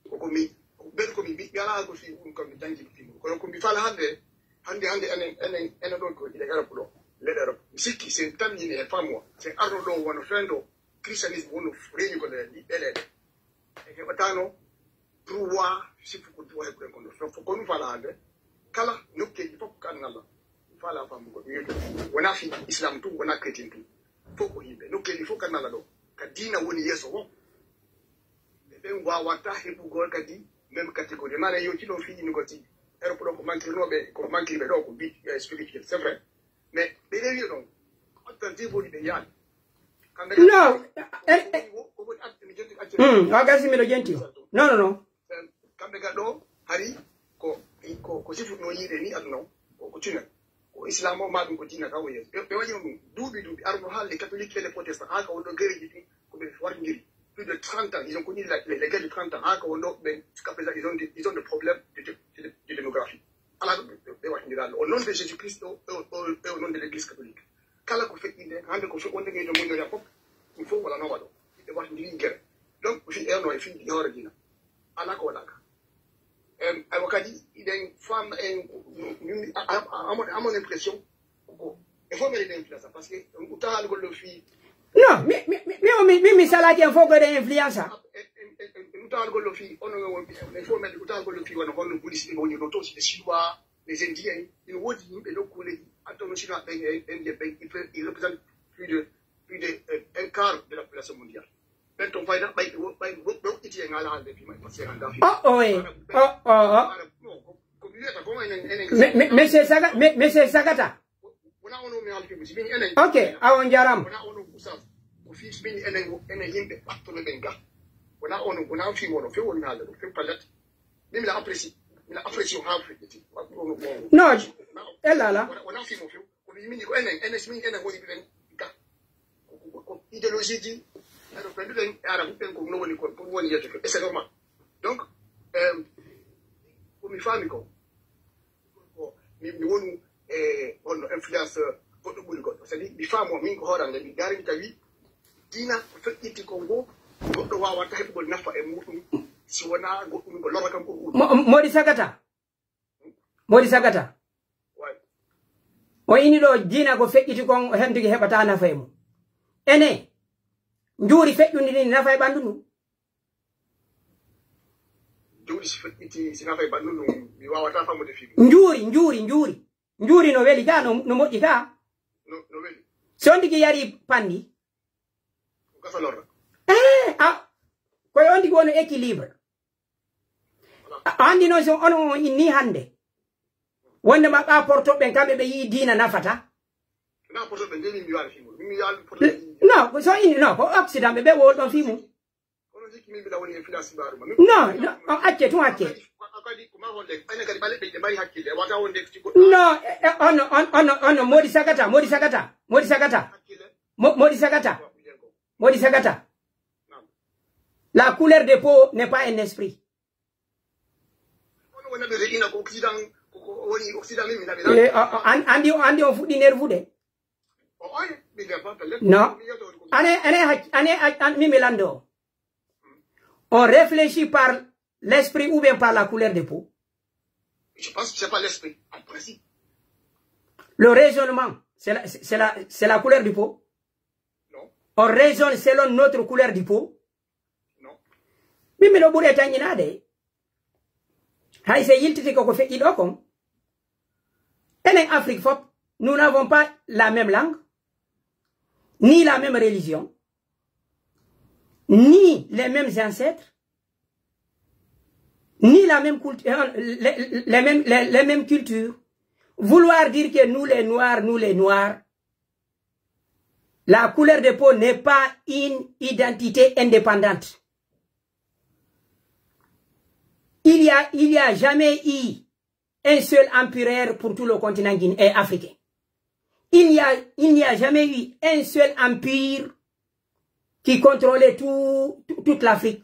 Ko, ko mi, ko ɓen ko mi, mi, mi alaa ko fii ɗum, ko mi janngi ɗum fii mum. Kono ko mi fala hannde, hannde, hannde enen, enen, enen ɗon ko ine Europe ɗo, leyɗe Europe. Mi sikki, si en tamƴini e faamuwa, si en arno ɗo wano fendo christianisme wonno reñugol e ɓiɓɓe leyɗe. En heɓataano droit, sifu ko droit heɓuɗen kono. Fof ko ɗum fala hannde, kala nokkeeji fof ko annalla. Fala faamu ko ɗum yeeto. Wonaa fii islam tun, wonaa chrétien tun. Fof ko yimɓe. Nokkeeji fof ko annalla ɗo. Ka diina woni yeeso fof. Ɓe ɓen wawata heɓugol kadi même catégorie. Maana yo tino fii no goti. Europe ɗo ko mankirnoɓe, ko mankirɓe ɗo ko bi, eh, spirituel, c'est vrai. Mais ɓe rewi ɗon, ottan deboli ɓe yaani. Kamɓe non, eh, eh. Ko woni at-, mi jonti accel. Hmm, o gasi miɗo jenti. Non, non, non. Eh, kamɓe ga ɗo, hari ko, ko, ko sifutno yiide ni aduna o, ko, ko tunnel. Ko islam o, ma ɗum ko diina ka o yeeso. Ɓe, ɓe waɗino ɗum duuɓi, duuɓi. Arno haa les catholiques et les protestants, haa ka wonɗo gereji ɗin, ko ɓe wartindiri. Plus de trente ans, ils ont connu la, les, les guerres de trente ans, haa ka wonɗo ɓen, jusqu'à présent, ils ont des, ils ont des problèmes de, de, de, de démographie. Alaa ko ɓe, ɓe, ɓe wartindira. Au nom de Jésus-Christ, au, au, au, au nom de l'église catholique. Kala ko feƴƴi nden, hannde ko fe-, wonde ngey ɗo moƴƴoya fof, ɗum fof wala noon waɗo. Ɓe wartindiri gere. Donc, fi eno e fi hoore diina. Alaa ko waɗaaka. Em, aywa, kadi, iɗen faam-, en, min, a, a, a, amon, amon impression ko e fof mbiɗen influence, parce que ɗum utta haalugol ɗo fii. Non, mi, mi, mi, mi, mi, mi, mi salaaki en fof ko eɗen influence. En, en, en, en utta haalugol ɗo fii, onon e wonɓe, en fof mbiɗen utta haalugol ɗo fii, wano honno Bouddhiste ɓe woni ɗo, to, si ɓe Chinois, les Indiens, ina woodi yimɓe nokkuuleeji, attono Chinois ɓen e Indien ɓen, ils pe-, ils représentent plus de, plus de, euh, un quart de la population mondiale. Ɓen ton fayda, ɓay, ɓay, ɓay, ɓe woɗɗiti e ngaala haalde fii maɓɓe, parce que en gaafi. Oh, oh, eh. Oh, oh, oh. Arabe, non, ko, ko mi wiyata ko enen, enen. Mais, mais, monsieur Saga-, mais, monsieur Sagata. Wona ono mi haalde fii, si min enen. Ok, awa on jaaraama. Wona ono Oustaz. Ko fii si min enen, enen yimɓe ɓattuno ɓen ga. Wona ono, wona fii mono, few woni haalde ɗo, few palette. Min mi la apprécie, mi la apprécie haa feƴƴiti. Non, ella ala. Wona, wona fii mo few. Ko mi mini ko enen, enen, si min enen woni ɓen ga. Ko, ko, ko, ko idéologie ji, alors, ɓen ɓen e Arabe ɓen ko no woni ko, ko woni yetto ko, et c'est normal. Donc, euh, ko mi faami ko, Mi wonu e honno influence goɗɗo ɓuri goɗɗo. C'est-à-dire, mi faamo min ko hoore am, mi daari mi tawi diina ko feƴƴiti ko ngo, goɗɗo waawata heɓugol nafa e muɗum, si wonaa goɗɗum ko lora kam ɓuri ɗum. Mo-, Modi Sagata. Modi Sagata. Waay. O ini ɗo diina ko feƴƴiti kon, hentigi heɓata nafa e mum. Ene, njuuri feƴƴundi ndi nafa e ɓanndu ndu? Njuuri si feƴƴiti, si nafa e ɓanndu ndu, mi waawata famude fii ɗum. Njuuri, njuuri, njuuri. Njuuri no weli ka, no, no moƴƴi ka. No, no weli. So on tigi yari panndi. Ko gasa lorra. Eh, a, ko on tigi woni équilibre. A, anndi noon so on, on inni hannde. Wonde ma ɓa porto ɓen kamɓe ɓe yii diina nafata. Na porto ɓe nde min mi waali fii mum. Min mi waali porto ɓe yii. Non, so inni, non, ko Occident ɓe ɓe wowol ɗon fii mum. Kono hikki min mbiɗa woni e finance mbaɗu ma. Min non, non, on acce tun acce. Kadi, kadi ko ma wonde, enen kadi ɓaleeɓe ɓe mari hakkille, wata wonde fiti goɗɗo. Non, e, e, on, on, on, on, Modi Sagata, Modi Sagata, Modi Sagata. Hakkille. Mo-, Modi Sagata. Wa ɓiyen ko. Modi Sagata. Naam. La couleur de peau n'est pas un esprit. Kono wonde ɓe reɗina ko Occident, ko, ko woni Occident min, min, min. Eh, o, o, an-, andi, andi on fuɗɗi nervude. O, oye, mi nde fanta le-, non. Mi yeto ko. Ane, ane, hac-, ane, hac-, an-, mi, mi lando. On réfléchit par l'esprit ou bien par la couleur de peau? Je pense que c'est pas l'esprit, en principe. Le raisonnement, c'est la, c'est la, c'est la couleur de peau? Non. On raisonne selon notre couleur de peau? Non. Min miɗo ɓuri e tanƴinaade. Hay so yiltiti koko feƴƴi ɗo kon. Enen Afrique fop, nous n'avons pas la même langue, ni la même religion, ni les mêmes ancêtres, ni la même culture, euh, les, les mêmes, les, les mêmes cultures. Vouloir dire que nous les Noirs, nous les Noirs, la couleur de peau n'est pas une identité indépendante. Il y a, il y a jamais eu un seul empereur pour tout le continent guinéen et africain. Il n'y a, il n'y a jamais eu un seul empire qui contrôlait tout, tout, toute l'Afrique.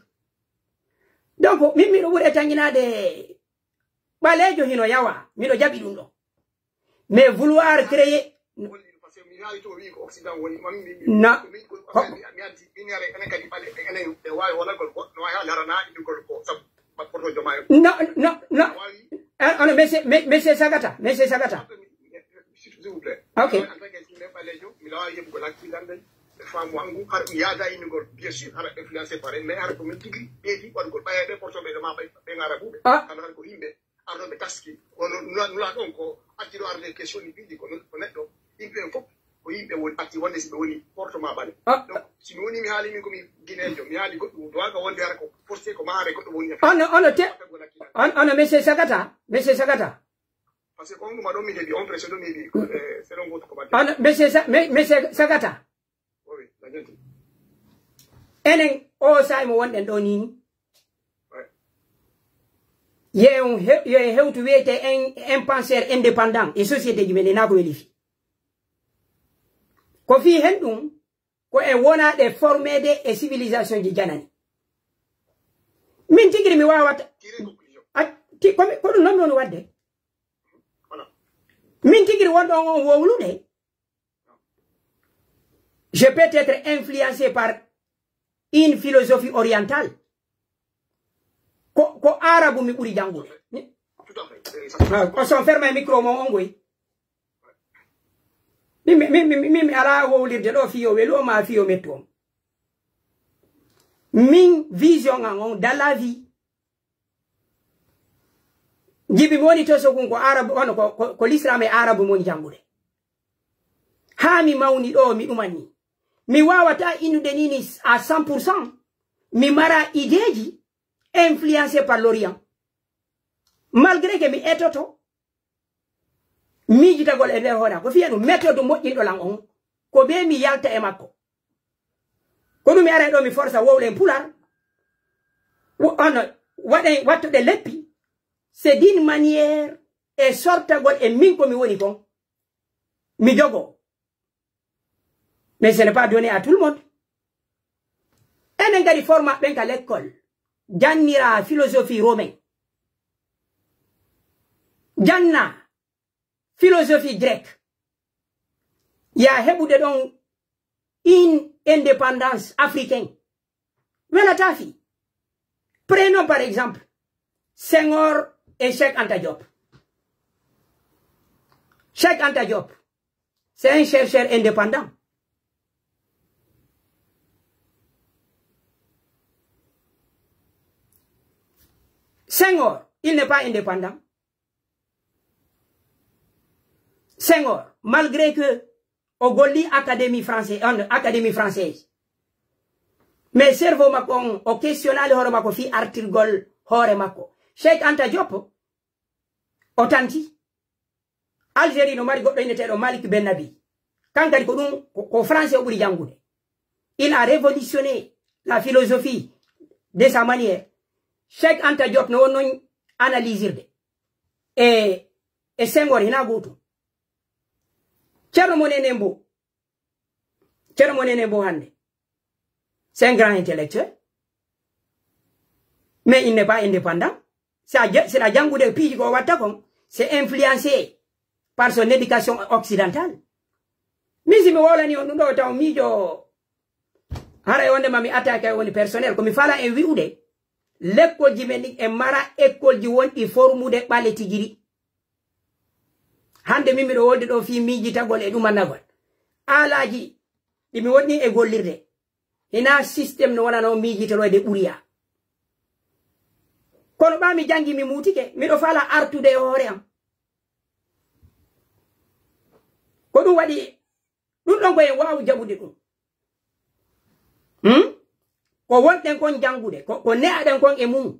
Donc, min miɗo ɓuri e tanƴinaade ɓaleejo hino yawa, miɗo jaɓi ɗum ɗo. Mais vouloir créer, na, ko, non, non, non. Eh, ono, monsieur, me-, monsieur Sagata, monsieur Sagata. Ok. Faamu an ngu, hara ɗum yaada innugol, bien sûr, hara influencé par en, mais hara ko min tigi ɓeydi waɗugol ɓayeeɓe portoɓe ɗo ma ɓay, ɓen Arabuɓe. Ah. Hara, hara ko yimɓe arnoɓe taski. Kono nula, nula ɗon ko acci ɗo arde question ɗi piɗi, ko non, ko neɗɗo, yimɓe en fof, ko yimɓe woni, acci wonde si ɓe woni porto ma ɓale. Ah. Donc, si mi woni mi haali min ko mi gineejo, mi haali goɗɗum, ɗo ka wonde hara ko forcé ko ma hare goɗɗo woni e. Ono, ono te-, on, ono, monsieur Sagata, monsieur Sagata. Parce que on ɗum aɗon mi heɓi, on presse ɗo mi heɓi, eh, selon votre commentaire. Ono, monsieur Sa-, me-, monsieur Sagata. Oui, la gente. Enen o saa'i mo wonɗen ɗo ni. Ouais. Ye on he-, ye hewtu wiyete en, en penseur indépendant e société ji men e na ko weli fi. Ko fi hen ɗum, ko e wonaɗe formeede e civilisation ji janani. Min tigiri mi wawata. Tire conclusion. A, ti-, ko mi, ko ɗum non non wadde. Voilà. Min tigiri wonɗo on, on wowlude. Je peux être influencé par une philosophie orientale. Ko, ko arabu mi ɓuri janngude. Mi, ah, ko son ferme micro mon on goy. Mi, mi, mi, mi, mi, mi ala wowlirde ɗo fiyo welu o ma fiyo mettu on. Min vision an on dans la vie. Jibi mi woni to sokun ko arabu, ono ko, ko, ko l'islam e arabu mi woni janngude. Haa mi mawni ɗo mi ɗumanni. Mi wawata innude ni ni à cent pour cent. Mi mara ideeji influencé par l'Orient. Malgré que mi etoto, miijitagol e nder hoore am. Ko fiya ɗum méthode moƴƴinɗo lan on. Ko be mi yalta e makko. Ko ɗum mi ara ɗo mi forsa wowle en pular. Wo-, ono waɗen wattude leppi. C'est d'une manière e sortagol e min ko mi woni kon. Mi jogo. Mais ce n'est pas donné à tout le monde. Enen kadi forma ɓen ka l'école. Jannira philosophie romain. Janna philosophie grecque, ya heɓude ɗon in indépendance africaine. Welataa fii. Prenons par exemple Senghor et Cheikh Anta Diop. Cheikh Anta Diop, c'est un chercheur indépendant. Senghor, il n'est pas indépendant. Senghor, malgré que o golli Académie française, on, Académie française, mais cerveau makko on, o questionnaali hoore makko fii artirgol hoore makko. Cheikh Anta Diop, o tanti. Algérie no mari goɗɗo inneteeɗo Malik Ben Nabi. Kan kadi ko ɗum, ko, ko français o ɓuri janngude. Il a révolutionné la philosophie de sa manière. Cheikh Anta Diop no won noon analysirde. E, e Senghor hina gootum. Ceerno Mone Nembo. Ceerno Mone Nembo hannde, c'est un grand intellectuel. Mais il n'est pas indépendant. Si a ja-, si a janngude piiji ko o watta kon, c'est influencé par son éducation occidentale. Min si mi wowlani on ɗum ɗo taw miijo, haray wonde ma mi attaque woni personnel. Ko mi fala en wi'ude, lekkolji men ɗin e mara ekkolji wonɗi formude ɓale tigiri. Hannde min miɗo wolde ɗo fii miijitagol e ɗumannagol. Aalaaji ɗi mi woni e gollirde. Hina système no wonano miijitoro e de ɓuriya. Kono ɓaa mi janngi mi muutike, miɗo fala artude e hoore am. Ko ɗum waɗi, ɗum ɗon ko en waawu jaɓude ɗum. Hmm? Ko wonɗen kon janngude, ko, ko ne'aɗen kon e mum.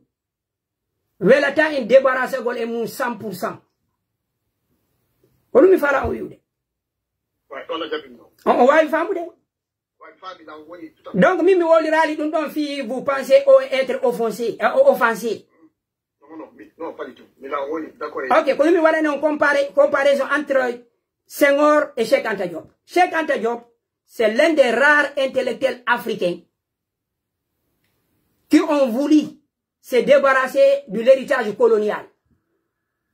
Welataa en débarrassagol e mum cent pour cent. Ko ɗum mi fala on wi'ude. On, on waawi faamude. Donc, min mi wowliraali ɗum ɗon fii vous pensez o-, être offensé, euh, o-, offensé. Non, non, mi, non, pas du tout. Mi na woni, d'accord. Ok, ko ɗum mi waɗani on compara-, comparaison entre Senghor et Cheikh Anta Diop. Cheikh Anta Diop, c'est l'un des rares intellectuels africains qui ont voulu se débarrasser de l'héritage colonial.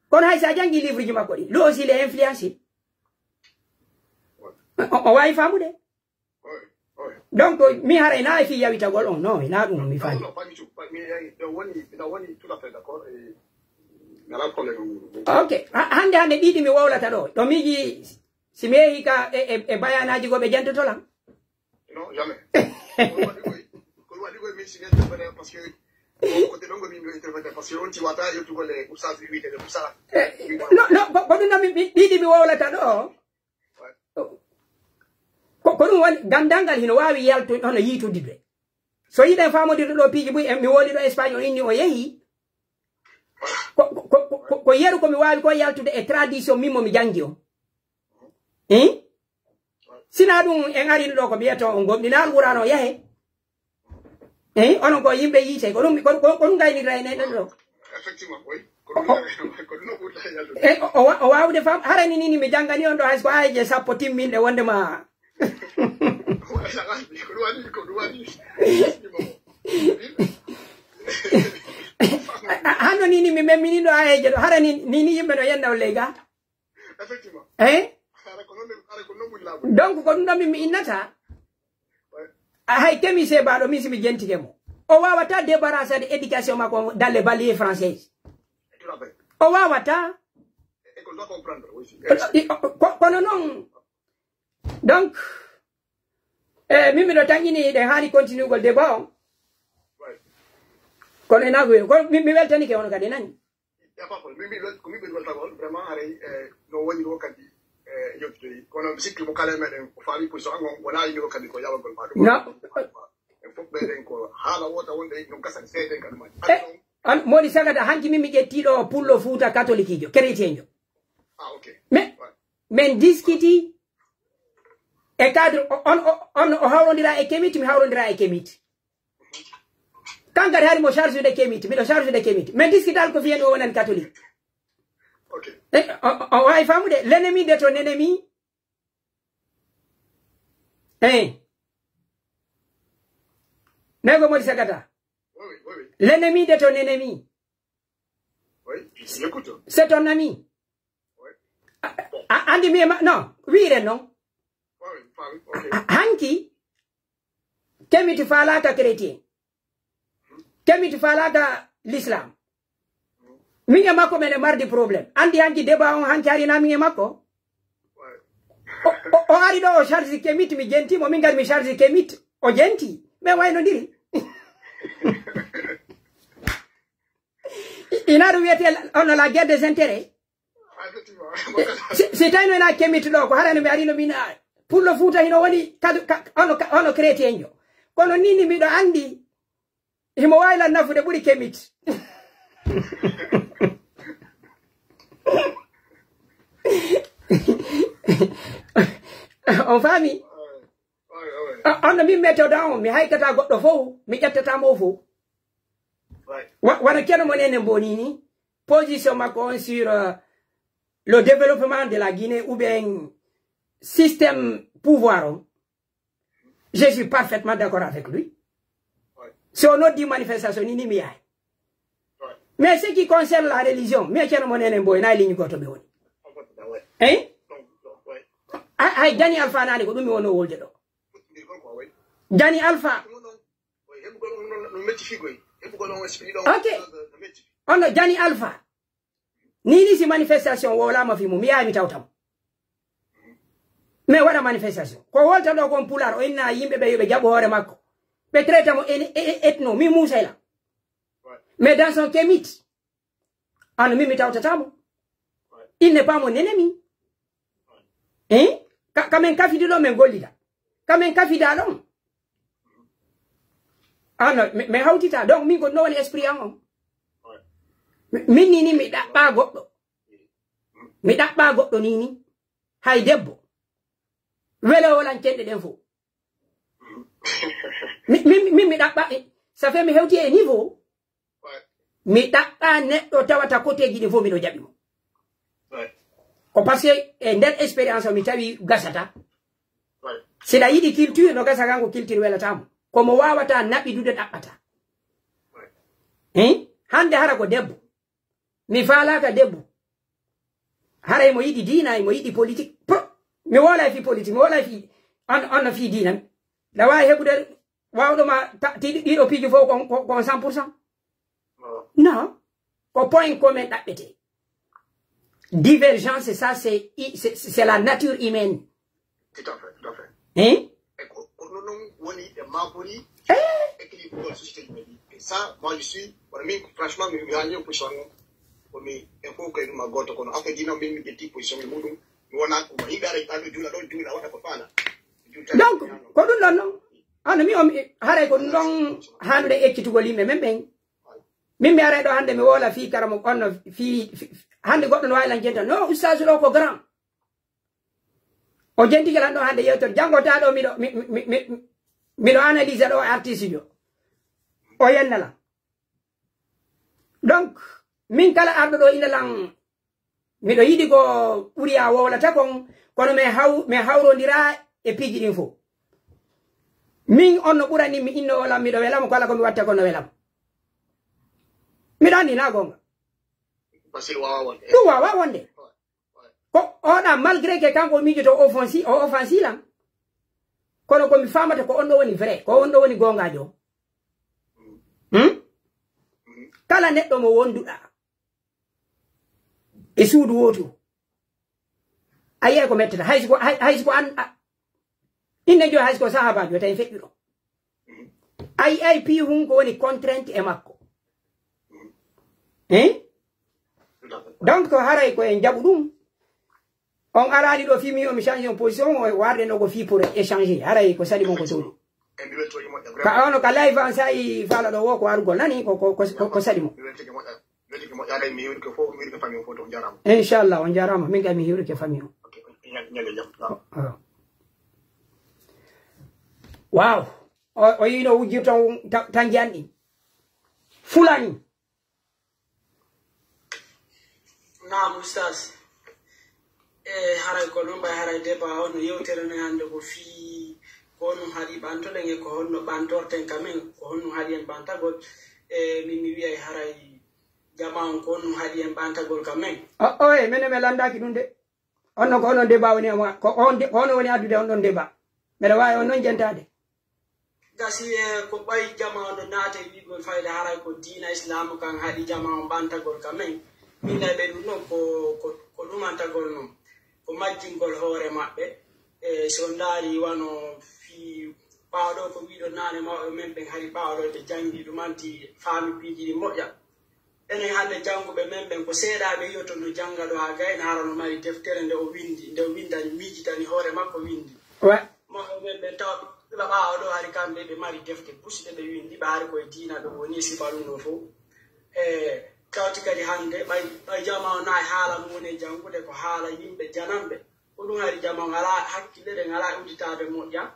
Kono hay si a janngi livre ji makko ɗi, lui aussi il est influencé. O, o waawi faamude. Donc, mi haray na e fii yawitagol on, non, hina ɗum mi faami. Ok, ha-, hannde, hannde ɗiɗi mi wowlata ɗo. Ɗo miiji, si mi yehi ka e, e, e bayanaaji goo ɓe jantoto lan. Non, jamais. Ko ɗum waɗi koy, ko ɗum waɗi koy min si mi intervenir parce que ko côté ɗon ko min mi intervenir parce que on ti wata yettugol e Oustaz wi'ete de Oustaz. Eh, non, non, ko, ko ɗum ɗo mi, mi, ɗiɗi mi wowlata ɗo. Ko, ko ɗum woni, ganndal ngal hino waawi yaltu-, hono yiitudidde. So yiɗen faamodirde ɗo piiji buy, en, mi woli ɗo Espagne, o inni o yehi. Ko, ko, ko, ko, ko yeru ko mi waawi ko yaltude e tradition min mo mi janngi on. Hein? Sina ɗum en arino ɗo ko mbiyata on gomɗina Alquraan o yahe. Eyi, onon ko yimɓe yiite, ko ɗum, ko, ko, ko ɗum gaynirta en, en ɗo. Effectivement, oui. Ko ɗum, ko ɗum o ɓurta e yaltude. E, o, o wa-, o waawde faam, hara ni, ni, ni mi janngani on ɗo, hay so ko aayeeje sappo timminɗe wonde ma. Ko ɗum waɗi, ko ɗum waɗi. A, a, hano ni, ni mi memmini ɗo aayeeje ɗo, hara ni, ni, ni yimɓe no yenna on ley ga. Effectivement. Eh? Hara ko non, hara ko non woni laamu. Donc, ko ɗum ɗo min mi innata. Ouais. A hay kemi se baɗo min si mi jentike mo. O wawata débarrasser de éducation makko dans les banlieues françaises. Tout à fait. O wawata. Et qu'on doit comprendre aussi. Ko, ko, kono non. Donc, eh, min miɗo tanƴini ɗen haani continuegol débat on. Ouais. Kono ena ko, ko mi, mi weltanike on kadi nani. Y a pas problème. Min, min wel-, ko min ɓuri weltagol, vraiment, haray, eh, no woni ɗo kadi, eh, yewtitoyi. Kono mi sikki mo kala e meɗen o faami position an on, wona yimɓe o kadi ko yawagol ma ɗum. Non. En fof ɓeyɗen ko haala wota wonde no gasani seeɗen kadi ma. Eh, an, Mody Sagata, hanki min mi ƴetti ɗo pullo Fuuta katolikiijo, chrétienjo. Ah, ok. Mais, ouais, min diskuti e cadre, o-, on, o-, on o hawrondira e Kemit, mi hawrondira e Kemit. Kan kadi hari mo charge de Kemit, miɗo charge de Kemit. Min diskutal ko fiyani o wonani catholique. Ok. Eh, o, o, o wawi famude, l'ennemi de ton ennemi. Eh. Nego Mody Sagata. Oui, oui, oui, oui. L'ennemi de ton ennemi. Oui, je t'écoute. C'est ton ami. Oui. Ah, A- andi mi e ma non, wiiren non. A- hanki kemiti faalaka chrétien, kemiti faalaka l'islam. Min e makko men e mardi problème. Andi hanki débat on hanki harina min e makko. O- o- o ari ɗo o charge kemit, mi jentimo, min gari mi charge kemit, o jenti. Men waynodiri. Ina ɗum wiyete ono la guerre des intérêts. Si- si tawino ena kemit ɗo ko harano mi arino min a- pullo fuuta hino woni kadu ka- ono ka- ono chrétien jo. Kono nini miɗo andi himo wawi lan nafude ɓuri kemit. On faami? Onno min méthode an on mi haykata goɗɗo fof, mi ƴettata mo fof. Wano ceerno mo nenen mboni ni position makko on sur le développement de la Guinée ou bien système pouvoir on. Je suis parfaitement d'accord avec lui. Si o noddi manifestation ni ni mi yahay. Mais ce qui concerne la religion, mi ceerno mo nenen mboy na ligne goto mi woni. Hein? Ay Dani Alpha nani ko ɗum mi wono wolde ɗo. Dani Alpha. Ok. Ono Dani Alpha. Nini si manifestation wolama fi mum mi yahay mi tawtam. Mais waɗa manifestation ko wolta ɗo kon pular o inna yimɓe ɓe yoɓe jaɓo hoore makko. Ɓe traita mo etno mi musayla. Mais dans son kemit, ano min mi tawtatamo. Il n'est pas mon ennemi. Hein? Ka- kamen kafidi ɗo men gollida, kamen kafida ɗon. Ano mi hawtita donc min ko ɗum ɗo woni esprit an on. Min nini mi ɗaɓɓa goɗɗo, mi ɗaɓɓa goɗɗo nini. Hay debbo welo wolan cenɗe ɗen fof. Min mi ɗaɓɓa, ça fait mi hewti e niveau. Mi ɗaɓɓa neɗɗo tawata koteji ɗin fof miɗo jaɓi mo. Ko parce que e nder expérience o mi tawi gasata. Siɗa yiɗi culture no gasa kanko culture welatamo. Komo wawata naɓidude ɗaɓɓata. Hein? Hande hara ko debbo, mi faalaka debbo. Hara imo yiɗi diina, imo yiɗi politique. Mi wola e fi politique, mi wola e fi on no fi diina. Ɗa wawi heɓude wawɗo ma tiɗi ɗiɗo piiji fof kon cent pour cent. Non. Ko point commun ɗaɓɓete. Divergence, ça c'est c'est la nature humaine. Tout à fait, tout à fait. Hein? E ko ko non non woni e mabori. Équilibre de société humaine. Et ça moi je suis wala min franchement mi mi hanjo position. Ko mi e fof ko ma goto kono affaire dina min mi ƴetti position mi muɗum. Mi wona ko ma yimɓe ara yiɗa ɗo juula ɗo juula waɗa ko faala. Donc ko ɗum ɗon non. Ano mi on haray ko ɗum ɗon hanude ekkitugol yimɓe men ɓen. Min mi aray ɗo hande mi wola fii karamo onno fii hande goɗɗo no wawi lan jenta no ustage ɗo ko grand. O jentike lan ɗo hande yewtere janngo ta ɗo miɗo miɗo analyse ɗo artiste jo. O yenna lan. Donc min kala arɗo ɗo ina lan miɗo yiɗi ko ɓuri a wowlata kon. Kono mi haw mi hawrodira e piiji ɗin fof. Min on no ɓurani mi inno wolan miɗo welamo kala ko mi watta kon no welamo. Miɗo andi na gonga. Ɗum wawa wonde. Ko oɗa malgré que kanko o miijoto o offensi o offensi lan. Kono ko mi famata ko on ɗo woni vrai ko on ɗo woni gongajo. Hmm? Kala neɗɗo mo wonduɗa e suudu wootu a yiyay ko mettata hay siko hay siko an inne jo hay siko sahabajo tawi feƴƴuɗo. Ay ay pi hun ko woni contrainte e makko. Hein? Donc haray ko en jaɓu ɗum. On arani ɗo fii mi o mi change on position o warde no ko fii pour échanger haray ko saɗi mon ko towɗi. Ka ono ka live an sayi fala ɗo wo ko arugol nani ko ko ko saɗi mo. Inchallah on jarama min kay mi hiwrike famille o. Waaw o yino wujjirta tan janɗi fulani. Naam oustaz. E haray ko ɗum ɓay haray débat o no yewtere men hannde ko fii ko honɗum haɗi ɓantoɗen e ko honno ɓantorten ka men ko honɗum haɗi en ɓantagol. E min mi wiyay haray jama on ko honɗum haɗi en ɓantagol ka men. Oye mene mi landaki ɗum de. On ɗon ko onon débat woni, ko on de-, ko onon woni addude on ɗon débat. Mbeɗa waawi on noon jentaade. Gasi e ko ɓay jama on ɗo naata e wiigol fayda haray ko diina Islaamu kan haɗi jama on ɓantagol ka men. Min e ɓe ɗum noon ko, ko, ko ɗumantagol noon. Ko majjingol hoore maɓɓe. E so ndaari wano fii ɓaawo ɗo ko wiiɗo naane mawɓe men ɓen hari ɓaawo ɗo ɓe jangi ɗumanti faami piiji ɗi moƴƴa. Enen hannde jannguɓe men ɓen, ko seeɗaaɓe yi'oton no jannga ɗo haa gayna, hara no mari deftere nde o winndi, nde o winndani, miijitani hoore makko winndi. Ouais. Mawɓe men ɓen tawa ɓe ɓaawo ɗo hari kamɓe ɓe mari defte busiɗe ɓe winndi, ɓe hari koye diina ɗo woni e sifa ɗum ɗo fof. E tawti kadi hannde ɓay, ɓay jama o nayi haala mum woni e janngude, ko haala yimɓe jananɓe. Ko ɗum hari jama o alaa hakkille ɗe, alaa udditaade moƴƴa.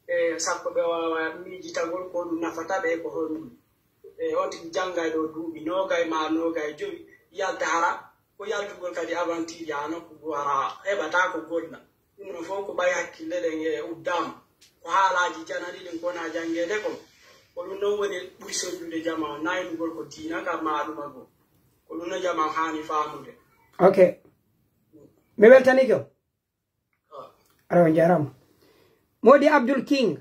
E sakko ɓe waawa miijitagol ko ɗum nafata ɓe e ko honɗum. E on tigi janngay ɗo duuɓi noogay ma noogay jowi, yalta hara ko yaltugol kadi aventure yaa nokku goo hara heɓata ko golla. Ɗum ɗon fof ko ɓay hakkille ɗen e uddaama. Ko haalaaji janani ɗin ko wona janngeede kon. Ko ɗum ɗon woni ɓuri sonndude jama o, naynugol ko diina ka maaluma goo. Ko ɗum no jama o haani faamude. Ok. Mi weltanike on. Aɗa on jarama. Modi Abdul King.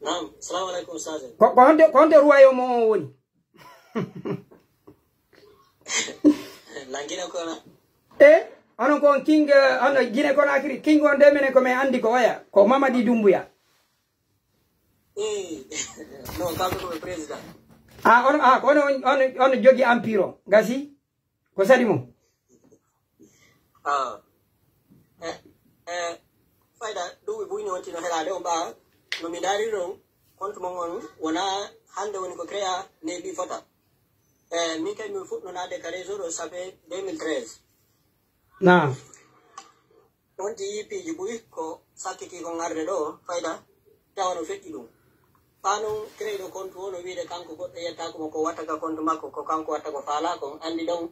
Naam, salamu aleykum, Ustaz. Ko, ko honde, ko honde ruwayo mo on woni? Nangina ko na. E, onon ko on King, eh, on Guinée Conakry. King on de menen ko men andi ko oya. Ko Mamadi Doumbouya. Eh, no, kanko ko président. Ah, on, ah, ko on, on, on jogi empire o. Gasi? Ko sadi mo? Ah. Eh, eh, fayda, duuɓi buy ni wonti no helaade on ɓaa. No mi ndaari ɗon, compte mon on wona hannde woni ko créa, neeɓi fota. Eh, min kay mi fuɗɗo naade ka réseau ɗo, ça fait deux mille treize. Naam. On ti yi piiji buy ko sakkiti ko ngarde ɗo, fayda, tawa no feƴƴi ɗum. Faa non créé ɗo compte o no wiide kanko goɗɗo yettaako mo ko watta ka compte makko, ko kanko watta ko faalaa kon. Anndi ɗon,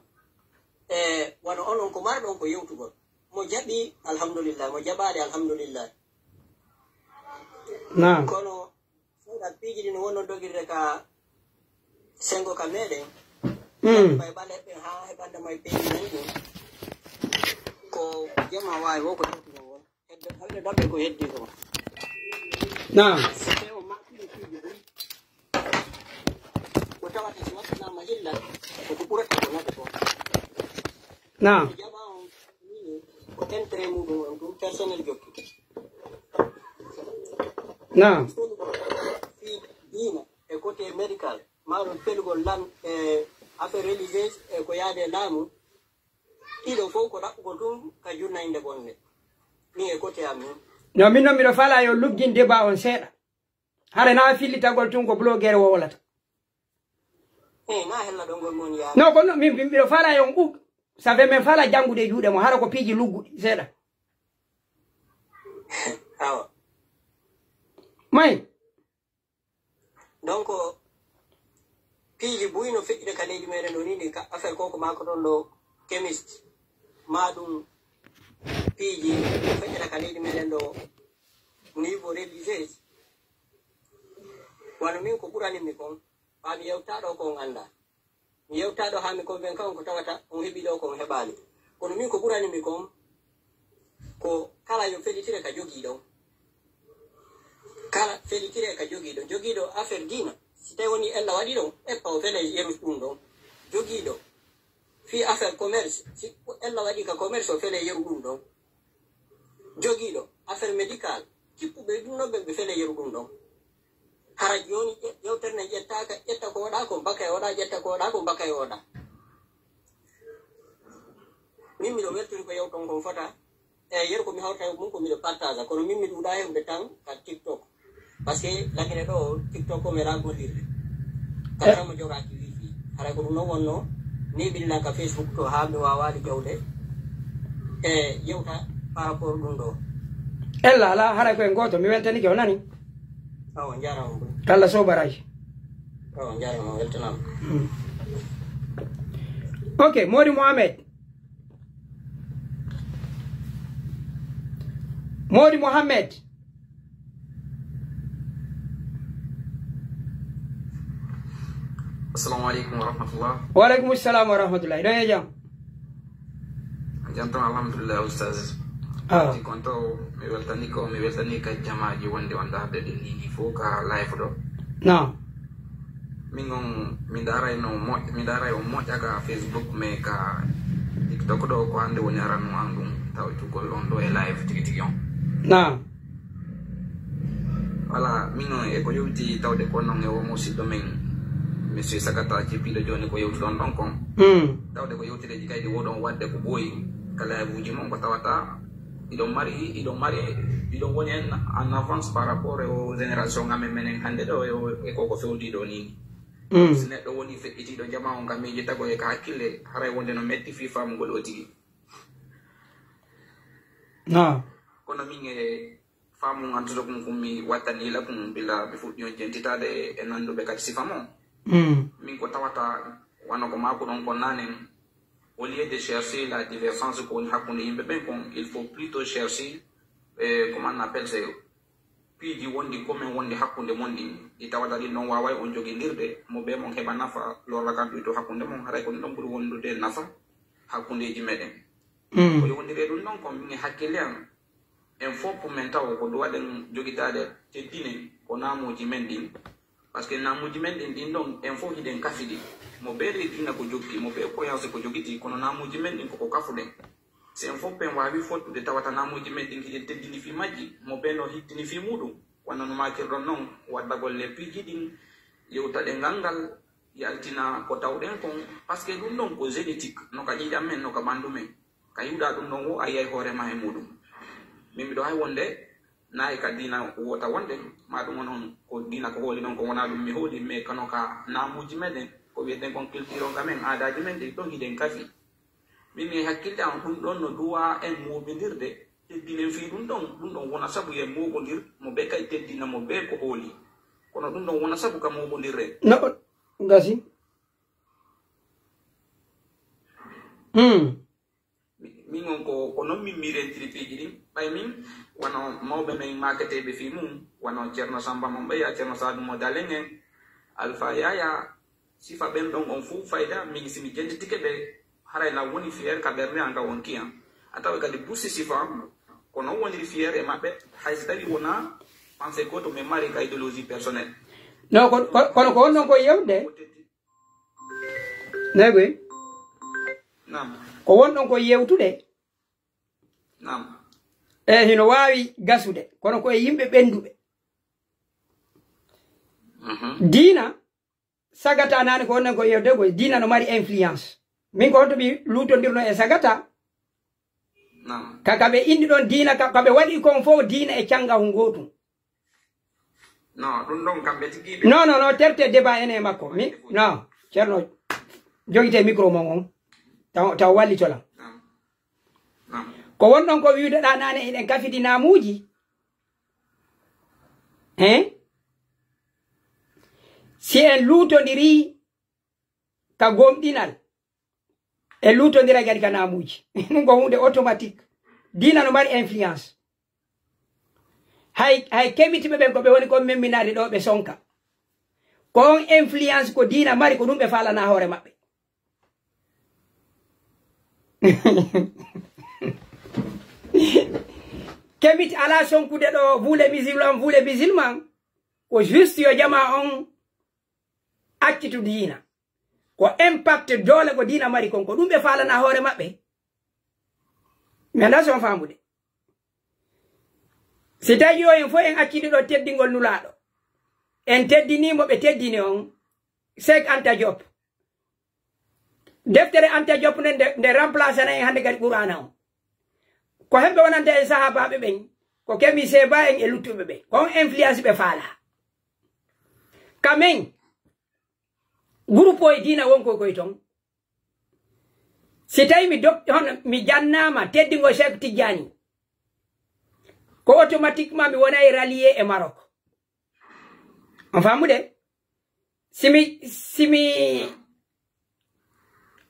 e, wano onon ko marɗon ko yewtugol. Mo jaɓi, alhamdulillah. Mo jaɓaade, alhamdulillah. Naam. Kono, fayda, piiji ɗi no wonno dogirde ka sengo ka meɗen. Mm. May ɓaleɓe haa heɓande may piiji men ɗin. Ko jama waawi wo ko yewtugo won. Hedde, hayre ɗaɓɓe ko heddi ko. Naam. Si tawi o maakii piiji ɗin, ko tawata si wattanaama hilla, ko ko ɓurata ko naɓe ko. Naam. Jama on, ko intérêt muɗum on ɗum personnel jokki. Naam. Fii diina e côté médical, maa ɗum felugol lan e affaire religieuse e ko yaade e laamu, ɗiɗo fof ko ɗaɓɓugol ɗum ka jurnayinde bonde. Min e côté am min. No, min noon miɗo faalaa yo luggiin débat on seeɗa. Hare na fillitagol tun ko blogueur o wolata. Eh, na hella ɗon ngol mon yaade. No, kono min, min, miɗo faalaa yo on ɓug. Ça fait min faalaa janngude e juuɗe mo, hara ko piiji lugguɗi seeɗa. Awa. May. Donc, piiji buy no feƴƴude ka leydi meɗen ɗo ni, ɗin ka affaire ko, ko maako ɗon ɗo chimiste, ma ɗum piiji no feƴƴata ka leydi meɗen ɗo niveau religieux. Wano min ko ɓurani mi kon, ɓaa mi yewta ɗo ko on annda. Mi yewta ɗo haa mi convainca on ko tawata on heɓi ɗo ko on heɓaali. Kono min ko ɓurani mi kon, ko kala yo felitire ka jogiiɗo. Kala felitire ka jogiiɗo. Jogiiɗo affaire diina, si tawi woni ella waɗi ɗon, eppa o fele yeru ɗum ɗon. Jogiiɗo fii affaire commerce, si ella waɗi ka commerce, o fele yeru ɗum ɗon. Jogiiɗo affaire médical, kippuɓe ɗum ɗon ɓe, ɓe fele yeru ɗum ɗon. Hara jooni ƴe-, yewtere nde ƴettaaka, ƴetta ko waɗa kon, baka e waɗa, ƴetta ko waɗa kon, baka e waɗa. Min miɗo weltori ko yewton kon fota. E yeru ko mi hawta e mum ko miɗo partage, kono min mi ɗuuɗa heɓude tan ka TikTok. Parce que lagine ɗo TikTok ko mi ala gollirde. Kala mo jogaaki wifi. Hara ko ɗum non wonno, ni ɓillan ka Facebook to haa mi waawaali jawde. E yewta par rapport ɗum ɗo. Ella ala, hara ko en gooto, mi weltanike, o nani? Awa, njaaraama. Allah sobaraaji. Awa, njaaraama, weltanaama. Mm. Ok, Modi Mohamed. Modi Mohamed. Assalamu alaikum wa rahmatullah. Wa alaikum assalam wa rahmatullah. Iɗon e jam? Jam tan, alhamdulillah, Oustaz. Ah. Ti kon to, mi weltani ko, mi weltani ka jamaaji wonde on darde ɗin ni fof ka live ɗo. Naam. Min on, mi ndaray no moƴ-, mi ndaray on moƴƴa ka Facebook, mais ka TikTok ɗo ko hannde woni aran an ɗum tawtugol on ɗo e live tigi tigi on. Naam. Voilà, min on e ko yowti tawde ko non e o musidɗo men, Monsieur Sagata, jippiiɗo jooni ko yewtuɗon ɗon kon. Mm. Tawde ko yewtereeji kaydi woɗon waɗde ko ɓooyi ka live uji mon ko tawata iɗon mari, iɗon mari, iɗon woni en en avance par rapport e o génération amen menen hannde ɗo e o, e ko ko fewndi ɗo ni. Mm. Si neɗɗo woni feƴƴitiiɗo jama on ka miijitagol e ka hakkille, haray wonde no metti fii faamugol o tigi. Naam. Kono min e faamu ngantuɗo kun, kun mi wattani la kun bila mi fuɗɗi on jentitaade e, e nannduɓe kadi sifa mo. Mm. Min ko tawata wano ko maakuɗon ko nanen, au lieu de chercher la divergence ko woni hakkunde yimɓe ɓen kon, il faut plutôt chercher, eh, comment on appelle ça, piiji wonɗi commun wonɗi hakkunde mon ɗin, ɗi tawata ɗin ɗon waaway on jogindirde, mo ɓe mon heɓa nafa, lorra kan ɗum to hakkunde mon, haray ko ɗum ɗon ɓuri wondude nafa hakkundeeji meɗen. Mm. Ko yowndiri e ɗum ɗon ko min e hakkille am, en fof pour min tawa ko duwaɗen jogitaade teddine ko naamuuji men ɗin. Parce que naamuuji men ɗin, ɗin ɗon, en fof hiɗen kafi ɗi. Mo ɓe diina ko jogiti, mo ɓe croyance ko jogiti, kono naamuuji men ɗin koko kafuɗen. Si en fof en waawi fottude tawata naamuuji men ɗin hiɗen teddini fii majji, mo ɓe no hittini fii muɗum. Wano no maakirɗon non, waddagol le piiji ɗin, yewtaɗe ngal ngal, yaltina ko tawɗen kon. Parce que ɗum ɗon ko génétique, no ka ƴiiƴam men, no ka ɓanndu men. Ka yiwɗa ɗum ɗon wo, a yiyay hoore ma e muɗum. Min miɗo hay wonde, na e ka diina wota wonde, ma ɗum onon ko diina ko hooli non, ko wona ɗum mi hooli, mais kano ka naamuuji meɗen, ko wi'eten kon culture on ka men, aadaaji men ɗin, ɗon hiɗen kafi. Min mi hakkille am ɗum ɗon no duwa en mooɓindirde, teddinen fii ɗum ɗon, ɗum ɗon wona sabu yen mooɓondir, mo ɓe kay teddina mo ɓe ko hooli. Kono ɗum ɗon wona sabu ka mooɓondirren. No, gasi. Hmm. Mi-, min on ko, ko non min miirentiri piiji ɗin. Ɓay min, wano mawɓe men maaketeeɓe fii mum, wano Ceerno Samba Mombeya, Ceerno Saadu Mo Dalen en, Alfa Yaya, sifa ɓen ɗon on fuu fayda, min si mi jentitike ɓe, haray na woni fier ka ɓernde an ka wonki an. A tawa kadi busi sifa, ko non woniri fier e maɓɓe, hay si tawi wona pensée gooto min mari ka idéologie personnelle. Non, ko, ko, kono ko on non ko yewde. Nayi goy. Naam. Ko wonɗon ko yewtude. Naam. E hino waawi gasude, kono ko e yimɓe ɓennduɓe. Mhm. Diina, Sagata nani ko wonɗon ko yewtude ko diina no mari influence. Min ko honto mi luutondirno e Sagata? Naam. Ka, ka ɓe inni ɗon diina, ka, ka ɓe waɗi kon fof diina e cannga hun gootum. Non, ɗum ɗon kamɓe tigi ɓe. Non, non, non, terte débat ene e makko. Mi, non, Ceerno, jogite micro mon on. Taw, taw wallitola. Naam. Naam. Ko wonɗon ko wi'ude ɗa nane eɗen kafidi naamuuji. Hein? Si en luutondiri ka gomɗinal, e luutondira kadi ka naamuuji. Ɗum ko huunde automatique. Diina no mari influence. Hay, hay kemitiɓe ɓen ko ɓe woni kon memminaade ɗo ɓe sonka. Ko on influence ko diina mari, ko ɗum ɓe faalana hoore maɓɓe. Kemiti alaa sonkude ɗo, vous les musulmans, vous les musulmans, ko juste yo jamaa on accitu diina. Ko impact doole ko diina mari kon, ko ɗum ɓe faalana hoore maɓɓe. Mi anndaa si on faamude. Si tawi yo en fof en accidi ɗo teddingol Nulaaɗo. En teddinii mo, ɓe teddini on. Cheikh Anta Diop. Deftere Anta Diop nden nde, nde remplacé na en hannde kadi Qur'aana on. Ko hemɓe wonanta en sahaabaaɓe ɓen, ko kemi Seba en e luttuɓe ɓen. Ko on influence ɓe faala. Ka men, groupe o e diina won ko koy ton. Si tawi mi dok-, hono mi jannaama teddingol Cheikh Tidiane, ko automatiquement mi wonay rallié e Maroc. On faamude? Si mi, si mi,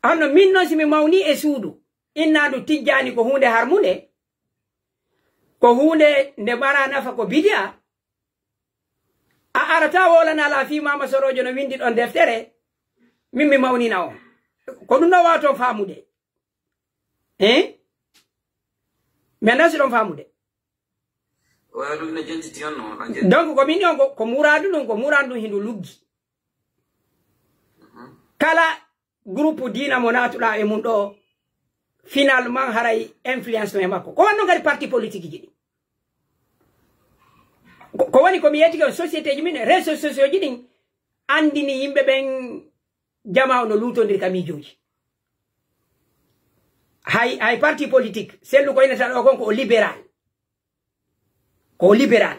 hono min non si mi mawni e suudu, innaandu Tijjaani ko huunde harmunde, ko huunde nde mara nafa ko bidiya, a arata wolana la fii Maama Sorojo no windi ɗon deftere, min mi mawnina on. Ko ɗum ɗo wato faamude. Hein? Mi anndaa si ɗon faamude. Wala ɗum ne jentiti on no, on jenti. Donc, ko min on ko, ko muraadu ɗum, ko muraadu ɗum hindu luggi. Kala groupe diina mo naatuɗaa e mum ɗo, finalement haray influence no e makko. Ko wanno ngari parti politique ji ɗi. Ko, ko woni ko mi yettike on société ji min, réseaux sociaux ji ɗin anndini yimɓe ɓen jama o no luutondir ka miijooji. Hay, hay parti politique, sellu ko ina tan o kon ko o libéral. Ko o libéral.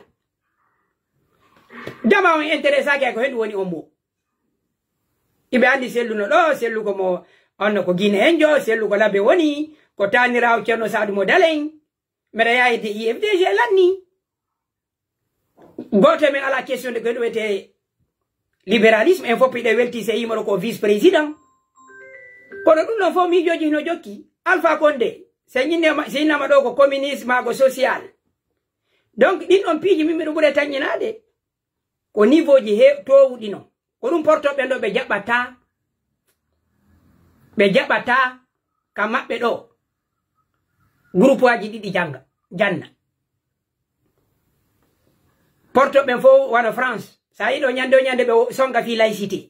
Jama on intéressé ake ko hendu woni on mo. Iɓe anndi sellu no ɗo, sellu ko mo, on no ko Guinée en jo, sellu ko labbe woni, ko tanirawo Ceerno Saadu mo Dalen. Mbeɗa yaayde I F D G lanni. Gooto e men alaa question de ko ɗum wiyetee libéralisme. En fof hiɗen welti se yimoro ko vice président. Kono ɗum ɗon fof miijooji hino jokki. Alpha Condé, se innama, se innama ɗo ko communiste maa ko social. Donc, ɗin ɗon piiji min miɗo ɓuri taññinaade. Ko niveau ji he toowuɗi non. Ko ɗum portoɓe ɗo ɓe jaɓata. Ɓe jaɓata ka maɓɓe ɗo. Groupe aji ɗiɗi jannga, janna. Portoɓe fof wano France. Sa yiɗo ñande o ñande ɓe songa fii laïcité.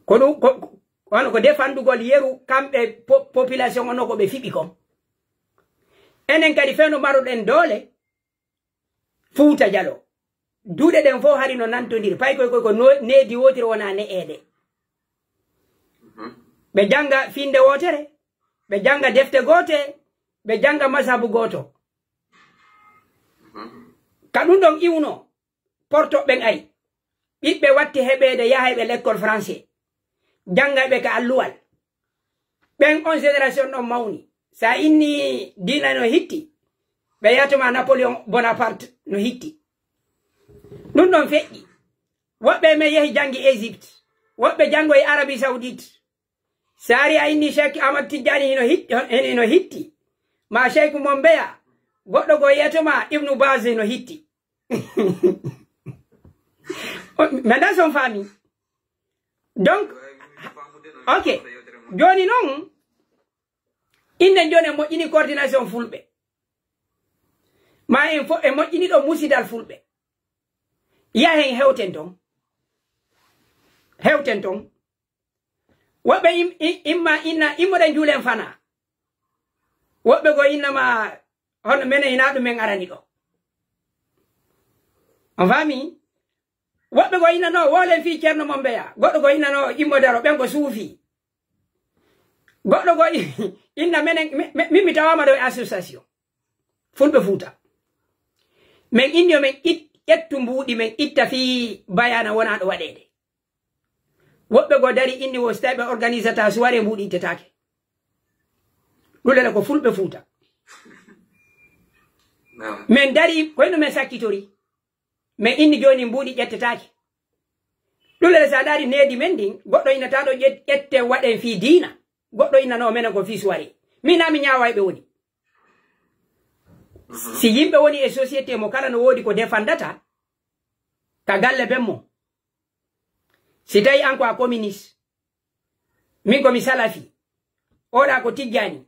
Ko ɗum, ko, ko, wano ko defandugol yeru kamɓe po-, population on no ko ɓe fiɓi kon. Enen kadi fewndo maruɗen doole, Fuuta Jaloo. Duuɗe ɗen fof hari no nantondiri. Pay koy koy ko no-, needi wootiri wona ne'eede. Ɓe jannga finnde wootere, ɓe jannga defte goote, ɓe jannga mazhabu gooto. Ka ɗum ɗon iwno, portoɓe ɓen ari. Ɓiɓɓe watti heɓeede yahay ɓe lekkol français. Janngay ɓe ka alluwal. Ɓen on génération ɗon mawni. Sa inni diina no hitti, ɓe yiyata ma Napoléon Bonaparte no hitti. Ɗum ɗon feƴƴi. Woɓɓe e men yehi janngi Égypte. Woɓɓe janngoyi Arabie Saoudite. Sa ari a inni Cheikh Ahmad Tijjani hino hit-, hino hitti. Ma Cheikh Mombeya, goɗɗo goo yiyata ma Ibnu Baz hino hitti. Mi anndaa si on faami. Donc, ok. Jooni non, innen jooni en moƴƴini coordination fulɓe. Ma en fo-, en moƴƴini ɗo musidal fulɓe. Yahen hewten ton. Hewten ton. Woɓɓe im-, i-, imma inna, immoɗen juulen fana. Woɓɓe goo inna ma, hono menen hinaa ɗum men arani ɗo. On faami? Woɓɓe goo inna no, woolen fii Ceerno Mombeya. Goɗɗo goo inna no, immo daro, ɓen ko suufi. Goɗɗo goo i-, inna menen, mi, mi, min mi tawaama ɗo e association. Fulɓe Fuuta. Men inni yo men it-, ƴettu mbuuɗi men itta fii bayaana wonaa ɗo waɗeede. Woɓɓe goo dari inni wo so tawi ɓe organisata soirée mbuuɗi ittetaake. Ɗulere ko Fulɓe Fuuta. Naam. Men dari, koyno men sakkitori. Men inni jooni mbuuɗi ƴettetaake. Ɗulere sa ndaari needi men ndin, goɗɗo innata ɗo ƴet-, ƴette waɗen fii diina. Goɗɗo innano menen ko fii soirée. Min na mi ñaaway ɓe woni. Si yimɓe woni e société mo kala no woodi ko defandata, ka galle ben mo. Si tawi an ko a communiste, min ko mi salafi, oɗa ko tijjani,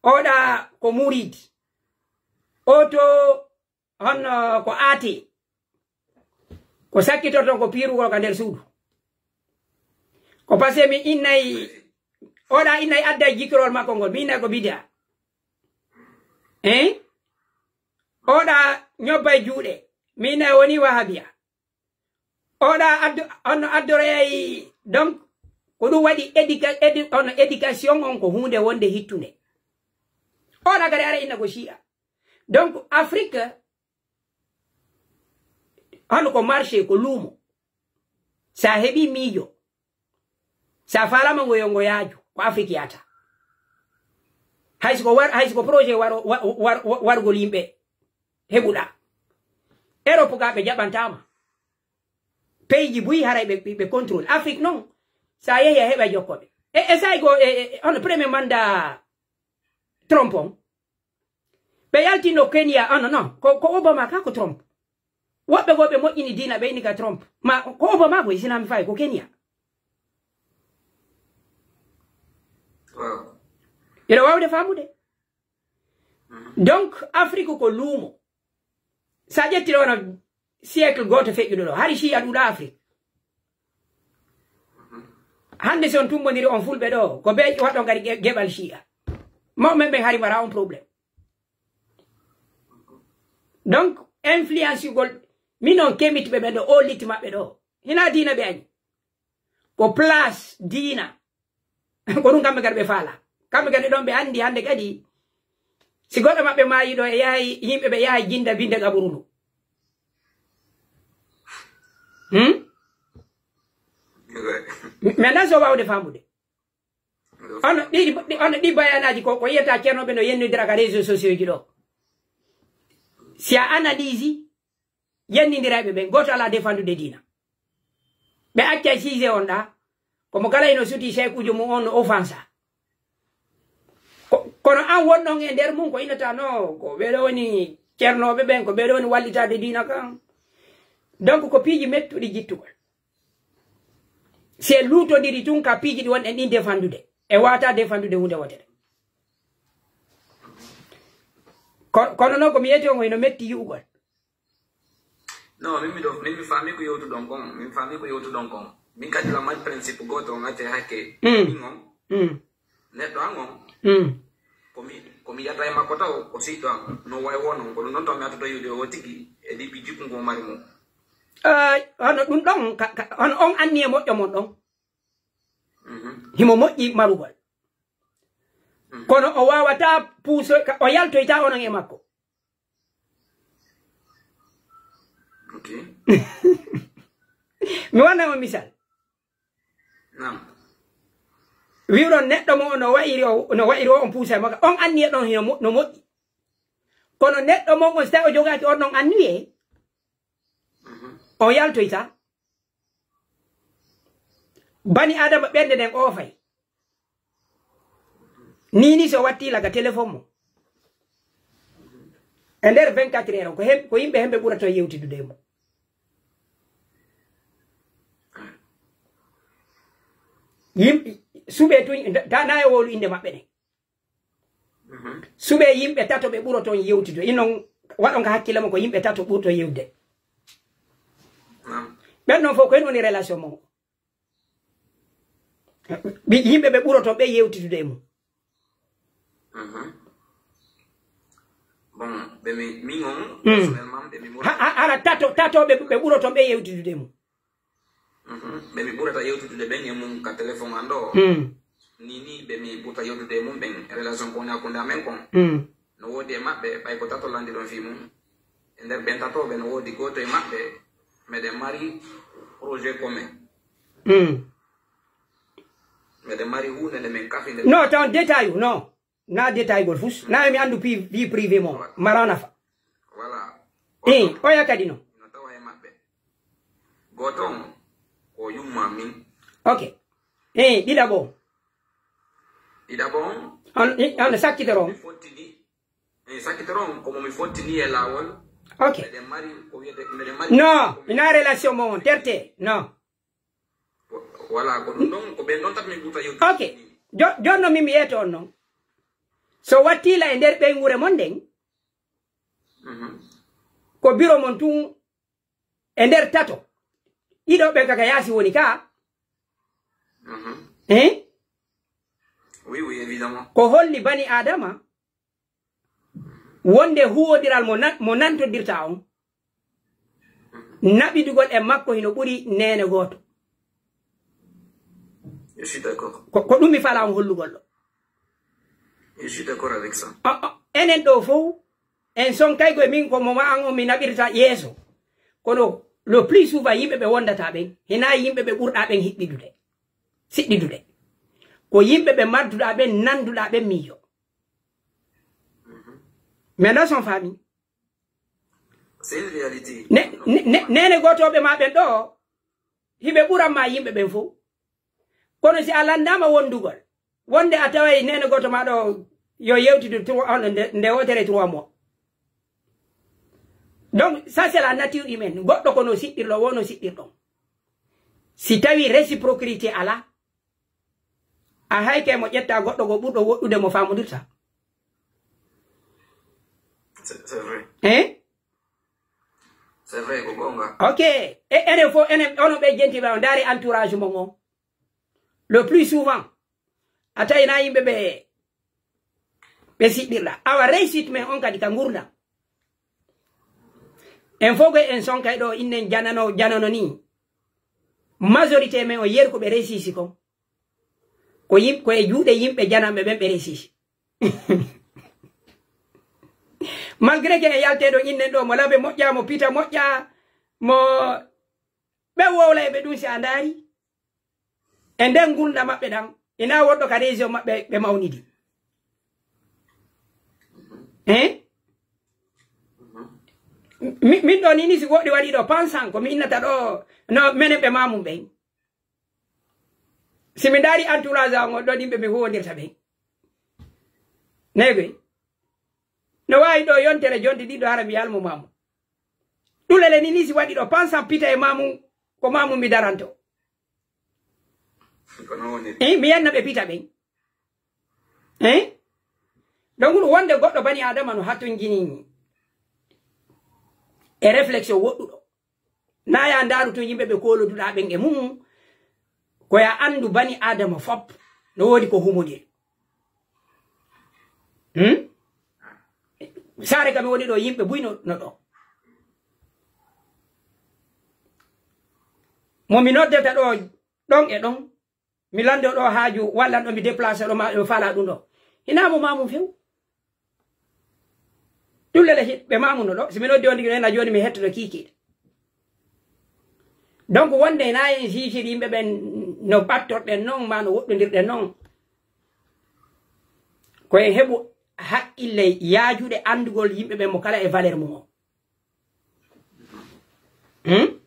oɗa ko murid, oto honno ko aate, ko sakkitorton ko piirugol ka nder suudu. Ko parce que mi innay, oɗa innay adda jikkirol makko ngol, mi innay ko bida. Hein? Oɗa ñobbay juuɗe, mi innay woni wahabiya. Oɗa addo-, on no addoroyay, donc, ko ɗum waɗi éduca-, édu-, on éducation on ko huunde wonde hittunde. Oɗa kadi ara inna ko Shia. Donc, Afrique, hono ko marché, ko luumo. Sa heɓi miijo, sa faalama ngo yo ngo yaaju, ko Afrique yahata. Hay so ko war-, hay so ko projet waro-, wa-, war-, wa-, wargol yimɓe heɓuɗa. Europe ga ɓe jaɓantama. Peyji buy haray ɓe, ɓe, ɓe contrôle. Afrique non, sa yehi a heɓa jokkoɓe. E, e say go, e, e, hono premier mandat Trump on. Ɓe yaltino Kenya, ano, non, ko, ko Obama ka ko Trump. Woɓɓe goo ɓe moƴƴini diina ɓe inni ka Trump. Ma ko Obama ko Islam fay ko Kenya. Waaw. Eɗo wawde famude. Donc, Afrique ko luumo. Sa ƴetti ɗo wona siècle gooto feƴƴuɗo ɗo, hari Shia ɗuuɗa Afrique. Hannde si on tumbondiri on fulɓe ɗo, ko ɓe waɗo ngari ge-, geɓal Shia. Mawɓe men ɓen hari mbaɗa on problème. Donc, influence ugol, min on kemitɓe ɓe ɗo, o litti maɓɓe ɗo. Hina diina ɓe añi. Ko place diina. Ko ɗum kamɓe kadi ɓe faala. Kamɓe kadi ɗon ɓe anndi hannde kadi, si goɗɗo maɓɓe maayi ɗo, e yahay, yimɓe ɓe yahay jinnda binnde qaburu ndu. Hmm? Mi anndaa so wawde famude. Ono ɗi, ɗi, ono ɗi bayanaaji ko, ko yiyata ceernooɓe no yennodira ka réseaux sociaux ji ɗo. Si a analyse, yennondirayɓe ɓen, gooto alaa defandude diina. Ɓe accay sujet on ɗa, komo kala hino suti seykuujo mum on no offensa. Ko, kono an wonɗon e nder mum ko inata no, ko ɓeɗo woni ceernooɓe ɓen, ko ɓeɗo woni wallitaade diina kan. Donc ko piiji mettuɗi jittugol. Si en luutondiri tun ka piiji ɗi wonɗen ɗin defandude, e wata defandude huunde wotere. Ko-, kono noon ko mi yeti on, hino metti yi'ugol. Non, min miɗo, min mi faami ko yewtuɗon kon, min faami ko yewtuɗon kon. Min kadi la mari principe gooto on acce hakke. Mm. Min on, mm, neɗɗo an on, mm, ko mi, ko mi yiyata e makko taw, ko siɗɗo an. No way wo non, ko ɗum ɗon taw mi attoto yi'ude o tigi, e ɗiɓi jikku ngu o mari mum. Eh, hono ɗum ɗon, ka, ka, hono on anniye moƴƴo mon ɗon. Mhm. Himo moƴƴi marugol. Mhm. Kono o wawata puuso, ka, o yaltoyta onon e makko. Ok. Mi wanna on misal. Naam. Wi'uɗon neɗɗo mo no wa'iri o, no wa'iri o on puusa e makko. On anniye ɗon hino mo-, no moƴƴi. Kono neɗɗo mo on, si tawi o jogaaki on ɗon anniye, mhm, on yaltoyta. Bani Adama ɓernde nden oofay. Ni ni so watti laga téléphone mo. E nder vingt-quatre heures, ko hem-, ko yimɓe hemɓe ɓurata yewtidude e mo. Yimɓe, suɓe tun, da, da na e wowlu innde maɓɓe ɗen. Mhm. Suɓe yimɓe tato ɓe ɓuroton yewtude. Inon waɗon ka hakkille mon ko yimɓe tato ɓurto yewtude. Naam. Ɓen non fof ko hen woni relation mon. Ɓi-, yimɓe ɓe ɓuroton ɓe yewtitude e mum. Mhm. Bon, ɓe mi, min on, mm, personnellement, ɓe mi ɓurata. Ha, ha, hara tato, tato ɓe, ɓe ɓuroton ɓe yewtitude e mum. Mhm. Ɓe mi ɓurata yewtude ɓen e mum ka téléphone an ɗo. Mm. Ni, ni ɓe mi ɓurata yewtude e mum ɓen, relation ko woni hakkunde amen kon. Mm. No woodi e maɓɓe, ɓay ko tato landiɗon fii mum. E nder ɓen tatooɓe no woodi gooto e maɓɓe, meɗen mari projet commun. Mm. Meɗen mari huunde nde min kafi nde. Non, taw détail, non. Na détail gol fus. Na mi andu pi-, vie privée mo. Voilà. Mara nafa. Voilà. Eh, oya kadi no. No tawa e maɓɓe. Gooto on, ko yumma min. Ok. Eh, ɗiɗaɓo. Ɗiɗaɓo on. On, eh, on sakkitoro. Mi fottini. Eh, sakkitoro on, ko mo mi fottini e laawol. Ok. Meɗen mari, ko wiyete, meɗen mari. Non, ina relation mo on, terte. Non. Voilà, ko ɗum ɗon, ko ɓen ɗon tan min ɓurta yewtude. Ok. Jo-, jooni non min mi yeeto on non. So wattila e nder ɓeynguure mon nden, mhm, ko biro mon tun e nder tato. Ɗiɗo ɓen kaka yaasi woni ka. Mhm. Hein? Oui, oui, évidemment. Ko holli bani Adama wonde huwondiral mo nan-, mo nantodirta on, naɓidugol e makko hino ɓuri neene gooto. Je suis d'accord. Ko, ko ɗum mi fala on hollugol ɗo. Je suis d'accord avec ça. O, o, enen ɗo fow, en sonkay koye min ko mo ma an on mi naɓirta yeeso. Kono le plus souvent yimɓe ɓe wondata ɓen, hina yimɓe ɓe ɓurɗa ɓen hiɓɓidude, siɗɗidude. Ko yimɓe ɓe marduɗa ɓen, nanduɗa ɓen miijo. Mais dans son famille. C'est une réalité. Ne, ne, ne, nene gotoɓe ma ɓen ɗo, hiɓe ɓuran ma yimɓe ɓen fow. Kono si a landama wondugol, wonde a taway nene goto ma ɗo yo yewtidu trois, hono nde, nde wotere trois mois. Donc, ça c'est la nature humaine. Goɗɗo ko no siɗɗirɗo, wo no siɗɗirɗon. Si tawi réciprocité ala, A hayke mo ƴetta goɗɗo go ɓurɗo woɗɗude mo famondirta. C'est c'est vrai. Hein? C'est vrai, ko gonga. Ok. E enen fof, enen onon ɓe jentiɓe on, ndaari entourage mon on. Le plus souvent, a tawi na yimɓe ɓe ɓe siɗɗirɗa. Awa réussite men on kadi ka ngurdam. En fof koye en sonkay ɗo innen janano janano ni. Majorité men on yeru ko ɓe réussisi kon. Ko yim ko e juuɗe yimɓe jananɓe ɓen ɓe réussisi. Malgré que en yalte ɗo innen ɗo mo labe moƴƴa, mo pita moƴƴa, mo ɓe wowla e ɓe ɗum si a ndaari. E nden ngurnda maɓɓe ɗan, ina woɗɗo ka région maɓɓe ɓe mawnidi. Hein? Mi- min ɗo nini si woɗɗi waɗi ɗo pansan ko mi innata ɗo no menen ɓe mamum ɓen. Si mi ndaari entourage an on ɗon yimɓe mi huwondirta ɓen. Neyɓe no waawi ɗo yontere jonte ɗiɗo hara mi yalmo mamum. Ɗulele nini si waɗi ɗo pansan pita e mamum ko mamum mi daranto. Kono woni Eh, mi yenna ɓe pita ɓen. Eh? Donc ɗum wonde goɗɗo bani adama no hattonjini e réflexion woɗɗuɗo. Na ya ndaaru to yimɓe ɓe kooloduɗa ɓen e mum. Ko ya anndu bani adama fop no woodi ko humodiri. Hmm? Saare kam mi woni ɗo yimɓe buy no no ɗo. Mo mi noddata ɗo ɗon e ɗon. Mi lanndo ɗo haaju wallan ɗo mi déplacé ɗo ma ɗo fala ɗum ɗo. Hina mo mamum few. Ɗum lele ɓe mamuno ɗo. Si mi noddi on ɗigino ena jooni mi hettoto kiikiiɗe. Donc wonde na en sisiri yimɓe ɓen no ɓattorɗen noon ma no woɗɗondirɗen noon. Ko en heɓu haqqille yaajuɗe anndugol yimɓe ɓen mo kala e valeur mum o. Hmm?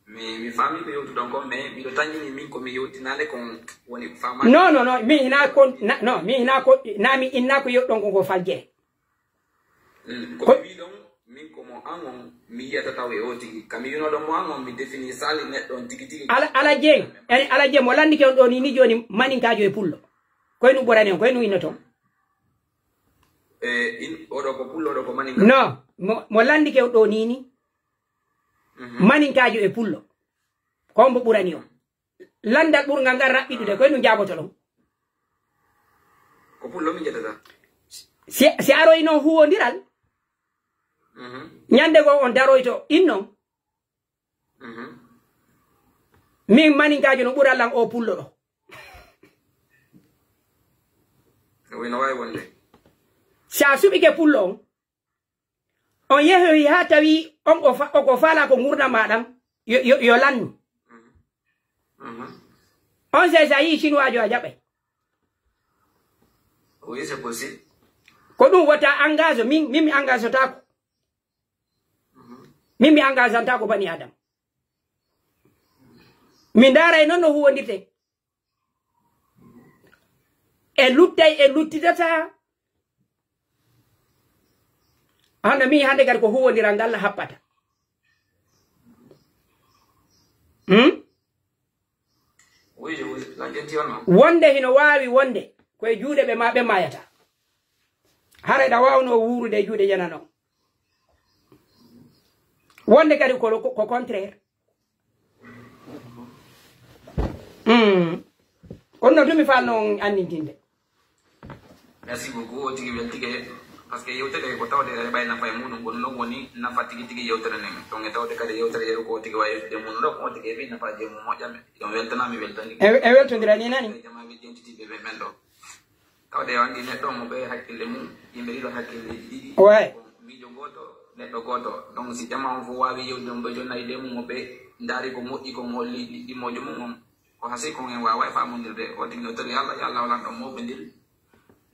Mi mi faami ko yewtuɗon kon, mais miɗo tanƴini min ko mi yewtinaade kon woni ko faamaani. Non, non, non, mi hina kon, na, non, mi hina ko, na mi inna ko yewɗon ko ko falje. Mm, ko mi wiɗon min ko mo an on mi yiyata taw e o tigi. Ka mi winoɗon mo an on mi defini sali neɗɗo on tigi tigi. Ala, ala jeng, en ala jeng, mo landike on ɗo ni, ni jooni maninkaajo e pullo. Koye nu ɓorani on, koye nu innoton. E in oɗo ko pullo oɗo ko maninka. Non, mo, mo landike on ɗo ni ni. Mhm. Maninkaajo e pullo. Ko on mbo ɓurani on. Landal ɓurngal ngal raɓɓiɗude, koye nu jaaboto ɗon. Ko pullo mi jettata. Si, si aroy noon huwondiral, Mhm. ñande goo on daroyto innon, Mhm. min maninkaajo no ɓural lan o pullo ɗo. Wi no waawi wonde. Si a suɓike pullo on, on yehoyi haa tawi on o fa-, o ko faala ko ngurndan maa ɗan, yo, yo, yo lannu. Mhm. On sey si a yii sinuwaajo a jaɓay. Oui, c'est possible. Ko ɗum wota engage, min, min mi engage taako. Min mi engage taako bani Adam. Mi ndaara e noon no huwondirte. E luttay e luttitata. Hano mi hande kadi ko huwondiral ngal happata. Hmm? Oui, oui, la question, non. Wonde hino waawi wonde ko e juuɗe ɓe ma ɓe mayata. Hara ɗa waawno wuurude e juuɗe janano. Wonde kadi ko, ko, ko contraire. Hmm. Kono no tumi faalno on anndintinde. Merci beaucoup, o tigi weltike. Parce que yewtere ko tawde e ɓay nafa e muɗum, kono noon woni nafa tigi tigi yewtere nden. Donc e tawde kadi yewtere yeru ko o tigi wawi yewtude mum ɗo, ko o tigi e wi nafa je mum moƴƴa. Mi ɗon weltana, mi weltani. E, e weltondira ni nani? Jama wi jentitiɓe ɓe men ɗo. Tawde o anndi neɗɗo mo ɓe hakkille mum, yimɓe ɗiɗo hakkille ɗiɗi. Ouais. Miijo gooto, neɗɗo gooto. Donc si jama on fof waawi yewtude mo ɓe jonnayde mum, mo ɓe ndaari ko moƴƴi, ko mo holli ɗi-, ɗimmojo mum on. Ko hasi kon en waaway faamondirde, o tigi no tori Allah, yo Allah holan ɗon mawɓe ndir.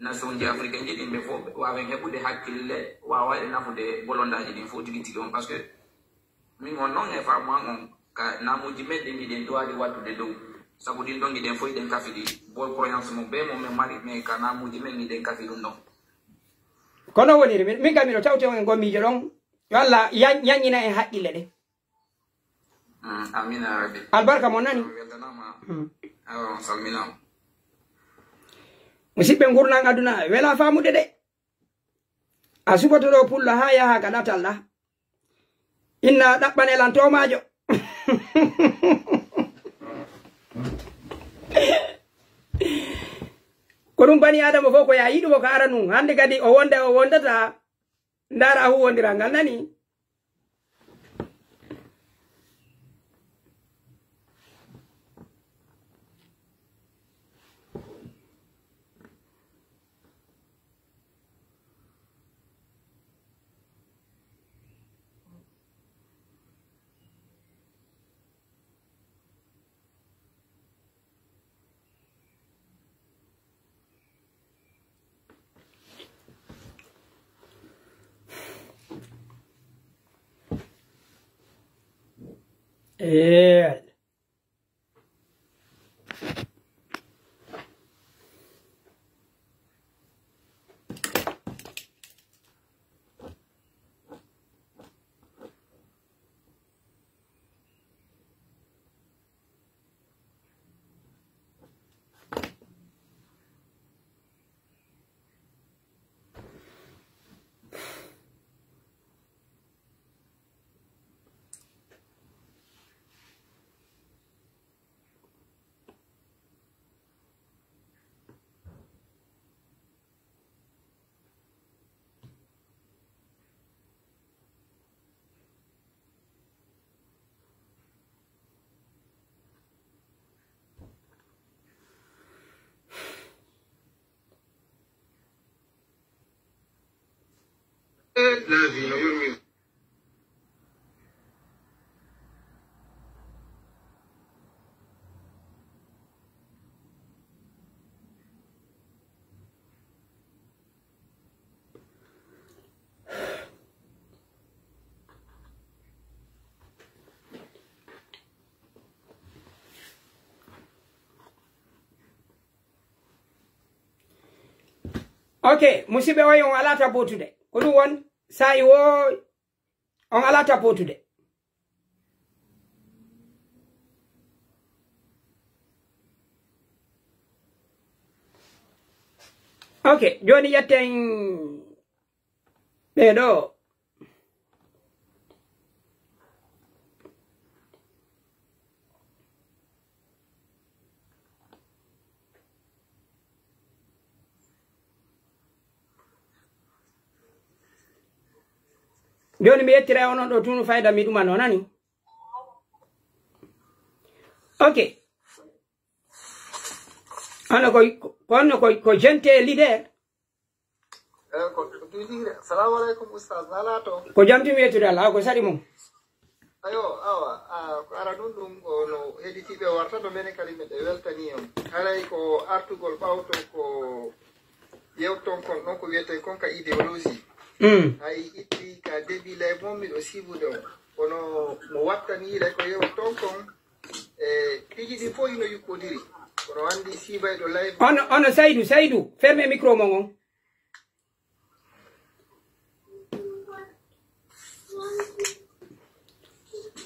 Nation ji africain ji ɗin ɓe fof waawen heɓude hakkille, waawayɓe nafude bolondaaji ɗin fof tigi tigi on. Parce que min on noon e faamu an on, ka naamuuji men ɗin miɗen duwaade wattude dow. Sabu ɗin ɗon miɗen fof iɗen kafi ɗi. Bol croyance mo bee mo men mari, mais ka naamuuji men miɗen kafi ɗum ɗon. Kono woniri, min, min kam miɗo tawti on e ngoo miijo ɗon. Yo Allah yan-, yanñina en haqqille ɗen. Mm, amiin yaa rabbi. Albarka mo nani. Weltanaama. Mm. Awa, on salminaama. Musidɓe, ngurndan aduna wela famude de. A suɓoto ɗo pullo ha yaha ka ɗatal ɗa. Inna ɗaɓɓane lan tomaajo. Ko ɗum bani Adama fof ko ya yiɗumo ko ara nun. Hande kadi o wonda o wondata. Ndara huwondiral ngal nani. Eh. Ok, musidɓe, oye on alaa tabootude. Ko ɗum won, saa'i wo on alaa tabootude. Ok, jooni ƴetten ɓee ɗo. Jooni mi yettiray onon ɗo tunu fayda mi ɗuma no nani. Ok. Ano ko, ko, ano ko, ko gente leader. Eh, ko, ko, salamu aleykum, Oustaz. Nala to? Ko jam timi yettude Allah, ko saɗi mum. Ayo, awa, a, ko ara ɗum ɗum, ko no heɗitiiɓe warta ɗo, menen kadi meɗe weltani on. Haray ko artugol ɓawto ko yewton kon ɗon ko wiyeten kon ka idéologie. Mm. Hay itti ka début lay moom miɗo sibude on. Kono mo wattani lay ko yewton kon, e, piiji ɗi fof ino yuɓɓodiri. Kono anndi sibay ɗo lay. Ono, ono Saydu, Saydu, ferme micro mon on.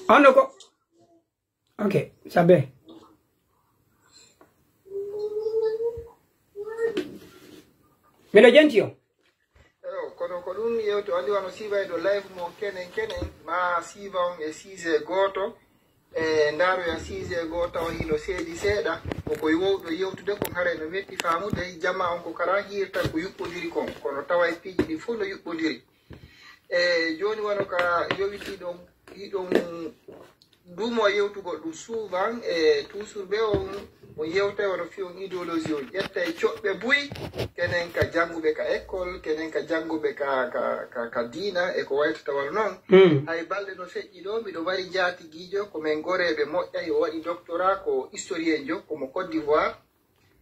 Ono ko, ok, sabe. Miɗo jenti on. Eyo, kono ko ɗum yewte, anndi wano siibay ɗo live mo kenen kenen, ma siiba on e siise gooto, e ndaaroya siise goo tawa hino seedi seeɗa, ko koye wowɗo yewtude kon haray no metti faamude, jama on ko kala hiirta ko yuɓɓodiri kon, kono tawa e piiji ɗi fof no yuɓɓodiri. E jooni wano ka yowiti ɗon, hiɗon dumo yewtugol ɗum souvent, e toujours ɓe on, on yewtay wano fi on idéologie, on ƴettay coɓɓe buy, kenen ka jannguɓe ka école, kenen ka jannguɓe ka, ka, ka, ka diina, e ko waytatawal noon. Mm. Hay balɗe no feƴƴi ɗo, miɗo mari njaatigiijo, ko men goreeɓe moƴƴa, o waɗi doctorat, ko historien jo, ko mo Côte d'Ivoire,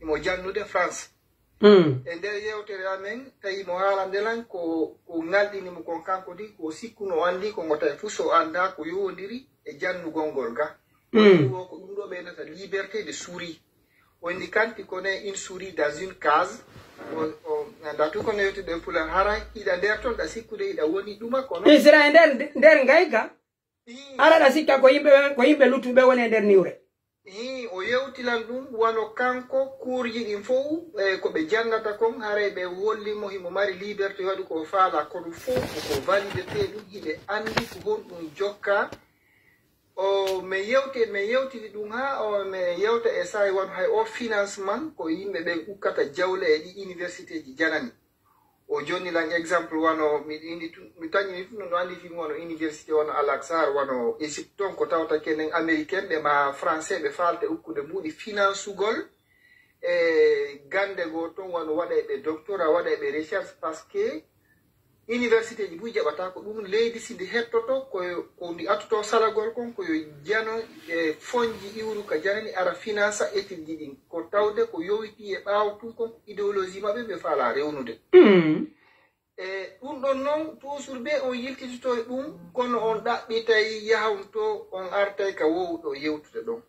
imo jannude France. Mm. E nder yewtere amen, tawi mo haalande lan ko, ko ngalɗini mo kon kanko di, ko sikkuno o anndi ko ngo tawi fuu so o anndaa ko yowondiri e jannugol ngol ga. Mm. Ko ɗum ɗo ɓeynata liberté de souris. O inni kanti ko ne une souris dans une case. O, o anndaa tun ko no yewtude e Pulaar. Hara hiɗa nder ton, ɗa sikkude hiɗa woni ɗuma kono. Isra e nder, nder ngayka. Ii. Ara ɗa sikka ko yimɓe, ko yimɓe luttuɓe woni e nder niwre. Hii, o yewtilan ɗum wano kanko, kuurji ɗin fof, e ko ɓe janngata kon, haray ɓe holli mo himo mari liberté waɗu ko o faala, kono fof ko validité ɗum, hiɓe anndi ko honɗum jokka. O, min yewti, min yewtidi ɗum haa o, min yewta e saa'i wano hay o financement ko yimɓe ɓen ukkata jawle e ɗi universitéji janani. O jonni lan exemple wano, mi indi tun, mi taƴini tun, no andi film wano université wano Al Azhar, wano Égypte ton, ko tawta kenen américain ɓe ma français ɓe faalte ukkude mbuɗi finansugol e gande goo ton, wano waɗa e ɓe doctorat, waɗa e ɓe recherche, parce que universitéji buy jaɓata ko ɗum. Leydi si ndi hettoto, ko, ko ndi attoto salagol kon, ko yo jano e fonji iwru ka janani ara finansa étude ji ɗin. Ko tawde ko yowiti e ɓaawo tun kon, ko idéologie maɓɓe ɓe faala rewnude. E ɗum ɗon non, toujours be on yiltitoto e ɗum, kono on ɗaɓɓitay yahon to, on artay ka wowɗo yewtude ɗon.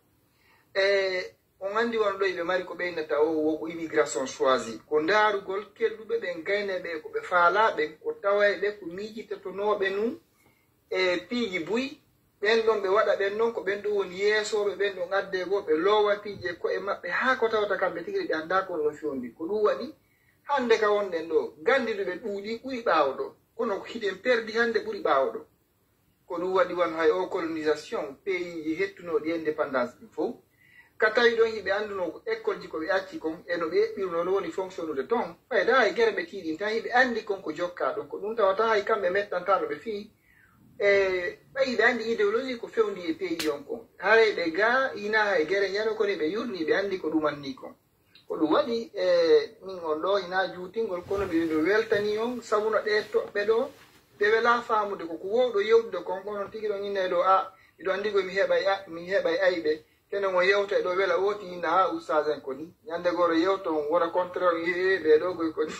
E on andi wano ɗo ɓe mari ko ɓe innata o, wo ko immigration choisie. Ko ndaarugol kelɗuɓe ɓen, gaynayɓe e ko ɓe faala ɓen, ko tawayɓe ko miijitotonooɓe nun e piiji buy. Ɓen ɗon ɓe waɗa ɓen non, ko ɓen ɗon woni yeesooɓe, ɓen ɗon addee goo, ɓe loowa piiji e ko'e maɓɓe, haa ko tawata kamɓe tigi ɓe anndaa ko no fewondi. Ko ɗum waɗi, hannde ka wonɗen ɗo, ganndiduɓe ɗuuɗi ɓuri ɓaawo ɗo, kono ko hiɗen perdi hannde ɓuri ɓaawo ɗo. Ko ɗum waɗi wano hay o colonisation, pays ji hettunooɗi indépendance ɗin fof, ka tawi ɗon hiɓe anndunoo ko école ji ko ɓe acci kon, e no ɓe eɓɓirunoo no woni fonctionnude ton, fayda hay gere ɓe tiiɗinta, hiɓe anndi kon ko jokkaa ɗon. Ko ɗum tawata hay kamɓe mettantaano ɓe fii, e ɓay hiɓe anndi idéologie ko fewndi e pays on kon. Haray ɓe gaa, hinaa hay gere ñano, kono ɓe yurni, ɓe anndi ko ɗum anni kon. Ko ɗum waɗi, e, min on ɗo hinaa juutingol, kono miɗo weltani on, sabu no ɗee toɓɓe ɗo, ɗe welaa faamude, ko ko wowɗo yewtude kon, kono tigi ɗon innay ɗo, a, miɗo anndi ko mi heɓay, a, mi heɓay ayɓe. Kene mo yewta e ɗo wela woti inna, a, ustaz en ko ni. Ñande goro yewto on wona contraire on, e, e, ɓe ɗo goy ko ni.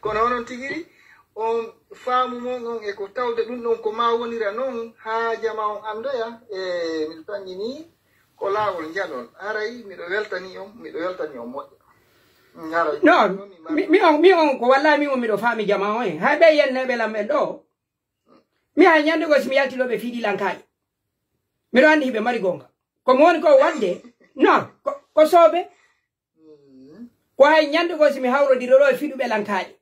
Kono onon tigi ri, on faamu mon on e ko tawde ɗum ɗon ko ma wonira non, haa jama on anndoya, e, miɗo tangi ni, ko laawol njanol. Haray miɗo weltani on, miɗo weltani on moƴƴa. Mm, haray. No, mi, mi on, mi on, ko wallahi mi on miɗo faami jama on en. Hay ɓe yenneɓe lam en ɗo. Mi hay ñande goo si mi yalti ɗo ɓe fiiɗi lankaaji. Miɗo anndi hiɓe mari goonga. Ko mi woni ko waɗde, no, ko, ko soobe. Mm. Ko hay ñande goo si mi hawrodiro ɗo e fiɗuɓe lankaaji.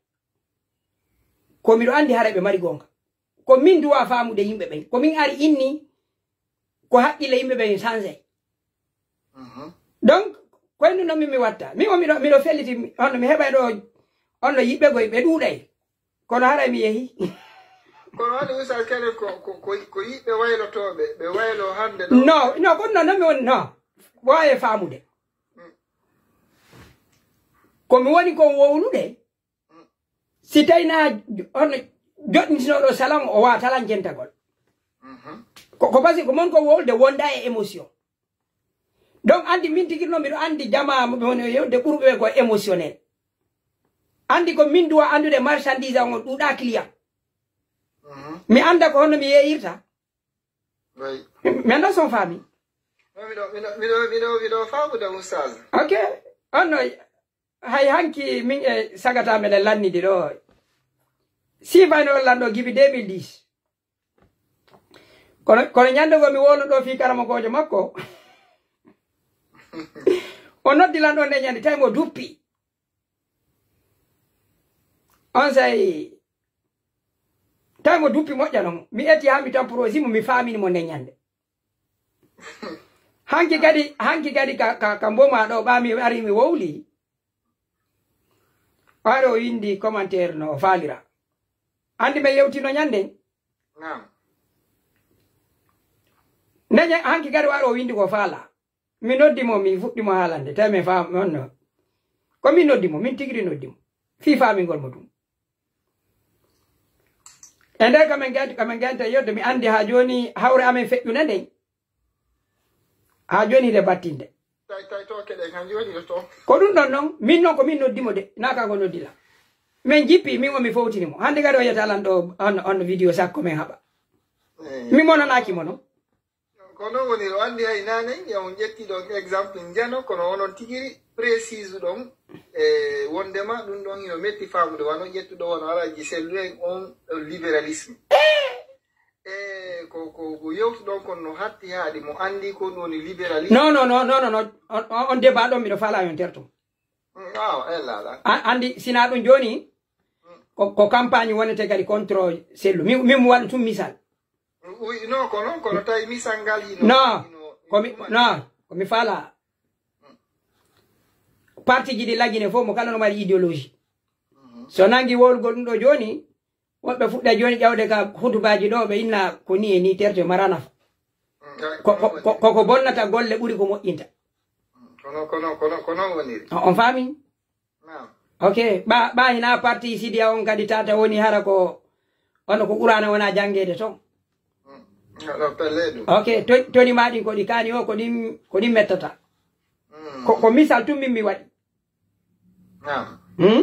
Ko miɗo anndi haray ɓe mari goonga. Ko min duwa faamude yimɓe ɓen. Ko min ari inni ko haqqille yimɓe ɓen changé. Mhm. Donc, koye ɗum ɗon min mi watta. Min o miɗo, miɗo felliti, mi, hono mi heɓay ɗo, hono yiɓɓe goy, ɓe ɗuuɗay. Kono haray mi yehi. Kono woni ustaz kene ko, ko, ko, ko yiɓɓe waylotooɓe, ɓe waylo hannde ɗo. No, no, kono no, no mi woni, no. Waawe faamude. Mm. Ko mi woni kon wowlude, si tawi na hono joɗɗintinooɗo salam o waatalan jentagol. Mhm. Ko, ko parce que ko mon ko wowlude wonda e émotion. Donc, anndi min tigi no miɗo anndi jama mo woni yewde ɓurɓe ko émotionnel. Anndi ko min duwa anndude marchandise on ɗuuɗa client. Mhm. Mi annda ko honno mi yeeyirta. Oui. Mi annda son faami. No, miɗo, miɗo, miɗo, miɗo, miɗo faamude, Oustaz. Ok. On no, hay hanki min e sagata meɗen lannidi ɗo. Sifayno on lanɗo gibi deux mille dix. Kono, kono ñande go mi wowlo ɗo fii karamokoojo makko. O noddi lan ɗo nde ñande, tawi mo duppi. On say, tawi mo duppi moƴƴa non. Mi eti haa mi tampurosi mo, mi faamini mo nde ñande. Hanki kadi, hanki kadi ka, ka, ka mboma ɗo, ɓa mi ari mi wowli. Ɓaade o windi commentaire no o faalira. Anndi ɓe yewtino ñande? Naam. Nde ña-, hanki kadi waɗo o windi ko faala. Mi noddi mo, mi fuɗɗi mo haalande, tawi mi faam-, on no. Ko min noddi mo, min tigi noddi mo. Fii faamingol mo ɗum. E nder kamen gayta, kamen gayta yodde, mi anndi haa jooni hawre amen feƴƴunde nden. Haa jooni hiɗe battinde. Tay, tay, to keɗen, haa jooni ɗo to. Ko ɗum ɗon non, min non ko min noddi mo de, naa kanko noddi lan. Min jippi, min o mi fowtini mo. Hannde kadi o yetta lan ɗo, on, on video sakko men haɓa. Eh. Mi monanaaki mo non. Ko non woni, o anndi hay naane, ya on ƴetti ɗon exemple njano, kono onon tigiri précise ɗon, e wondema ɗum ɗon hino metti faamude, wano ƴettuɗo wano Alhaji Sellu en on, libéralisme. Eh! E ko Ko, ko, ko yewtuɗon kon no hatti haadi mo anndi ko ɗum woni libéralisme. Non, non, non, non, non, non. On, on, on débat ɗon miɗo faalaa yon terto. Mm, awa, ella ala. A-, anndi, sinaa ɗum jooni, ko, ko campagne wonete kadi contre Sellu. Mi, min mi waɗa tun misal. Oui, non, ko non, kono tawi misal ngal hino, non, hino, ko mi, hino ɗuman. Non, ko mi faalaa. Parti ji ɗi Lagine fof, mo kala no mari idéologie. Mhm. So nangi wowlugol ɗum ɗo jooni, woɓɓe fuɗɗa jooni ƴawde ka hutubaaji ɗo, ɓe inna ko ni e ni terte mara nafa. Mm, ko, ko, ko, ko ko bonnata golle ɓuri ko moƴƴinta. Mm, kono, kono, kono, ko non woniri. O-, on faami? Naam. Ok, ɓa, ɓa hina parti Sidiya on kadi tata woni hara ko, ono ko Qur'aana wona janngeede toon. Mm, aɗa pelle ɗum. Ok, to-, toni ma ɗin ko ɗi kaani o, ko ɗin, ko ɗin mettata. Mm. Ko, ko misal tun min mi waɗi. Naam. Hmm?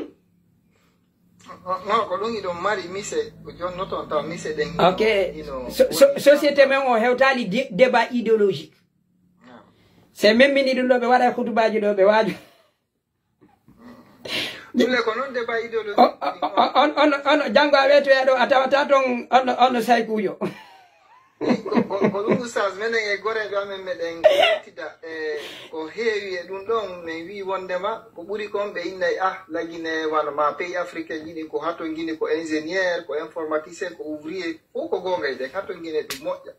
No, no, ko ɗum iɗon mari mise, ko jonnoton taw mise ɗen ino, ok, ino so-, so-, woni société men o hewtaali dé-, débat idéologique. Naam. Se min mini ɗum ɗo, ɓe waɗa hutubaaji ɗo, ɓe waaju. Ɗum le ko non débat idéologique. O, o, o, on, on, on, janngo a weetoya ɗo, a tawata toon on, on saykuujo. Ko, ko, ko ɗum, Oustaz, menen e goreeɓe amen, meɗen yewtida, e ko heewi e ɗum ɗon, min wii wondema ko ɓuri kon ɓe innay, ah, Lagine, wano ma pays africain ji ɗin, ko hato ngini ko ingénieur, ko informaticien, ko ouvrier, fof ko goonga e ɗen, hato ngine ɗum moƴƴa.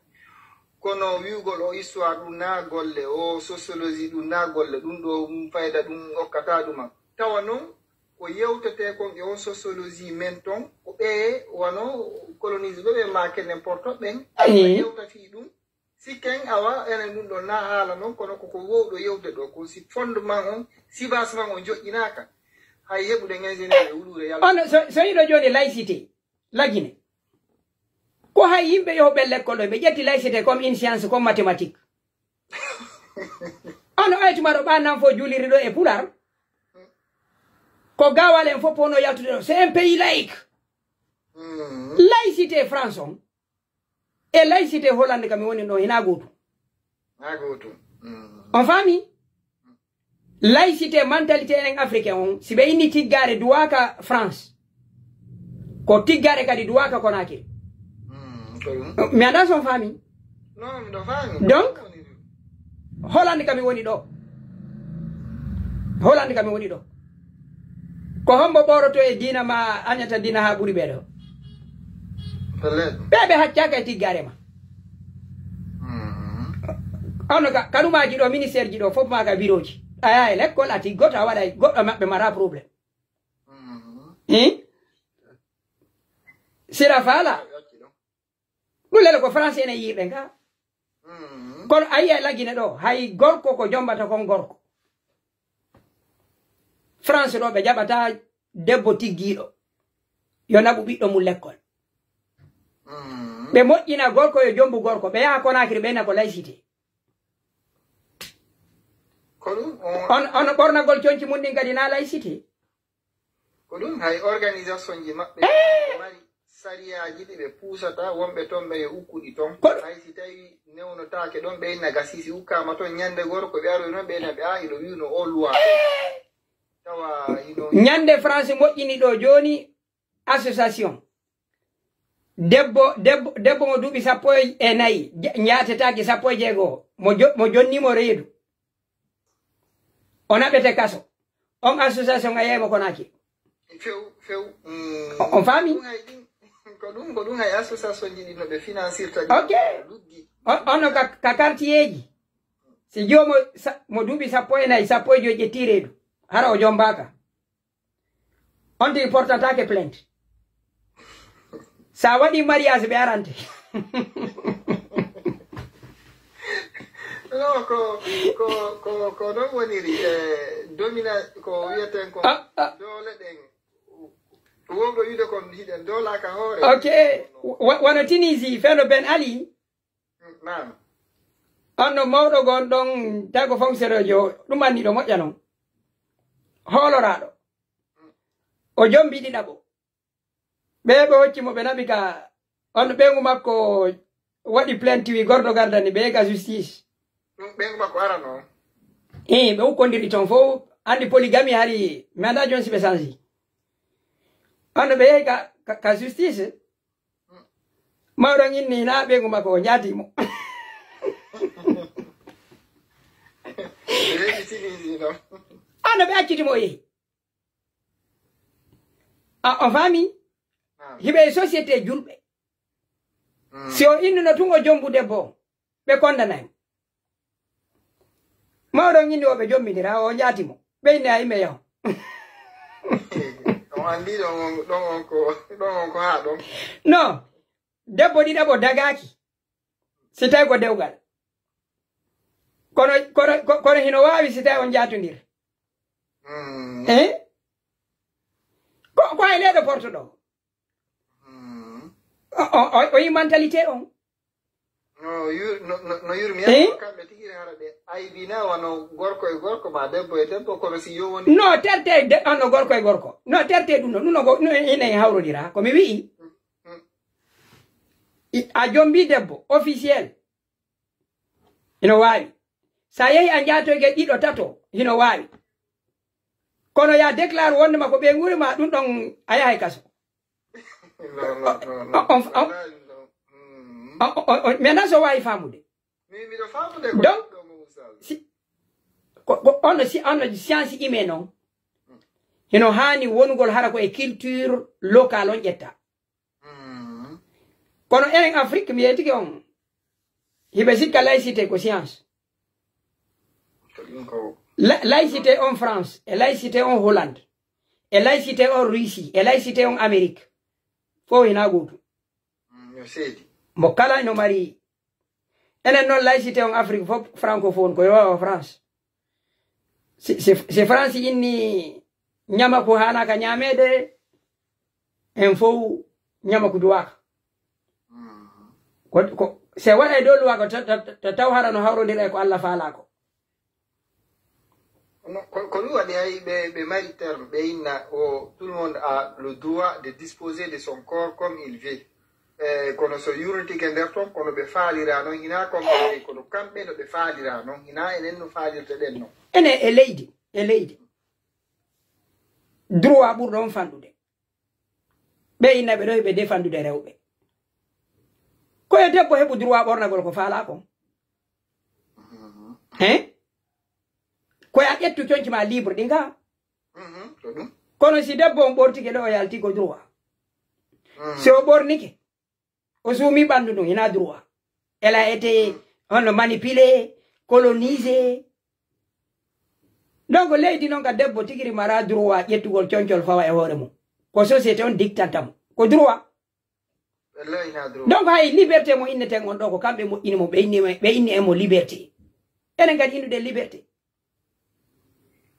Kono wi'ugol o histoire ɗum na golle, o sociologie ɗum na golle, ɗum ɗo ɗum fayda ɗum okkata ɗuma. Tawa non, ko yewtetee kon e on sociologie men ton, ko ɓe wano colonisé ɓe, ɓe make n'importe ɓen, ayi, yewta fii ɗum. Sikken awa enen ɗum ɗon na haala non, kono koko wowɗo yewde ɗo, ko si fondement on, si base man on joƴƴinaaka, hay heɓude ingénieur e wuluure yalla. On so, so yiɗo jooni laïcité, Lagine. Ko hay yimɓe yo ɓe lekkol ɗo, ɓe ƴetti laïcité comme une science, comme mathématique. Ano ay tuma ɗo ɓa nan fo juuliri ɗo e Pular. Ko gaawal en fof pono yaltude ɗo. C'est un pays laïque. Mm. Laïcité France on e laïcité Hollande kam mi woni ɗo hina gootum. Na gootum. Mm. On faami? Laïcité, mentalité enen africain on, si ɓe inni tiggare duwaka France, ko tiggare kadi duwaka Conakry. Mm, ko ɗum. Mi anndaa so on faami. Non, miɗo faami. Donc, Hollande kam mi woni ɗo. Hollande kam mi woni ɗo. Ko hombo ɓoroto e diina ma añata diina ha ɓuri ɓe ɗo? Pellet. Ɓe ɓe haccaka e tiggare ma. Mm. Ono ka, kanumaaji ɗo, ministère ji ɗo, fof ma ka bureau ji. A yaha e lekkol, a tiggoto, a waɗa e goɗɗo maɓɓe mara problème. Mm. Hein? Sira faala. Ɗum lele ko français ene yiiɓe nga. Mm. Kono a yiya Lagine ɗo, hay gorko ko jombata kon gorko. France ɗo ɓe jaɓata debbo tiggiiɗo. Yo naɓu ɓiɗɗo mum lekkol. Mm. Ɓe moƴƴina gorko yo jombu gorko. Ɓe yaha Conakry ɓe na ko laïcité. Ko ɗum on. On, on ɓornagol conci mum ɗin kadi na laïcité. Ko ɗum hay organisation ji maɓɓe mari sariyaaji ɗi ɓe puusata wonɓe toon ɓe yo ukkuɗi toon. Ko hay si tawi newnotaake ɗoon ɓe inna gasii si ukkaama toon ñande goro ko ɓe aroy noon ɓe inna ɓe a hiɗo wi'uno o loi. Tawa hino ñande France moƴƴini ɗo jooni association. Debbo, debbo, debbo mo duuɓi sappo e nayi, ja-, jaatetaake sappo e jeego, mo jo-, mo jonnimo reedu. O naɓete kaso. On association a yeeyamo ko naaki. Few, few. Mm. O-, on faami? Ɗum hay ɗin, ko ɗum, ko ɗum hay association ji ɗi no ɓe financirta ɗi. Ok. Luggi. O-, on no ka, ka quartier ji. Si joomo sa-, mo duuɓi sappo e nayi, sappo e joyi ƴetti reedu. Hara o jombaaka. On tigi portataake plainte. Sa waɗi mariage ɓe arante. Non, ko, ko, ko, ko non woniri, eh, domina-, ko wiyeten ko ah, ah, doole ɗen. Wowɗo wiide kon hiɗen doolaka hoore. Ok. Wa-, wano Tunisie, feno Ben Ali. Naam. On no mawɗo gon ɗon tago fonctionnaire jo, ɗum anni ɗo moƴƴa non. Hooloraaɗo. O jombi ɗiɗaɓo. Ɓe ɓe hocci mo, ɓe naɓi ka, on ɓeyngu makko waɗi plainte, wi gordo gardani ɓe ka justice. Ɗum ɓeyngu makko arano. Ii, ɓe ukkondiri toon fof, anndi polygamie hari, mi anndaa jooni si ɓe change. On ɓe yehi ka, ka, ka justice. Mawɗo on inni hinaa ɓeyngu makko o njaati mo. Reeji tigi ndi ɗon. Ano ɓe acciti mo o yehi. A, o faami? Naam. Hiɓe e société julɓe. Mm. Si o innuno tun o jombu debbo on, ɓe kondanay mo. Mawɗo on inni o ɓe jombindira, o njaati mo. Ɓe inni a yimɓe yaho. On anndi ɗon on, ɗon on ko, ɗon on ko haa ɗon. Non. Debbo ɗiɗaɓo dagaaki. Si tawi ko dewgal. Kono, kono, ko-, kono hino waawi si tawi on njaatondira. Mm. Eh? Ko, ko e leeɗo porto ɗo. Mm. O, o, o, o yi mentalité on. No yur-, no, no, no yurmi. Eh? Kamɓe tigi hara ɓe aybina wano gorko e gorko ma debbo e debbo, kono si yowoni. No terte de, ano gorko e gorko. No terte ɗum ɗo, ɗum ɗo ko, no ene hawrodira. Ko mi wi'i. Mm, mm. I-, a jombi debbo, officiel. Hino waawi. Sa yehi a njaatoyge ɗiɗo, tato, hino waawi. Kono ya déclare wonde ma ko ɓeynguure ma, ɗum ɗon a yahay kaso. Non, non, non, non. On, on, on, on, on, on, maintenant so waawi faamude. Mi, miɗo faamude ko donc, ɗum ɗo mo Moussa. Si, ko, ko, on, si, on, science humaine on, hino haani wonugol hara ko e culture locale on ƴetta. Mm. Kono enen Afrique, mi yeetike on, hiɓe sikka laïcité ko science. Ko ɗum ko. La-, laïcité on France, e laïcité on Hollande, e laïcité on Russie, e laïcité on Amérique. Fof hina gootum. Mm, yo seedi. Mo kala ino mari. Enen noon, laïcité on Afrique fof francophone, ko yo o France. Si, si, si France inni ñama ko haanaaka ñaameede, en fof ñama ko duwaaka. Mm. Ko, ko, si waɗa e dow luwaaka, ta, ta, ta, taw hara no hawrondira e ko Allah faalaa ko. No, ko, ko ɗum waɗi hay ɓe, ɓe mari terme, ɓe inna o, tout le monde a le droit de disposer de son corps comme il veut. Eh, kono so yurnitike nder ton, kono ɓe faalira noon, hinaa comme ɓe, kono kamɓe no ɓe faalira noon, hinaa enen no faalirte ɗen noon. Ene e leydi, e leydi. Droit ɓurɗo on fanɗude. Ɓe inna ɓe ɗo, ɓe défendude rewɓe. Ko e debbo heɓu droit ɓornagol ko faalaa kon. Hein? Ko ya ƴettu conci ma libre ɗi nga. Mhm, ko ɗum. Kono si debbo on ɓortike ɗo, o yalti ko droit. Mhm. Si o ɓornike, o suumi ɓanndu ndun, hina droit. Elle a été, hono, manipulée, colonisée. Donc, leydi noon ka debbo tigi ri mara droit ƴettugol concol fawa e hoore mum. Ko société on dictanta mo. Ko droit. Wallahi, na droit. Donc, hay liberté mo inneten on ɗo, ko kamɓe moƴƴini mo, ɓe inni, ɓe inni e mo liberté. Enen kadi innude liberté.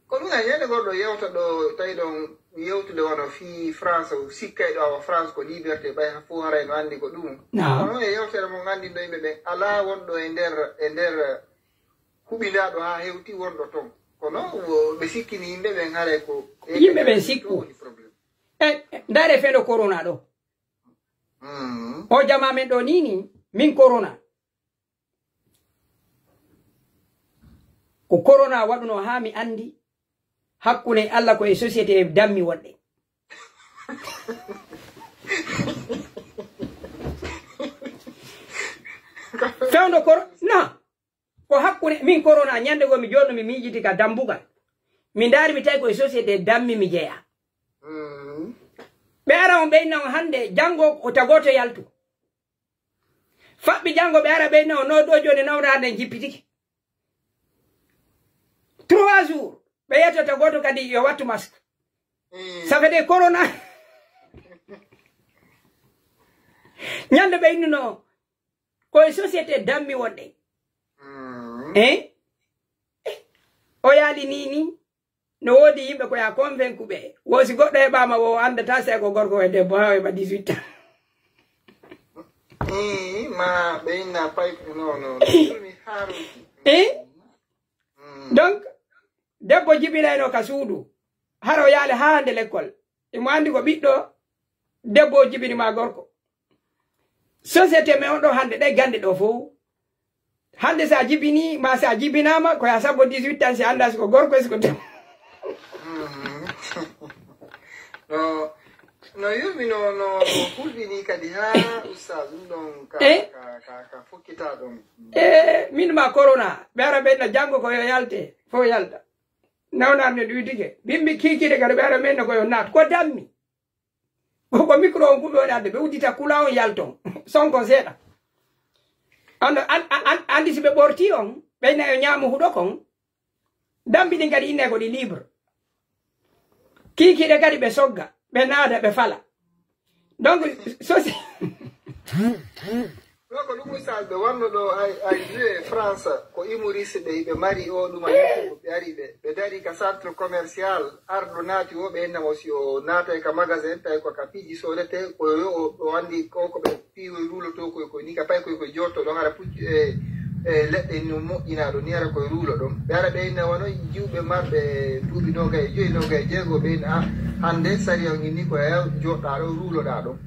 Ko ɗum, a ñande goɗɗo yewta ɗo, tawi ɗon yewtude wano fii France, o sikkay ɗo awa France ko liberté, ɓay fof haray no anndi ko ɗum. Naam. Kono e yewtere mo nganndi ɗo yimɓe ɓen, alaa wonɗo e nder, e nder huɓindaaɗo haa hewti wonɗo ton. Kono wo-, ɓe sikkini yimɓe ɓen haray ko yimɓe ɓen sikku. Ɗum woni problème. E, e, ndaare fee ɗo corona ɗo. Mm. O jamaa men ɗo nii nii, min corona. Ko corona waɗuno haa mi anndi hakkunde Allah ko e société dammi wonɗe. Fewndo corona, ko hakkunde min corona, ñande goo mi joɗɗo mi miijiti ka dambugal. Mi ndaari mi tawi ko e société dammi mi jeyaa. Mm. Ɓe ara on ɓe inna on hannde, janngo o tagoto yaltu. Faɓɓi janngo ɓe ara ɓe inna on no ɗo jooni nawnaare nden jippitike. Trois jours, ɓe yettoto gooto kadi yo wattu masque. Mm. Ça fait des corona. Ñande ɓe innuno, ko e société dammi wonɗe. Mm. Eh? Eh, o yaali nii nii. No woodi yimɓe ko ya convaincu ɓe. Wo si goɗɗo heɓaama wo o anndataa si ko gorko e debbo haa o heɓa dix-huit ans. Eh, ma ɓe inna pay, non, non, non. Mi haaru. Eh? Mm. Donc, debbo jibinayno ka suudu. Hara o yaali haa hannde lekkol. Imo anndi ko ɓiɗɗo debbo o jibini ma gorko. Société men on ɗo hannde, ɗe gannde ɗo fof. Hannde sa jibini, ma sa jibinaama, ko ya sabu dix-huit ans, si annda si ko gorko, si ko debbo. Mhm. No, No yurmi, no, no, no hulɓini kadi, ha, ustaz, ɗum ɗon ka, Eh? ka, ka, ka fokkita ɗon. E min ma corona, ɓe ara ɓe no janngo ko yo yalte, fof yalta. Nawnar ne ɗuydike. Bimbi kiikiiɗe kadi ɓe ara men no ko yo naat. Ko dammi. Ko, ko micro on kuɓe woni adde, ɓe uddita kula on yalton. Son kon seeɗa. An, an, an, an, andi si ɓe ɓorti on, ɓe nayo ñaamo huɗo kon. Dambi ɗin kadi inne ko ɗi libre. Kiikiiɗe kadi ɓe sogga, ɓe naada, ɓe fala. Donc, sosi. Ɗo ko ɗum misal ɓe wanno ɗo ay, ay, joué France, ko humoriste ɓe, ɓe mari o ɗum ay, ɓe ari ɓe, ɓe dari ka centre commercial, arɗo naati o, ɓe enna mo si o naatay ka magasin, tawi ko ka piiji soodete, ko yo o, o andi ko, ko ɓe piiwoy ruuloto koy, koy ni ka pay koy, koy jotto ɗon, hara puccu e, e leɗɗe no moƴƴinaa ɗon, ni hara koy ruulo ɗon. Ɓe ara ɓe enna wano jiwɓe marɓe duuɓi noogay e joyi, noogay e jeego, ɓe enna, ah, hande sariya on inni ko e joɗɗaa ɗo, ruuloɗaa ɗon.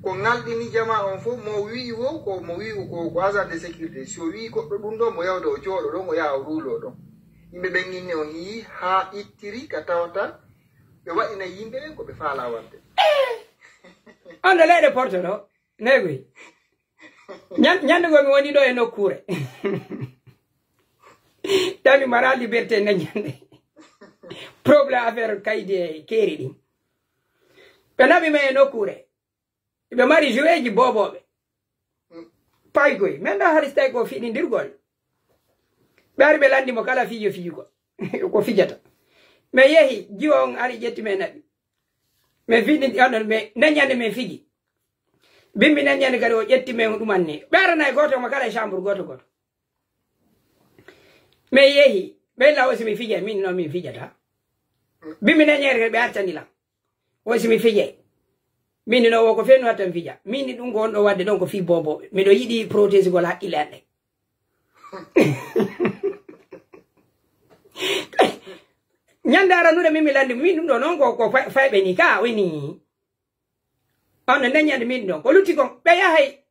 Ko ŋalɗini jamaa on fof, mo wi'i wo, ko mo wi'i ko, ko agent de sécurité. Si o wi'i goɗɗo ɗum ɗon, mo yawda o jooɗo ɗon, o yaha o ruuloo ɗon. Yimɓe ɓen inne on yi'i haa ittiri ka tawata ɓe waɗina yimɓe ɓen ko ɓe faalaa waɗde. On ɗo leyɗe Porto ɗo, neegoy. Ñan-, ñande goo mi woni ɗo e nokkuure. Tawi mara liberté na ñande. Problème affaire kaydi e keeri ɗin. Ɓe naɓi men e nokkuure. Ɓe mari joueeji boobooɓe. Paykoy, men ɗo hari si tawi ko fiɗindirgol. Ɓe ari ɓe lanndi mo kala fijo fijugol. Ko fijata. Mi yehi, jiwo on ari ƴetti men naɓi. Mi fiɗi, onon, mi neññande min fiji. Bimbi neññande kadi o ƴetti men ɗuman ni. Ɓe arana e gooto mo kala e chambre gooto gooto. Mi yehi, ɓe lawo si mi fija, min noon min fijata. Bimbi neññande kadi ɓe artani lan. O si mi fijay. Min no wo ko fennu hatta mi fija. Min ni ɗum ko on ɗo wadde ɗon ko fii boobooɓe. Miɗo yiɗi protégegol hakkille an ɗen. Ñande aranude min mi lanndi, min ɗum ɗo noon ko, ko fay-, fayɓe ni ka, woni. On no neññande min ɗon. Ko lutti kon, ɓe yahay,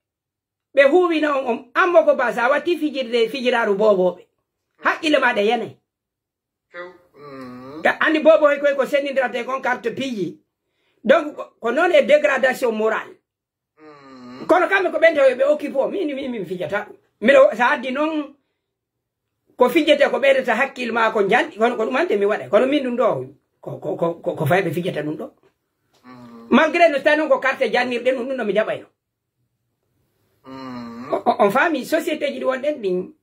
ɓe huuwina on, on, ammo ko ba, sa watti fijirde, fijiraaru boobooɓe. Hakkille ma ɗe yanay. Few. Mm. Ka andi boobooɓe koy ko sennindirate kon carte piiji. Donc, ko, ko noon e dégradation morale. Mm. Kono kamɓe ko ɓen tawi ɓe occupé o, min, min, min fijata ɗum. Miɗo, sa addi noon, ko fijete ko ɓeydata hakkille ma ko njanɗi, kono ko ɗum ante mi waɗay. Kono min ɗum ɗo, ko, ko, ko, ko, ko fayɓe fijata ɗum ɗo. Mm. Malgré no tawi noon ko carte jannirɗe ɗum, ɗum ɗo mi jaɓayno. Mm. O, o, on faami société ji ɗi wonɗen ɗin,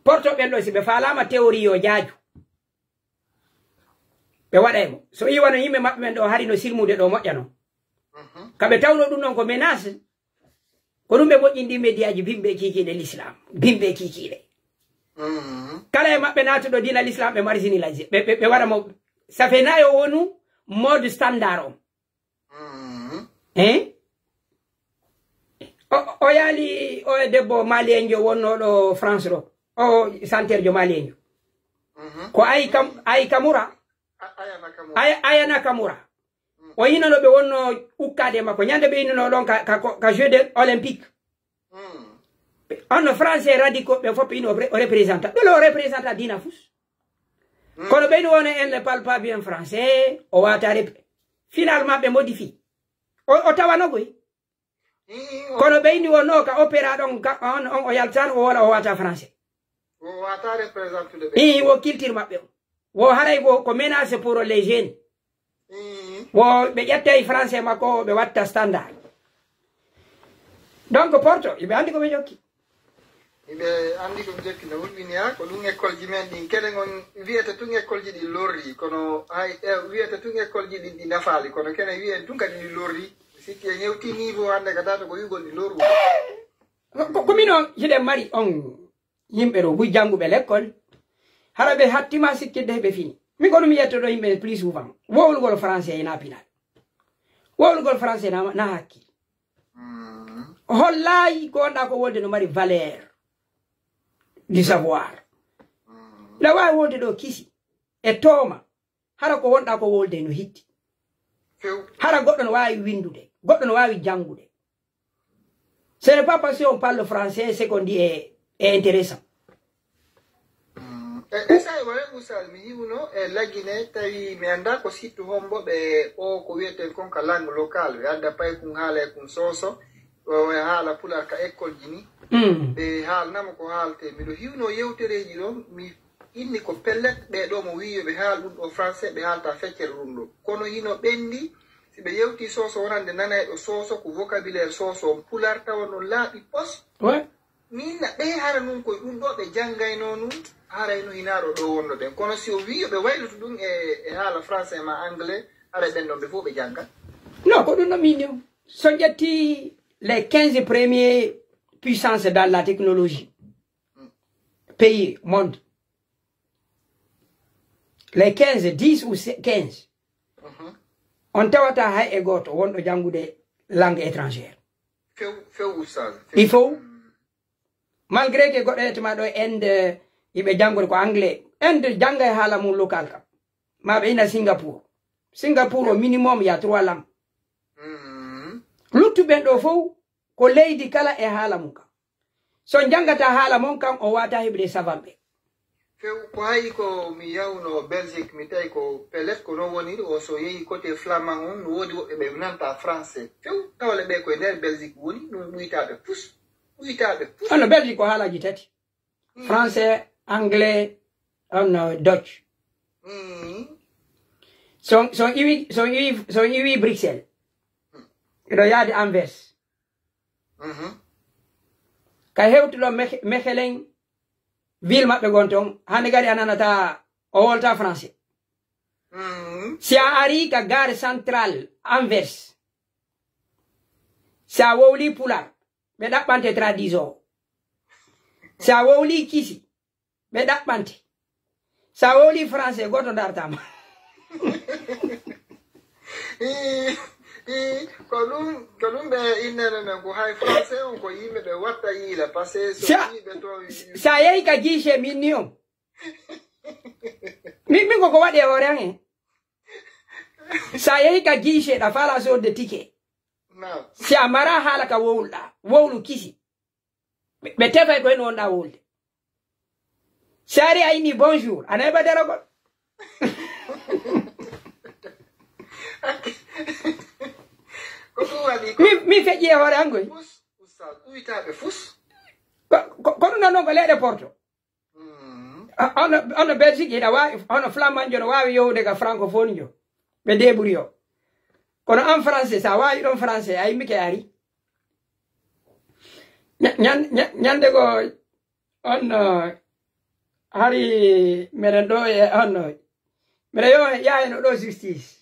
Porto ɓen ɗo, si ɓe faalaama théorie yo jaaju. Ɓe waɗay mo. So iwano yimɓe maɓɓe ɓen ɗo hari no silmude ɗo moƴƴano. Mhm. Ka ɓe tawno ɗum ɗon ko menace, ko ɗum ɓe moƴƴindi média ji bimɓe kiikiiɗe l'islam, bimɓe kiikiiɗe. Mhm. Kala e maɓɓe naatuɗo diina l'islam ɓe marginalisé. Ɓe, ɓe, ɓe waɗa mo, ça fait nayo wonu mode standard on. Mhm. Hein? O, o yaali o e debbo malienjo wonnooɗo France ɗo. O santerjo malienjo. Mhm. Ko Ayi Kam-, Ayi Kamura. A-, Aya Nakamura. Aya, Aya Nakamura. Mm. O yinono ɓe wonno ukkaade e makko. Ñande ɓe yinono ɗon ka, ka, ka Jeux de Olympique. Mm. On no Français radicaux ɓe fof ɓe ino o représentant. Ɗo o représentant diina fus. Mm. Kono ɓeyni wona en ne parle pas bien français, o wata rep-, finalement ɓe modifi. O, o tawano koy. Mm, mm, o- Kono ɓeyni wonno ka opéra ɗon, ka, on, on o yaltan, o wala, o wata français. O wata représentude ɓe. Ii, wo culture maɓɓe o. Wo haray ko, ko menace pour les jeunes. Mm. Wo ɓe ƴettay français makko, ɓe watta standard. Donc, Porto, iɓe andi ko ɓe jokki. Iɓe andi ko ɓe jokki no hulɓini ha, ko ɗum école ji men ɗin. Kelen on wiyata tun école ji ɗin lorri, kono hay, eh, wiyata tun école ji ɗin ɗi nafaali, kono kene wiyen tun kadi ɗi lorri. Sikki en hewti niveau hannde ka data ko yugol ɗi lorru. Ko, ko, ko min on, hiɗen mari on yimɓe ɗo, buy jannguɓe lekkol. Hara ɓe hattima sikkitde ɓe fini. Mi ko ɗum yettoɗo yimɓe plus souvent. Wowlugol français e napinal. Wowlugol français na, na hakki. Mm. Hollaayi ko wonɗa ko wolde no mari valeur du savoir. Mm. Ɗa waawi wolde ɗo kisi e tooma. Hara ko wonɗa ko wolde no hitti. Few. Hara goɗɗo no waawi winndude, goɗɗo no waawi janngude. Ce n'est pas parce qu'on parle français, ce qu'on dit est, est intéressant. Mm. E, e sa'i wala Oustaz, mi hiwno e Lagine, tawi mi annda ko sittu hombo ɓe o ko wiyeten kon ka langue locale, ɓe adda paykun haala e kun soso, o e haala pular ka école ji ni. Mm. Ɓe haalnamo ko haalte. Miɗo hiwno yewtereji ɗon, mi inni ko pellet, ɓe ɗo mo wi'i yo ɓe haal ɗum ɗo français, ɓe haalta feccere ɗum ɗo. Kono hino ɓendi, si ɓe yewti soso wonande nanayɗo soso, ko vocabulaire soso on pular tawa non laaɓi pos. Ouais. Min na ɓe hara nun koye ɗum ɗo ɓe janngayno nun, haray no hinaa ɗo ɗo wonno ɗen. Kono si o wii yo ɓe waylutu ɗum e, e haala français ma anglais, haray ɓen ɗon ɓe fof ɓe jannga. Non, ko ɗum no min yo. So ƴetti les quinze premiers puissances dans la technologie, pays, monde, les quinze, dix ou quinze, mhm, on tawata hay e gooto wonɗo janngude langue étrangère. Few, few, Oustaz, few. Il faut, malgré que goɗɗo ƴettuma ɗo Inde, yiɓe janngude ko anglais. Inde jannga e haala mum local kam. Ma ɓe ina Singapour. Singapour au minimum il y a trois langues. Mhm. Luttuɓe ɓen ɗo fof ko leydi kala e haala mum kam. So janngata haala mon kam, o wata heɓde savanɓe. Few, ko hayi ko mi yahuno Belgique, mi tawi ko pellet ko non woniri, o so yehi côté flamand on, no woodi woɓɓe ɓe nanta français. Few, tawle ɓe koye nder Belgique woni, ɗum ɓuytaɓe pus, ɓuytaɓe pus. Hono Belgique ko haalaji tati. Mm. Français, anglais, on, uh, Dutch. Mm. So, so iwi, so iwi, so iwi Bruxelles. Mm. Ino yaade Anvers. Mhm. Ka hewtuɗo Mech-, Mechelen, ville maɓɓe gon ton, hande gari a nanata o wolta français. Mhm. Si a ari ka gare centrale Anvers, si a wowli pular, ɓe ɗaɓɓante traduction. Si a wowli kisi, ɓe ɗaɓɓante. Sa wowli français, goto dartama. Ii, ii, ko ɗum, ko ɗum ɓe innere men, ko hay français on ko yimɓe ɓe watta yiila, parce que so Sa, yiiɓe to sa yehi ka guichet min ni on. Min, min koko waɗi e hoore an en. Sa yehi ka guichet ɗa fala sodde ticket. Naam. Si a mara haala ka wowluɗa, wowlu kisi. Ɓe, ɓe tefay ko hen wonɗa wolde. Si ari a inni bonjour, a nayi ba daragol. Ko ɗum waɗi ko mi, mi feƴƴi e hoore an koy. Fus, Oustaz, ɗuytaɓe fus. Ko, ko, ko ɗum ɗon noon ko leyɗe Porto. Mm. A, ono, ono Belgique ina waawi, ono flamandjo no waawi yowude ka francophone jo. Ɓe débrouille o. Kono en français, sa waawi ɗon français, a immike a ari. Ña-, ñan-, ña-, ñande go on, uh, hari meɗen ɗo e on, uh, meɗen yo yaayno ɗo justice.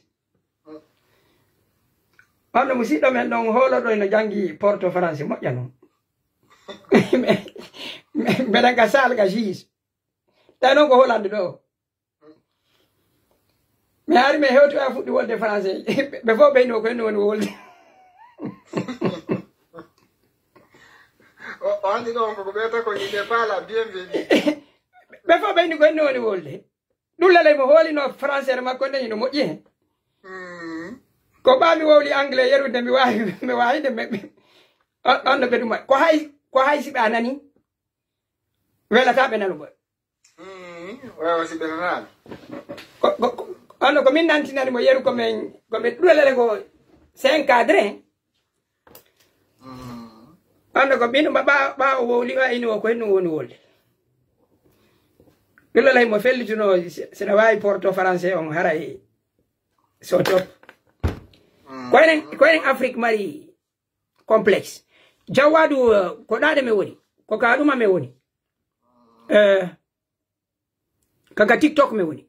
On no musidɗo men ɗon hoolo ɗo ino janngi Porto France moƴƴa noon. Mbeɗen ka saal ka juge. Tawi noon ko Hollande ɗo. Mi ari mi hewti a fuɗɗi wolde français. Ɓe fof ɓeyno ko henno woni wolde. O, o andi ɗon koko ɓeyta ko il n'est pas la bienvenue. Ɓe fof ɓeyni ko henno woni wolde. Ɗum lelay mo hoolino français makko nde ino moƴƴi hen. Mm. Ko ɓaami wowli anglais yerude mi waawi, mi waawi nde mi, mi, on, on no ɓe ɗum ko hay, ko hay si ɓe a nani. Welata ɓe nanugo. Mm, waawa si ɓe nanaali. Ko, ko, ko, on no ko min nantinani mo yeru ko min, ko ɓe ɗum lelay ko c'est encadré. Mm. Ɓanndo ko ɓiɗɗo mba-, ɓa-, ɓaawo wowli o, ayni o ko henno woni wolde. Ɗum lala himo fellituno, si-, sina waawi porto français on haray so top. Mm. Ko enen, ko enen Afrique mari complexe. Jawwaadu, eh, ko ɗaade mi woni, ko ka ɗuma mi woni. Eh, Kaka TikTok mi woni.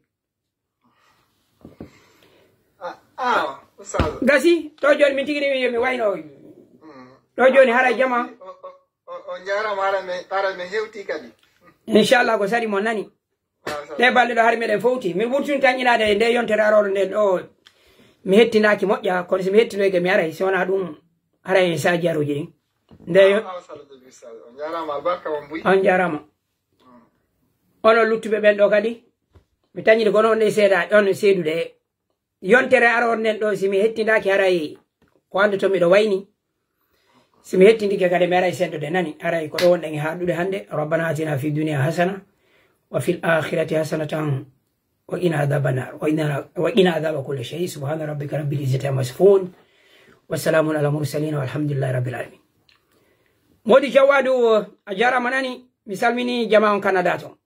Ah, ah, Oustaz. Gasi, to jooni min tigi riwi yo mi wayno. Mm. To jooni hara jama. O, o, o, o jaarama, hara mi, hara mi hewti kadi. Inchallah, ko sari mo nani. Ah, sari. Ɗe balɗe ɗo hari meɗen fowti. Mi ɓurtini tan inaade e nde yontere aroore nde ɗo. Mi hettinaaki moƴƴa, kono si mi hettinoyke mi aray, si wonaa ɗum, haray en saaji aruji ɗin. Nde yo- Ah, ah, Oustaz, Oustaz. On jaarama, albarka on buy. On jaarama. Onon luttuɓe ɓen ɗo kadi, mi tañiri kono on e seeda, on e seedude. Yontere aroore nden ɗo, si mi hettindaaki haray ko anndu to miɗo wayni. Si mi hettindike kadi mi aray seddude nani, haray ko ɗo wonɗen e haaɗude hannde. Rabbana atina fi dunya hasana, وفي الآخرة حسنة وقنا عذاب النار. وقنا، وقنا عذاب كل شيء. سبحان ربك رب العزة عما يصفون. وسلام على المرسلين والحمد لله رب العالمين. Modi Jawadu, a jarama nani, mi salmini jama on Canada ton.